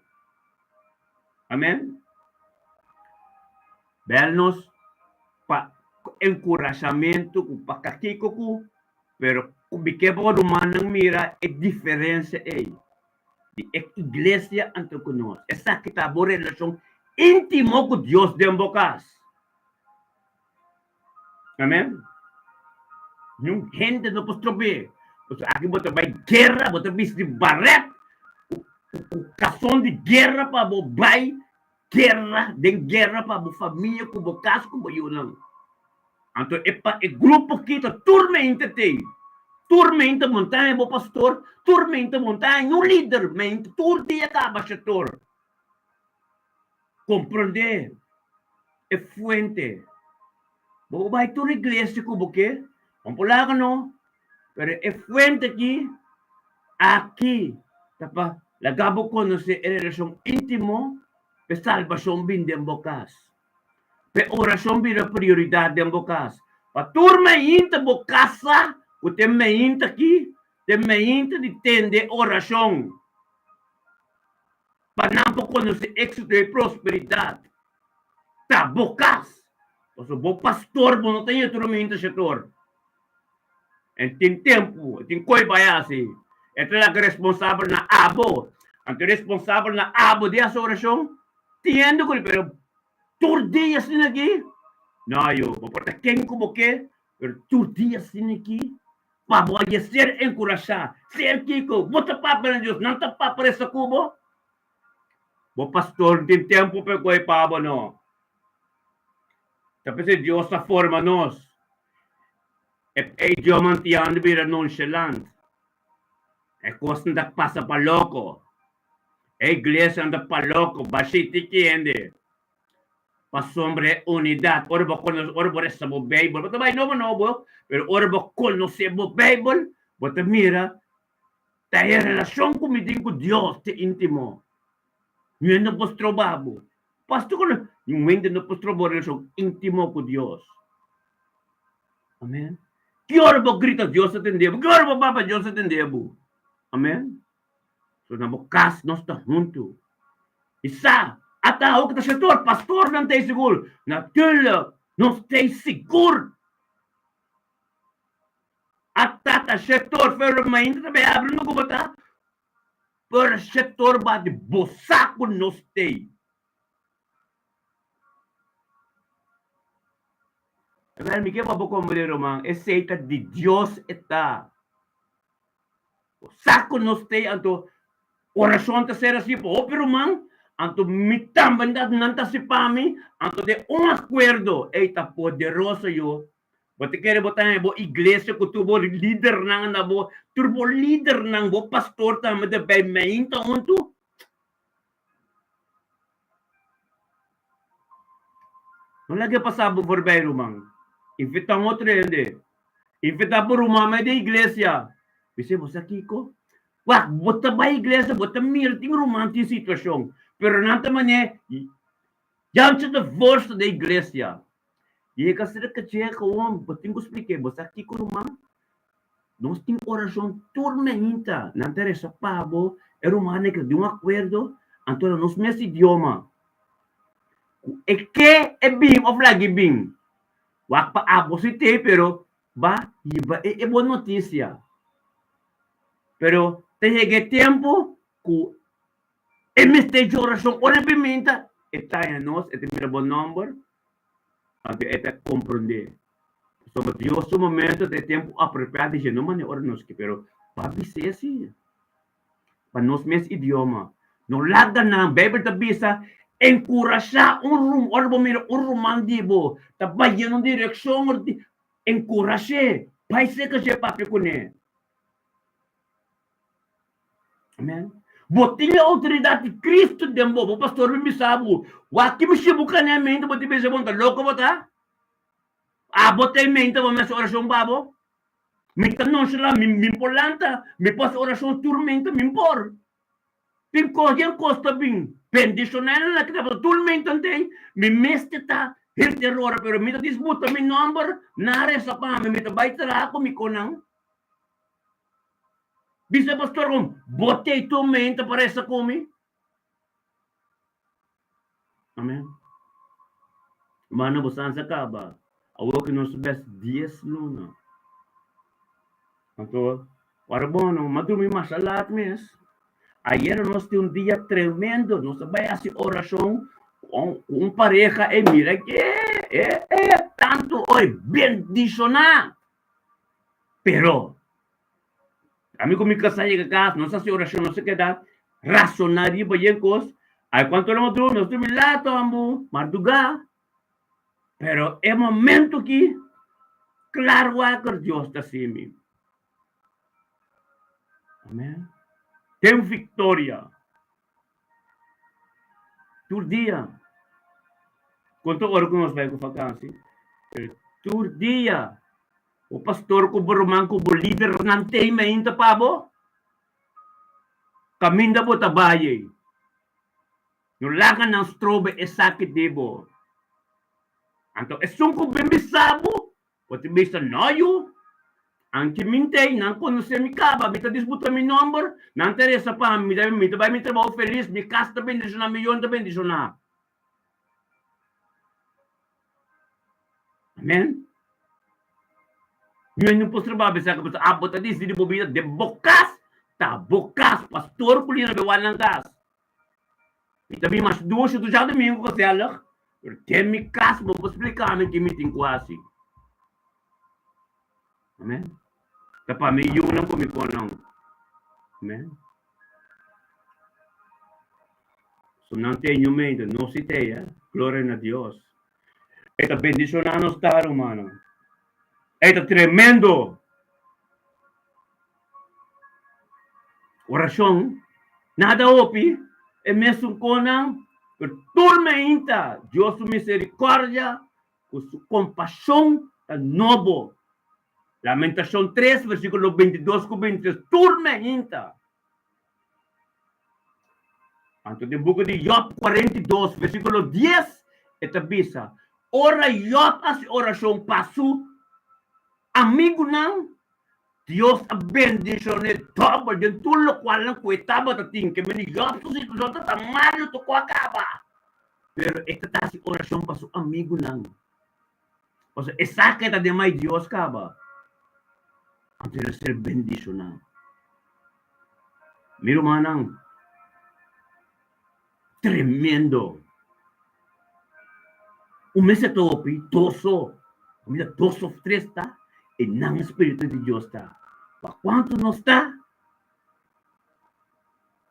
Speaker 1: Amen. Bel nos pa enkurashamentu ku pa kakiko ku, pero ku mi ke pa rumannan mira e diferensia ei di e iglesia anto ku nos. Esaki ta bo relashon íntimo ku Dios den bo kas. Amen. Niun hende no por strob'é. Pasobra aki bo ta bai guera, bo ta bisti baret ku kason di guera pa bo bai guera, den guera pa bo famia, ku bo kas, ku bo yunan. Anto e pa e grupo aki ta tur mente t'ei. Tur mente montaña bo pastor, tur mente montaña niun lider, mente tur dia kaba shetor. Komprondé e fuente. Bo por bai tur iglesia ku bo ke, bo por laga no, pero e fuente aki, aki ta pa laga bo konosé e relashon íntimo p'e salbashon bin den bo kas, p'e orashon bira prioridat den bo kas, pa tur meinta bo kasa ku ta e meinta aki, ta e meinta di tende orashon. Pa nan por konosé éksito i prosperidat. Ta bo kas. Pasobra bo pastor bo no ta yendo tur minta shetor. En tin tempu, e tin koi bai hasi. E ta laga responsabel na abo. Anto e responsabel na abo di hasi orashon, tin hende ku di pero tur dia asina aki? No yu, bo por ta ken ku bo ke, pero tur dia asina aki? Pa bo a ser enkurashá, ser kiko? Bo ta papia na Dios, nan ta papia resa ku bo? Bo pastor no tin tempu pa e kohe pa bo no. Ta p'esei Dios ta forma nos. E e idioma antiano bira nonchalant. E kosnan ta pasa pa loko. E iglesianan ta pa loko, bashí tiki hende. Pasobra e unidat, ora bo konosé, ora bo resa bo Beibel, bo ta bai nobo nobo, pero ora bo konosé bo Beibel, bo ta mira ta e relashon ku mi tin ku Dios ta íntimo. Niun hende no por stroba bo. Pastor ku niun hende no por stroba bo relashon íntimo ku Dios. Amen. Ki ora bo grita Dios ta tende bo, ki ora bo papia Dios ta tende bo. Amen. So na bo kas nos ta huntu. I sa, ata awo ku ta setor, pastornan ta ei sigur. Natuurlijk, nos ta ei sigur. Ata ta setor, pero mainta ta bai abri no ku bo ta. Pero setor bati, bo sa ku nos ta ei. Aver, mi ke pa bo komprende, ruman, esei ta di Dios e ta. Bo sa ku nos t'ei, anto orashon ta ser hasi pa hopi ruman, anto mi tambe nan ta hasi pa mi, anto den un akuerdo, ei ta poderoso yo. Bo ta kere bo ta haña bo iglesia ku tur bo lidernan na bo, tur bo lidernan, bo pastor tambe ta bai meinta huntu? No laga e pasa bo forbij, ruman. Invita un otro hende. Invita bo ruman mei den iglesia. Bis'é, bo sa kiko? Wak, bo ta bai iglesia, bo ta mira tin ruman tin situashon, pero nan ta manera Jantje de voorste den iglesia. Yega serka dje gewoon, bo tin ku splik'é, bo sa kiko ruman? Nos tin orashon tur meinta, nan ta resa pa bo, e rumannan ke ta di un akuerdo, anto na nos mes idioma. Ku e ke e bin òf lag'i bin, wak pa abo si t'ei, pero ba hiba e e bon notisia. Pero ta yega e tempu ku e mester dje orashon ora e bin meinta, e taña nos, e ta mira bo nòmber, Anto e ta komprondé. Pasobra Dios su momento ta e tempu apropiado di dje, no manera ora nos ke, pero pa bis'é si, pa nos mes idioma. No laga nan. Beibel ta bisa, Enkurashá un rum, ora bo mira un ruman di bo ta bai den un direkshon, enkurash'é, bai serka dje papia kuné. Amen. Bo tin e outoridat di Cristo den bo. Bo pastor bin bisa bo, wak ki mishi bo kane mente, bo tin bisa bo ta loko bo ta? Abo ta e mente bo mester orashon pa bo? Mi ta nonchalant, mi mi por lanta, mi por hasi orashon tur mente, mi por. Tin kos den kos ta bin bendishoná nan na kita pasobra tur mente ntei, mi mester ta henter ora, pero mi ta disbuta mi nòmber, nan a resa pa mi, mi ta bai traha ku mi konan. Bisa e pastor kon, bo tei tur meinta pa resa ku mi? Amen. Mano bo sansa kaba. Awor ku nos bes dies luna. Anto, ora bono, m'a drumi masha lat mes. Ayera nos tin un dia tremendo. Nos a bai hasi orashon ku un pareha e mira ke e e tantu oi bendishoná. Pero ami ku mi kasá yega kas, nos hasi orashon, nos a keda rasoná riba yen kos. Ai kuantu ora nos drumi? Nos drumi lato ambu, mardugá. Pero e momento ki klar waker Dios ta hasi mi. Amen. Ten viktoria. Tur dia. Konta ora ku nos bai ku vakansi? Pero tur dia. Bo pastor ku bo ruman ku bo lidernan tei mainta pa bo. Kaminda bo ta bai ei. No laga nan strobe esaki di bo. Anto esun ku bin bisa bo, bo ta bisa, No yu, anke mi ntei, nan konosé mi kaba, mi ta disputa mi nòmber, nan ta resa pa mi, mi ta bai mi trabou felis, mi kas ta bendishoná, mi yon ta bendishoná. Amen. Mi no por strobá bisa ku pasobra abo ta disidí bo bida den bo kas, ta bo kas, pastor ku lina be wak nan kas. Mi ta bin mas dushi tu djadumingu gezellig, pero den mi kas bo por splika mi ke mi tin ku hasi. Amen. Ta pa mi yunan ku mi konon. Amen. So nan te ñu mente, no si te, eh? Gloria na Dios. E ta bendiciona nos ta, rumannan. E ta tremendo. Oracion, nada hopi, e mesun conan, pero tur meinta Dios su misericordia cu su compasion ta nobo. Lamentacion tres, versiculo 22 cu 23, tur meinta. Anto den buki di Job 42, versiculo 10, e ta bisa, Ora Job hasi oracion pa su amigunan, Dios a bendicion'é dòbel den tur lokualnan ku e tabata tin. Ke mende Job su situashon ta tan malu tokó a kaba. Pero e ta hasi orashon pa su amigunan. Pasobra e sa ku e ta den mai Dios kaba. Anto el a ser bendishoná. Mi rumannan, tremendo! Un mester ta hopi, dos so. Kaminda dos of tres ta, e nan e Spiritu di Dios ta. Pa kuantu nos ta,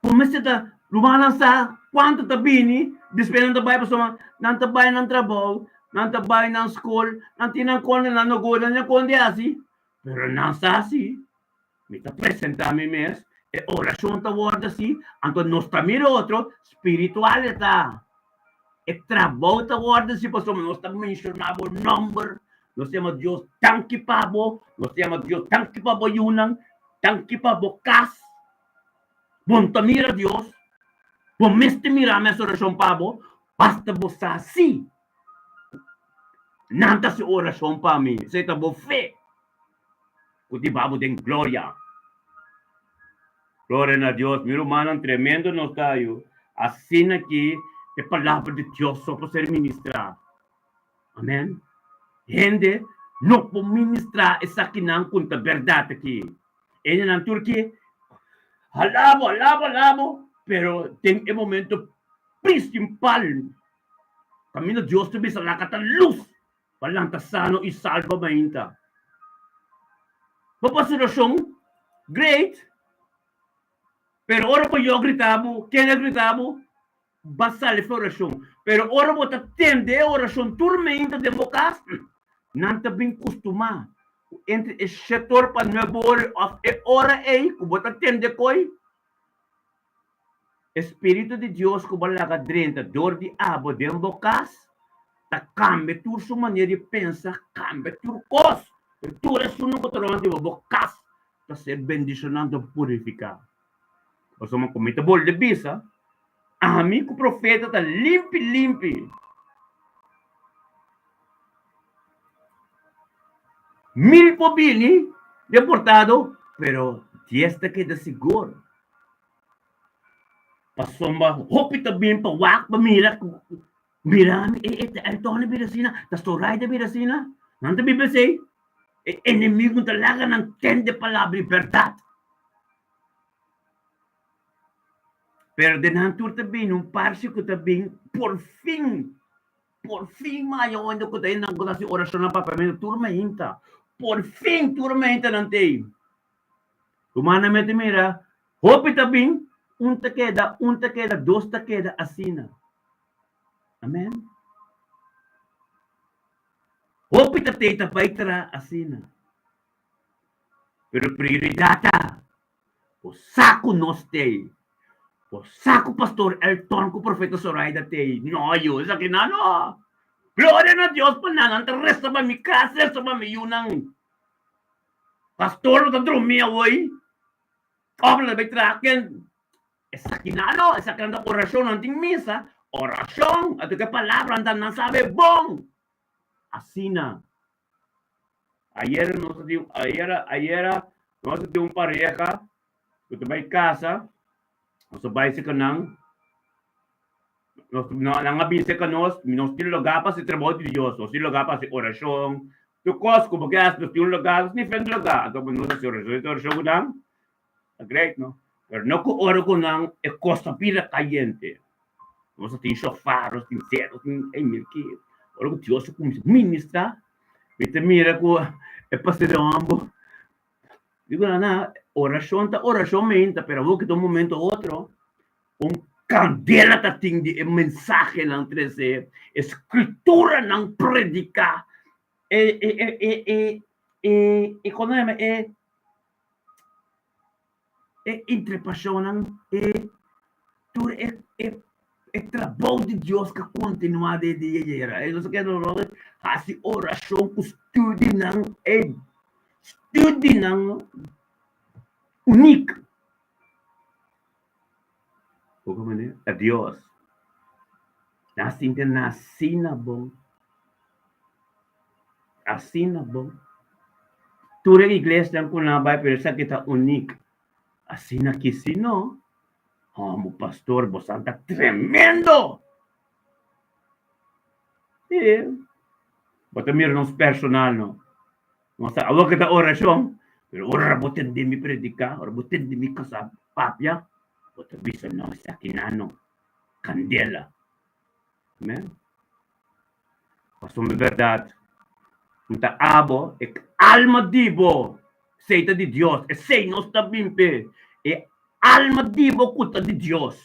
Speaker 1: bo mester ta rumannan sa kuantu ta bini, despues nan ta bai pasobra nan ta bai nan trabou, nan ta bai nan skol, nan tin nan konde, nan no goda, nan konde hasi, pero nan sa si. Mi ta presentá mi mes, e orashon ta wòrdu hasi, anto nos ta mira otro, spiritual e ta. E trabou ta wòrdu hasi pasobra nos ta menshoná bo nòmber, nos ta yama Dios danki pa bo, nos ta yama Dios danki pa bo yunan, danki pa bo kas. Bo no ta mira Dios, bo mester mira mes orashon pa bo, basta bo sa si nan ta hasi orashon pa mi, esei ta bo fe. Ku tin babo den gloria. Gloria na Dios. Mi rumannan tremendo nos ta yu. Asina ki e palabra di Dios so por ser ministrá. Amen. Hende no por ministrá esakinan ku ta bèrdat aki. Hendenan tur ke halabo, halabo, halabo, pero den e momento prinsipal kaminda Dios ta bisa laga ta lus. Pa lanta sano i salba mainta. Bo por situacion great, pero ora bo yo grita bo, ken a grita bo, ba sali for oracion. Pero ora bo ta tende e oracion tur mainta den bo cas, nan ta bin custuma cu entre e shetor pa nuebe ora of e ora ey cu bo ta tende coy, E spiritu di Dios ku bo laga drenta dor di abo den bo kas ta kambia tur su manera di pensa, kambia tur kos. Tur esun ku ta rònt di bo, bo kas ta ser bendishoná ta purifiká. Pasobra ku mi ta bolbe bisa, ami ku profeta ta limpi limpi. Mil por bini deportado, pero. Dies ta keda sigur. Pasobra hopi ta bin pa wak pa mira ku mira mi e e el Tony bira asina, ta Soraya ta bira asina. Nan ta biba esei. E enemigu ta laga nan tende palabra di bèrdat. Pero den nan tur ta bini un parse ku ta bin por fin, por fin maya unda ku ta nan ku ta hasi orashon na papiamentu tur mainta. Por fin tur mainta nan ta ei. Humanamente mira, hopi ta bin, un ta keda, un ta keda, dos ta keda asina. Amen. Hopi ta tei ta bai tra asina. Pero prioridat ta, bo sa ku nos tei. Bo sa ku Pastor Elton ku Profeta Zoraida tei. No, yu, esaki nan no. Gloria na Dios pa nan, nan ta resa pa mi kas, resa pa mi yunan. Pastor no ta drumi awoi. Òf nan ta bai traha ken. Esaki nan no, esaki nan ta orashon, nan tin misa, orashon, anto ke palabra nan nan sabe bon. Asina. Ayera nos a tin, ayera, ayera nos a tin un pareha ku ta bai kasa, nos a bai serka nan, nos nan a bin serka nos, nos tin lugá pa hasi trabou di Dios, nos tin lugá pa hasi orashon, tur kos ku bo ke hasi nos tin un lugá, nos tin diferente lugá, anto nos hasi orashon, nos hasi orashon ku nan, ta great no, pero no ku ora ku nan e kos ta bira kayente, nos a tin shofar, nos tin ser, nos tin ey mira ki, ora ku Dios a kuminsá ministrá, mi ta mira ku e pastor di homber, digo nan nan orashon ta orashon meinta, pero awor ki ta un momento otro, un kandela ta tin di e mensahenan trese, e skrituranan prediká, e e e e e e e kono yama e E intrepashonnan, e tur e e e trabou di Dios ka kontinuá den dia yera. E nos a keda nos hasi orashon ku studinan e studinan unik. Poko manera a Dios. Nan sinti nan asina bon. Asina bon. Tur e iglesianan ku nan a bai pero esaki ta unik. Asina ki si no, homo pastor bosan ta tremendo! Sí, bo ta mira nos personal no. Nos ta awor ke ta orashon, pero ora bo tende mi prediká, ora bo tende mi kasa papia, bo ta bisa no esaki nan no, kandela. Amen. Pasobra mi bèrdat, mi ta abo, e alma di bo, esei ta di Dios, esei nos ta bin p'e, e alma di bo ku ta di Dios.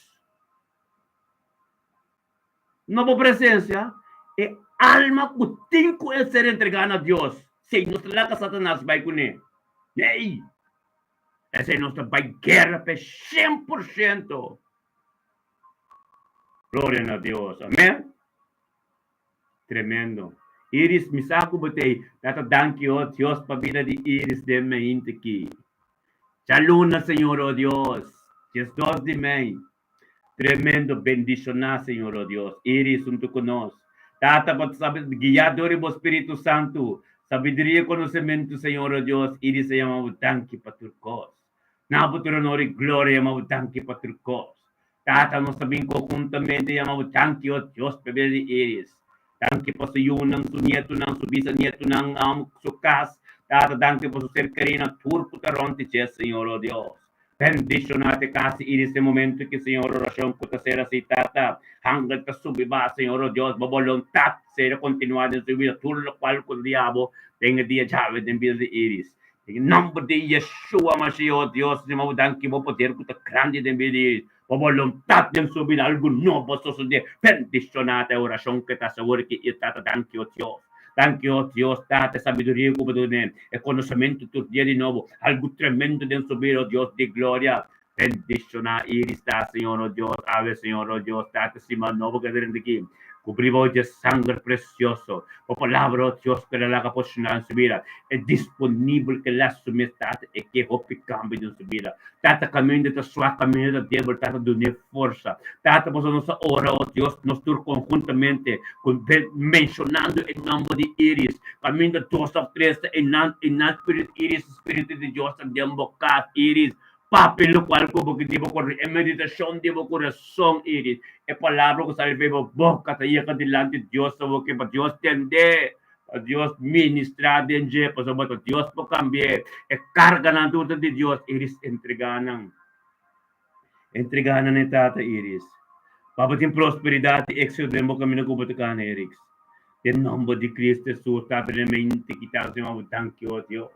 Speaker 1: Na bo presensia, e alma ku tin ku e ser entregá na Dios, esei nos ta laga Satanas bai kuné. Nei! Esei nos ta bai guera p'e 100%. Gloria na Dios. Amen. Tremendo. Iris, mi sa ku bo t'ei. Tata danki, oh Dios, pa bida di Iris den meinti ki. Djaluna, Señor, oh Dios. 12 di mei. Tremendo. Bendishoná, Señor, oh Dios. Iris huntu ku nos. Tata, bo ta sabi guiá dor di bo Spiritu Santu. Sabiduria i konosementu, Señor, oh Dios. Iris a yama bo danki pa tur kos. Na bo tur honor i gloria yama bo danki pa tur kos. Tata, nos ta bin konhuntamente yama bo danki, o Dios, pa bida di Iris. Danki pa su yunan, su nietunan, su bisanietunan, su kas. Tata, danki pa su ser kerí na tur ku ta rònt di dje, Señor, o Dios. Bendishoná te kas di Iris den momentu ki, Señor, orashon ku ta ser hasí, Tata. Hangel ta subi ba, Señor, o Dios, bo boluntat sea kontinuá den su bida, tur lokual ku diablo den e dia djawe den bida di Iris. Den e nomber di Yeshua Mashiach, o Dios, mi bo danki bo poder ku ta grandi den bida di bo boluntat den su bida, algu nobo a sosodé. Bendishoná ta e orashon ku e ta hasi awor ki i Tata danki, o Dios. Danki, o Dios, Tata, e sabiduria ku bo ta dun'é, e konosementu tur dia di nobo, algu tremendo den su bida, o Dios di gloria. Bendishoná Iris ta, Señor o Dios, awe Señor o Dios, Tata stima nobo ke drenta aki, kubrí bo dje sanger presioso, bo palabra o Dios ku el a laga posishoná den su bida, e disponibel ke el a su mes, Tata, e ke hopi kambio den su bida. Tata, kaminda ta swak, kaminda ta debel, Tata, dun'é forsa. Tata, pasobra nos a ora, o Dios, nos tur konhuntamente, ku menshonando e nòmber di Iris, kaminda dos òf tres ta einan, einan Spiritu Iris, Spiritu di Dios ta den bo kas, Iris. Papia lokual ku bo ke di bo kurason, e meditashon di bo kurason, Iris, e palabra ku sali for di bo boka ta yega dilanti Dios awor ke pa Dios tende, pa Dios ministrá den dje, pasobra ta Dios por kambi'é. E karganan tur ta di Dios, Iris, entregá nan. Entregá nan e Tata, Iris. Pa bo tin prosperidat i éksito den bo kaminda ku bo ta kana, Iris. Den nòmber di Kristu Hesus, Tata den mente kitá, Señor, bo danki, o Dios.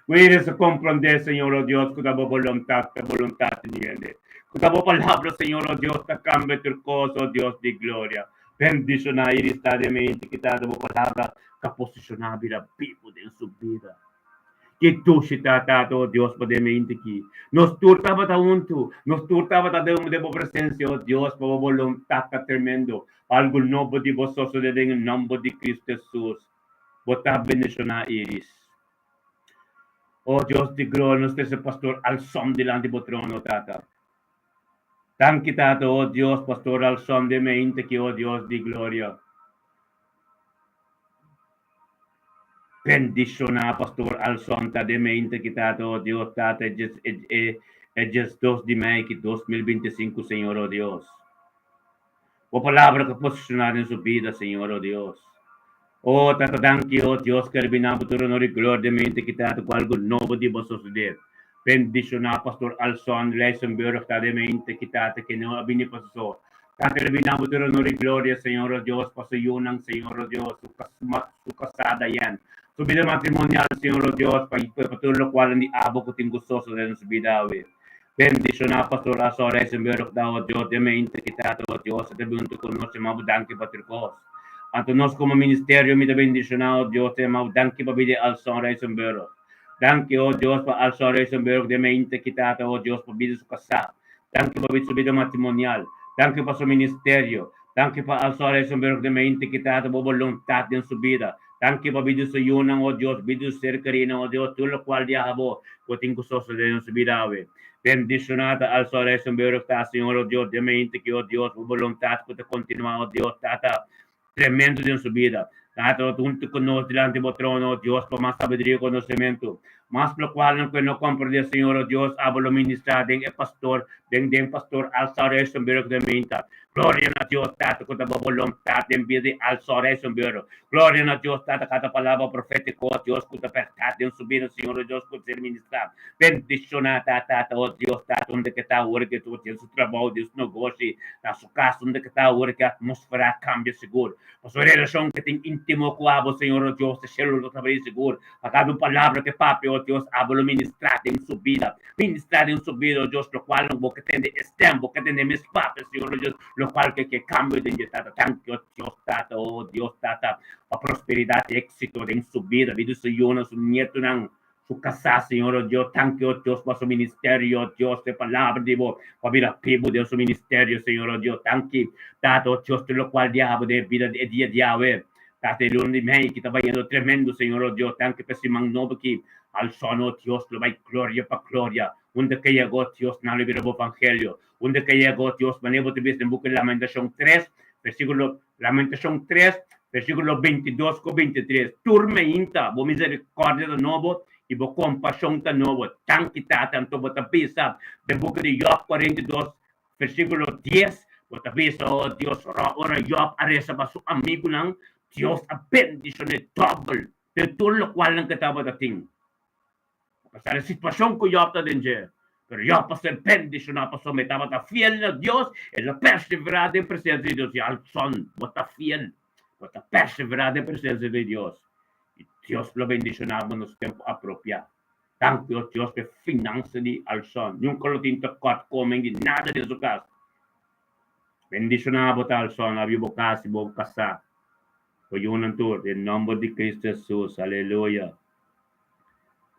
Speaker 1: Mira su comprende, Señor, oh Dios, cu ta bo boluntad, ta boluntad di hende. Cu ta bo palabra, Señor, oh Dios, ta cambia tur cos, oh Dios di gloria. Bendiciona Iris ta den mente kita ta bo palabra ta posiciona bira bibo den su bida. Ki dushi ta, Tata, oh Dios, pa den mente ki nos tur tabata huntu, nos tur tabata den den bo presencia, oh Dios, pa bo boluntad ta tremendo, pa algo nobo di bo sosode den e nomber di Cristo Jesus. Bo ta bendiciona Iris. Oh Dios di gloria, nos trece Pastor Alson dilanti bo trono, Tata. Danki, Tata, oh Dios, Pastor Alson den mente aki, oh Dios di gloria. Bendiciona Pastor Alson ta den mente aki, Tata, oh Dios, Tata, e djes, e, e, e djes dos di mei ki 2025, Señor, oh Dios. Bo palabra ku posishoná den su bida, Señor, o Dios. O Tata danki, o Dios, ku erbina bo tur honor i gloria den mente ki Tata ku algu nobo di bo sosodé. Bendishoná Pastor Alson Lijsenburg ta den mente ki Tata ke no a bini pa su so. Tata erbina bo tur honor i gloria, Señor, o Dios, pa su yunan, Señor, o Dios, su su kasá Diane, su bida matrimonial, Señor, o Dios, pa pa tur lokualnan di abo ku tin ku sosodé den su bida awe. Bendishoná Pastor Asor Eisenberg ta o Dios den mente ki ta o Dios ta bin huntu ku nos yama bo danki pa tur kos. Anto nos komo ministerio mi ta bendishoná o Dios ta yama bo danki pa bida di Alson Eisenberg. Danki o Dios pa Alson Eisenberg den mente ki ta o Dios pa bida su kasá. Danki pa bida su bida matrimonial. Danki pa su ministerio. Danki pa Alson Eisenberg den mente ki ta bo boluntat den su bida. Danki pa bida su yunan, o Dios, bida su ser kerinan, o Dios, tur lokual di abo ku tin ku sosodé den su bida awe. Bendishoná ta Alson Eisenberg ta, Señor, o Dios, den mente ki, o Dios, bo boluntat ku ta kontinuá, o Dios, Tata, tremendo den su bida. Tata, o huntu ku nos dilanti bo trono, o Dios, pa mas sabiduria i konosementu. Mas lokualnan ku e no komprendé, Señor, o Dios, abo lo ministrá den e pastor, den den pastor Alson Eisenberg den mente. Gloria na Dios, Tata, ku ta bo boluntat den bida di Alson Eisenberg. Gloria na Dios Tata cada palabra profetico oh Dios cu ta berdad den su bida Señor oh Dios cu ser ministra bendiciona ta Tata oh Dios Tata unda ke ta awor ke tur den su trabao den su negoshi na su cas unda ke ta awor ke atmosfera a cambia sigur pasobra relacion ke tin intimo cu abo Señor oh Dios e cielo lo ta abri sigur pa cada un palabra ke papia oh Dios abo lo ministra den su bida ministra den su bida oh Dios locual no bo ke tende e stem bo ke tende mes papia Señor oh Dios locual ke ke cambio den dje Tata danki oh Dios Tata, oh Dios Tata, pa prosperidat i éksito den su bida, bida su yunan, su nietunan, su kasá, Señor, oh Dios, danki, oh Dios, pa su ministerio, oh Dios, e palabra di bo pa bira bibu den su ministerio, Señor, oh Dios, danki, Tata, oh Dios, tur lokual di abo den e bida di e dia di awe, Tata, e luna di mei ki ta bayendo tremendo, Señor, oh Dios, danki pa e siman nobo ki al sona, oh Dios, lo bai gloria pa gloria, unda ke yega, oh Dios, nan lo bira bo evangelio, Unda ke yega, Dios, manera bo ta bisa den buki Lamentashon tres, versíkulo, Lamentashon tres, versíkulo bintidos ku bintitres, Tur meinta bo miserikòrdia ta nobo i bo kompashon ta nobo. Danki, Tata. Anto bo ta bisa den buki di Yòb 42, versíkulo dies, bo ta bisa, O Dios, ora Yòb a resa pa su amigunan, Dios a bendishon'é dòbel den tur lokualnan ke tabata tin. Apesar di situashon ku Yòb ta den dje, pero Yòb a ser bendishoná pasobra e tabata fiel na Dios, el a perseverá den presensia di Dios. I alson, bo ta fiel, bo ta perseverá den presensia di Dios, i Dios lo bendishoná bo na su tempu apropiá. Danki, o Dios, pa e finansa di alson. Nunka lo tin tekòrt komen di nada den su kas. Bendishoná bo ta alson, abi bo kas i bo kasá, bo yunan tur, den nòmber di Kristu Hesus. Aleluya.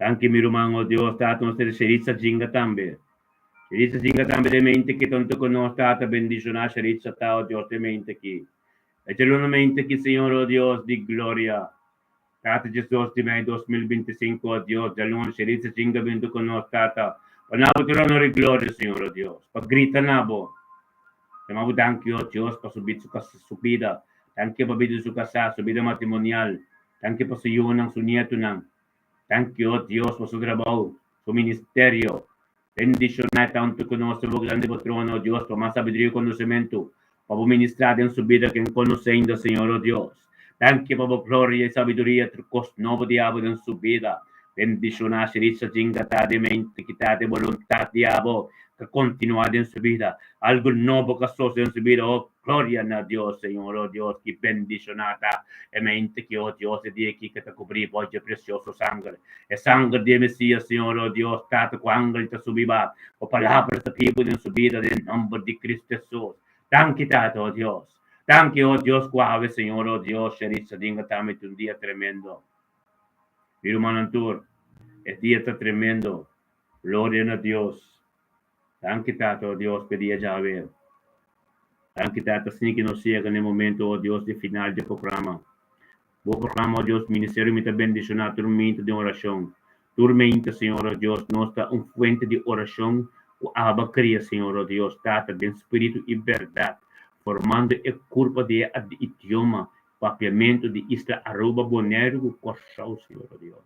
Speaker 1: Danki mi ruman, o Dios Tata nos ta recibi sa jinga tambe. Sheritza Zinga tambe den mente ki tanto ku nos Tata bendishoná Sheritza ta o Dios den mente ki. E djaluna mente ki Señor o Dios di gloria. Tata 12 di mei 2025 o Dios djaluna Sheritza Zinga bintu ku nos Tata pa nabo tur honor i gloria Señor o Dios pa grita nabo. Yama bo danki o Dios pa su bida su bida. Danki pa bida di su kasá, su bida matrimonial. Danki pa su yunan, su nietonan. Danki o Dios pa su trabou, su ministerio. Bendishoná tantu ku nos ta bo grandi bo trono, o Dios, pa mas sabiduria i konosementu, pa bo ministrá den su bida ken konosé ainda, Señor, o Dios. Danki pa bo gloria i sabiduria tur kos nobo di abo den su bida. Bendishoná Shiritza Jinga ta den mente kita den boluntat di abo ka kontinuá den su bida. Algu nobo ka sos den su bida, o gloria na Dios, Señor, o Dios, ki bendishoná ta e mente ki, o Dios, e dia aki ka ta kubrí bo dje presioso sanger. E sanger di e Mesias, Señor, o Dios, Tata, ku angel ta subi ba. Bo palabra ta bibu den su bida den nomber di Cristo Jesus. Danki, Tata, o Dios. Danki, o Dios, ku awe, Señor, o Dios, Sheritza Dinga tambe ta un dia tremendo. Mi rumannan tur, e dia ta tremendo. Gloria na Dios. Danki, Tata, o Dios, p'e dia djawe. Danki, Tata, asina ki nos yega na e momento, o Dios, di final di e programa. Bo programa, o Dios, ministerio mi ta bendishoná tur meinta den orashon. Tur meinta, Señor, o Dios, nos ta un fuente di orashon ku Abba kria, Señor, o Dios, Tata, den spiritu i bèrdat, formando e kurpa di e idioma papiamentu di isla Aruba, Boneiru ku Kòrsou, Señor, o Dios.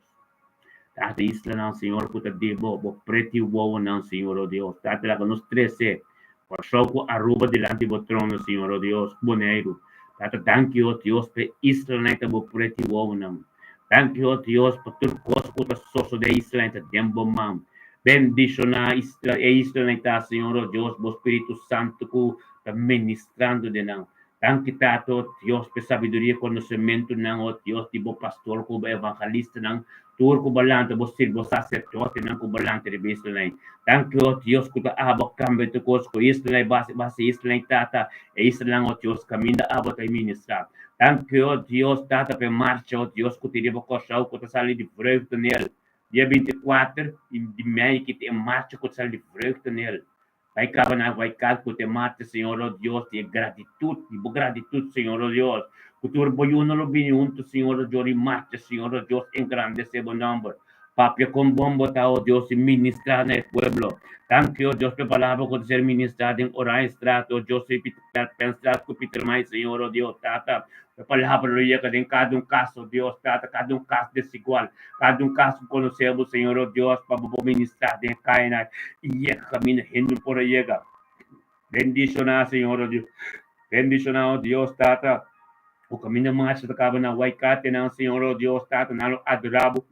Speaker 1: Tata islanan, Señor, ku ta di Bo, Bo preti wowonan, Señor, o Dios. Tata, laga nos trese Kòrsou ku Aruba dilanti Bo trono, Señor, o Dios, ku Boneiru. Tata, danki, o Dios, pa e islanan ta Bo preti wowonan. Danki, o Dios, pa tur kos ku ta sosodé e islanan ta den Bo man. Bendishoná isla, e islanan ta, Señor, o Dios, Bo Spiritu Santu ku ta ministrando den nan. Danki Tata, o Dios, p'e sabiduria i konosementunan, o Dios, di bo pastor ku bo evangelistanan, tur ku bo lanta bo sirbi, bo saserdotenan ku bo lanta riba islanai. Danki, o Dios, ku ta abo kambia tur kos ku islanai base base islanai, Tata, e islanan, o Dios, kaminda abo ta ministrá. Danki, o Dios, Tata, p'e marcha, o Dios, ku tin riba Kòrsou ku ta sali di Vreugdenhil dia 24 di mei, ki ta e marcha ku ta sali di Vreugdenhil. Bai kaba na bai kas ku te mata, Señor, o Dios, di e gratitut, di bo gratitut, Señor, o Dios, ku tur bo yunan lo bini huntu, Señor, o Dios, i marcha, Señor, o Dios, engrandesé bo nòmber. Papia kon bon bo ta, o Dios, i ministrá na e pueblo. Danki, o Dios, pa e palabra ku ta ser ministrá den Oranjestraat, o Dios, i Penstraat ku Pietermaai, Señor, o Dios, Tata. E palabra lo yega den kada un kas, o Dios, Tata, kada un kas desigual, kada un kas ku konosé bo, Señor, o Dios, pa bo por ministrá den e kayanan i yega kaminda hende no por a yega. Bendishoná, Señor, o Dios. Bendishoná, o Dios, Tata, ku kaminda marcha ta kaba na Waikatenan, Señor, o Dios, Tata, nan lo adorá bo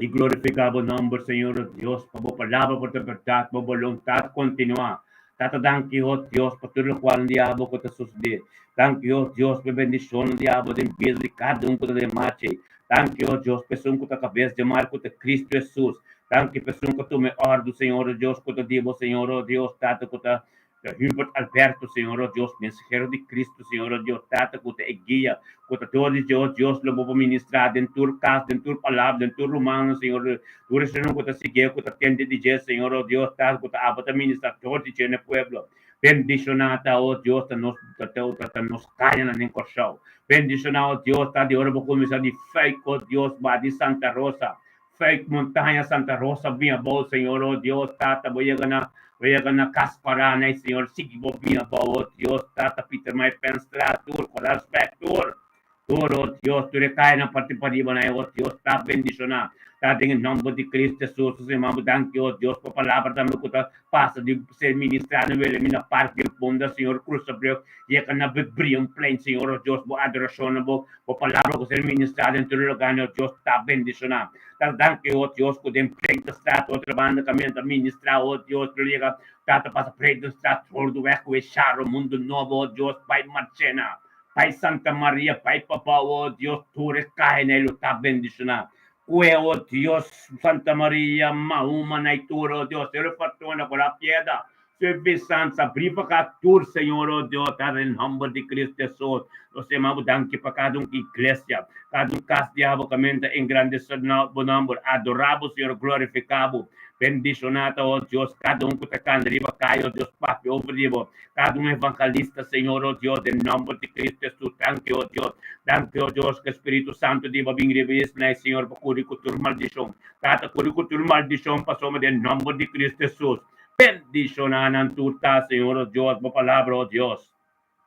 Speaker 1: i glorifiká bo nòmber, Señor, o Dios, pa bo palabra por ta bèrdat, bo boluntat kontinuá. Tata, danki, o Dios, pa tur lokual un dia abo ku ta sosodé. Danki, o Dios, pa e bendishonnan di abo den bida di kada un ku ta den marcha ei. Danki, o Dios, pa esun ku ta kabes di mar, ku ta Kristu Hesus. Danki pa esun ku a tuma e òrdu, Señor, o Dios, ku ta di bo, Señor, o Dios, Tata, ku ta Ta Hubert Alberto, Señor, oh Dios, mensahero di Cristo, Señor, oh Dios, Tata, cu ta e guia, cu ta dor di Dios, Dios lo bo por ministra den tur cas, den tur palabra, den tur rumannan, Señor, tur esunnan cu ta siguié, cu ta tende di dje, Señor, oh Dios, Tata, cu ta abo ta ministra dor di dje na e pueblo. Bendiciona ta, oh Dios, ta nos, ta, ta, ta nos cayanan den Corsou. Bendiciona, oh Dios, ta di ora bo cuminsa di Fuik, oh Dios, ba di Santa Rosa, Fuik Montaña Santa Rosa bin abou Señor oh Dios Tata bo yega na bo yega na Cas Parana y Señor sigui bo bin abou oh Dios Tata Pietermaai Penstraat tur Koraalsweg tur tur oh Dios tur e cayanan parti pariba na oh Dios ta bendiciona ta den e nomber di Cristo Jesus Señor mamo danki oh Dios pa palabra tambe cu ta pasa di ser ministra na Wilhelmina Park den Punda Señor Cruzabrug yega na Brienplein Señor oh Dios bo adoracion bo Bo palabra ku ser ministrá den tur lugá, oh Dios, ta bendishoná. Ta danki, oh Dios, ku den Breitenstraat otro banda kaminda ta ministrá, oh Dios, lo yega ta ta pasa Breitenstraat, Noorderweg ku e Sharo, Mundo Nobo, oh Dios, bai Marchena, bai Santa Maria, bai Pabao, oh Dios, tur e kayanan lo ta bendishoná. Kue, oh Dios, Santa Maria, Mahuma, Naitura, oh Dios, Sero Fortuna, Kora Pieda, Suffisant sabrí pa ka tur, Señor, oh Dios, Tata, den nomber di Cristo Jesus, nos ta yama Bo danki pa kada un iglesia, kada un kas di Abo kaminda ta engrandesé Bo nomber, adorá Bo, Señor, glorifiká Bo. Bendishoná ta, o Dios, kada un ku ta kanta riba kaya, o Dios, papia over di bo. Kada un evangelista, Señor, o Dios, den nòmber di Kristu Hesus. Danki, o Dios. Danki, o Dios, ku e Spiritu Santu di bo a bin riba esnan, Señor, pa kuri ku tur maldishon. Tata, kuri ku tur maldishon pasobra den nòmber di Kristu Hesus. Bendishoná nan tur ta, Señor, o Dios, bo palabra, o Dios,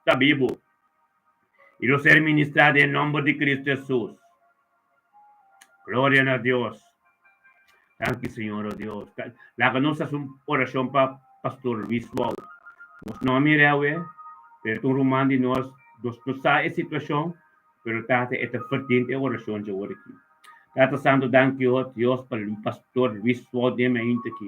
Speaker 1: ta bibu i lo ser ministrá den nòmber di Kristu Hesus. Gloria na Dios. Danki, Señor, o Dios. Laga nos hasi un orashon pa Pastor Luis Wout. Nos no a mira awe, pero ta un ruman di nos. Nos no sa e situashon, pero Tata e ta verdient e orashon dje ora aki. Tata Santu, danki, o Dios, pa Pastor Luis Wout den mainta aki.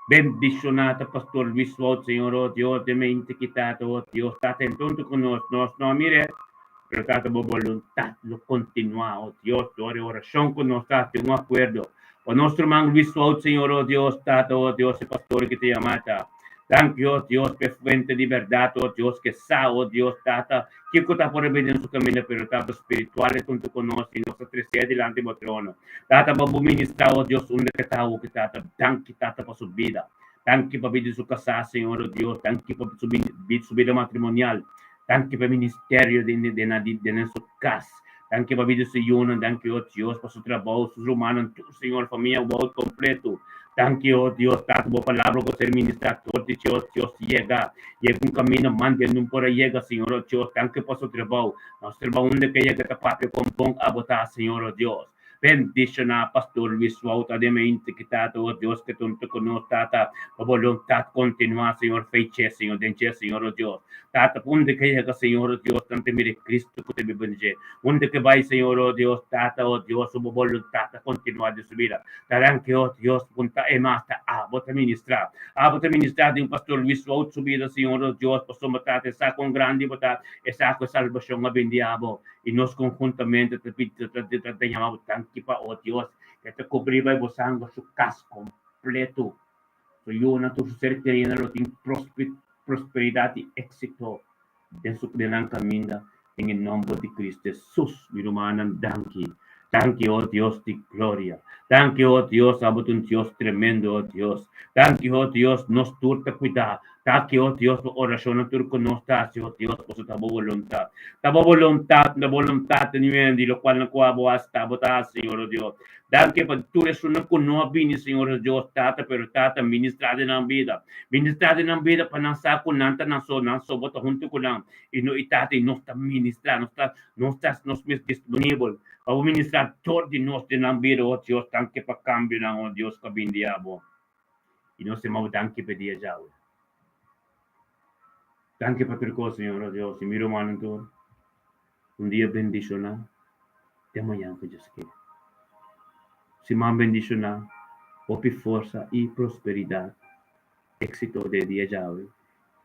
Speaker 1: Bendishoná ta Pastor Luis Wout, Señor, o Dios, den mainta aki, Tata, o Dios. Tata, entontu ku nos, nos no a mir'é, Pero Tata, bo boluntat lo kontinuá, o Dios, dor e orashon ku nos ta hasi un akuerdo pa nos ruman Luis Wout, Señor, o Dios, Tata, o Dios, e pastor ki ta yamá ta. Danki, o Dios, pa e fuente di bèrdat, o Dios, ke sa, o Dios, Tata, kiko ta por a bini den su kaminda, pero Tata spiritual e huntu ku nos i nos ta tres'é dilanti bo trono. Tata, bo bo ministrá, o Dios, unda ke ta awoki, Tata. Danki, Tata, pa su bida. Danki pa bida di su kasá, Señor, o Dios. Danki pa su bida matrimonial. Danki pa e ministerio den den su kas. Danki pa bida su yunan. Danki, o Dios, pa su trabou, su rumannan, tur, Señor, famia Wout kompleto. Danki, o Dios, Tata, bo palabra ku ser ministrá tur di dje, o Dios, yega. Yega un kaminda manda e nun por a yega, Señor, o Dios. Danki pa su trabou. Nos trabou unda ke yega ta papia kon bon abo ta, Señor, o Dios. Bendiciona Pastor Luis Wouter den mente ki Tata, oh Dios, ke tonto ku nos, Tata, pa boluntad kontinua, Señor, fe dje, Señor, den dje, Señor, oh Dios. Tata, pa unda ke yega, Señor, oh Dios, nan ta mira e Cristo ku ta biba den dje. Unda ke bai, Señor, oh Dios, Tata, oh Dios, bo boluntad ta kontinua den su bida. Ta danki, oh Dios, ku ta e mas ta abo ta ministra. Abo ta ministra den Pastor Luis Wout su bida, Señor, oh Dios, pasobra Tata, e sa kon grandi bo ta, e sa ku e salbashon a bin di abo. I nos konhuntamente ta pidi ta ta ta yama bo danki pa o Dios ke ta kubrí bai bo sangue su kas kompleto. Su yunan tur su ser kerinan lo tin prosperidat i éksito den su den nan kaminda den e nòmber di Cristo Hesus. Mi rumannan danki. Danki o Dios di gloria. Danki o Dios abo ta un Dios tremendo o Dios. Danki o Dios nos tur ta cuida. Danki o Dios pa oracionnan tur cu nos ta haci o Dios pasobra ta bo voluntad. Ta bo voluntad, ta voluntad ta niun di locualnan cu abo haci ta abo ta haci Señor o Dios. Danki pa tur esunnan cu no a bini Señor o Dios Tata pero Tata ministra den nan bida. Ministra den nan bida pa nan sa cu nan ta nan so, nan so bo ta hunto cu nan y no y Tata y nos ta ministra nos ta Nos ta haci nos mes disponibel pa bo ministra tur di nos den nan bida, oh Dios, danki pa cambionan, oh Dios, cu a bin di abo. Y nos ta bo danki pa e dia djawe. Danki pa tur cos, Señor, oh Dios, y mi rumannan tur. Un dia bendiciona te mañan cu Dios kier. Siman bendiciona, hopi forsa y prosperidad, exito den e dia djawe.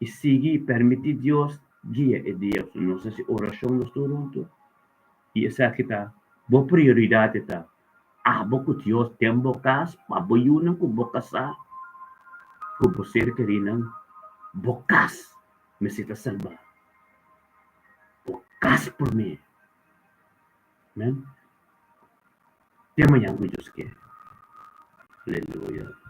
Speaker 1: I sigui permití Dios guia e dia. Nos hasi orashon nos tur huntu i esaki ta bo prioridat e ta abo ku Dios den bo kas pa bo yunan ku bo kasá ku bo ser kerinan bo kas mester ta salbá bo kas promé amen te mañan ku Dios ke aleluya.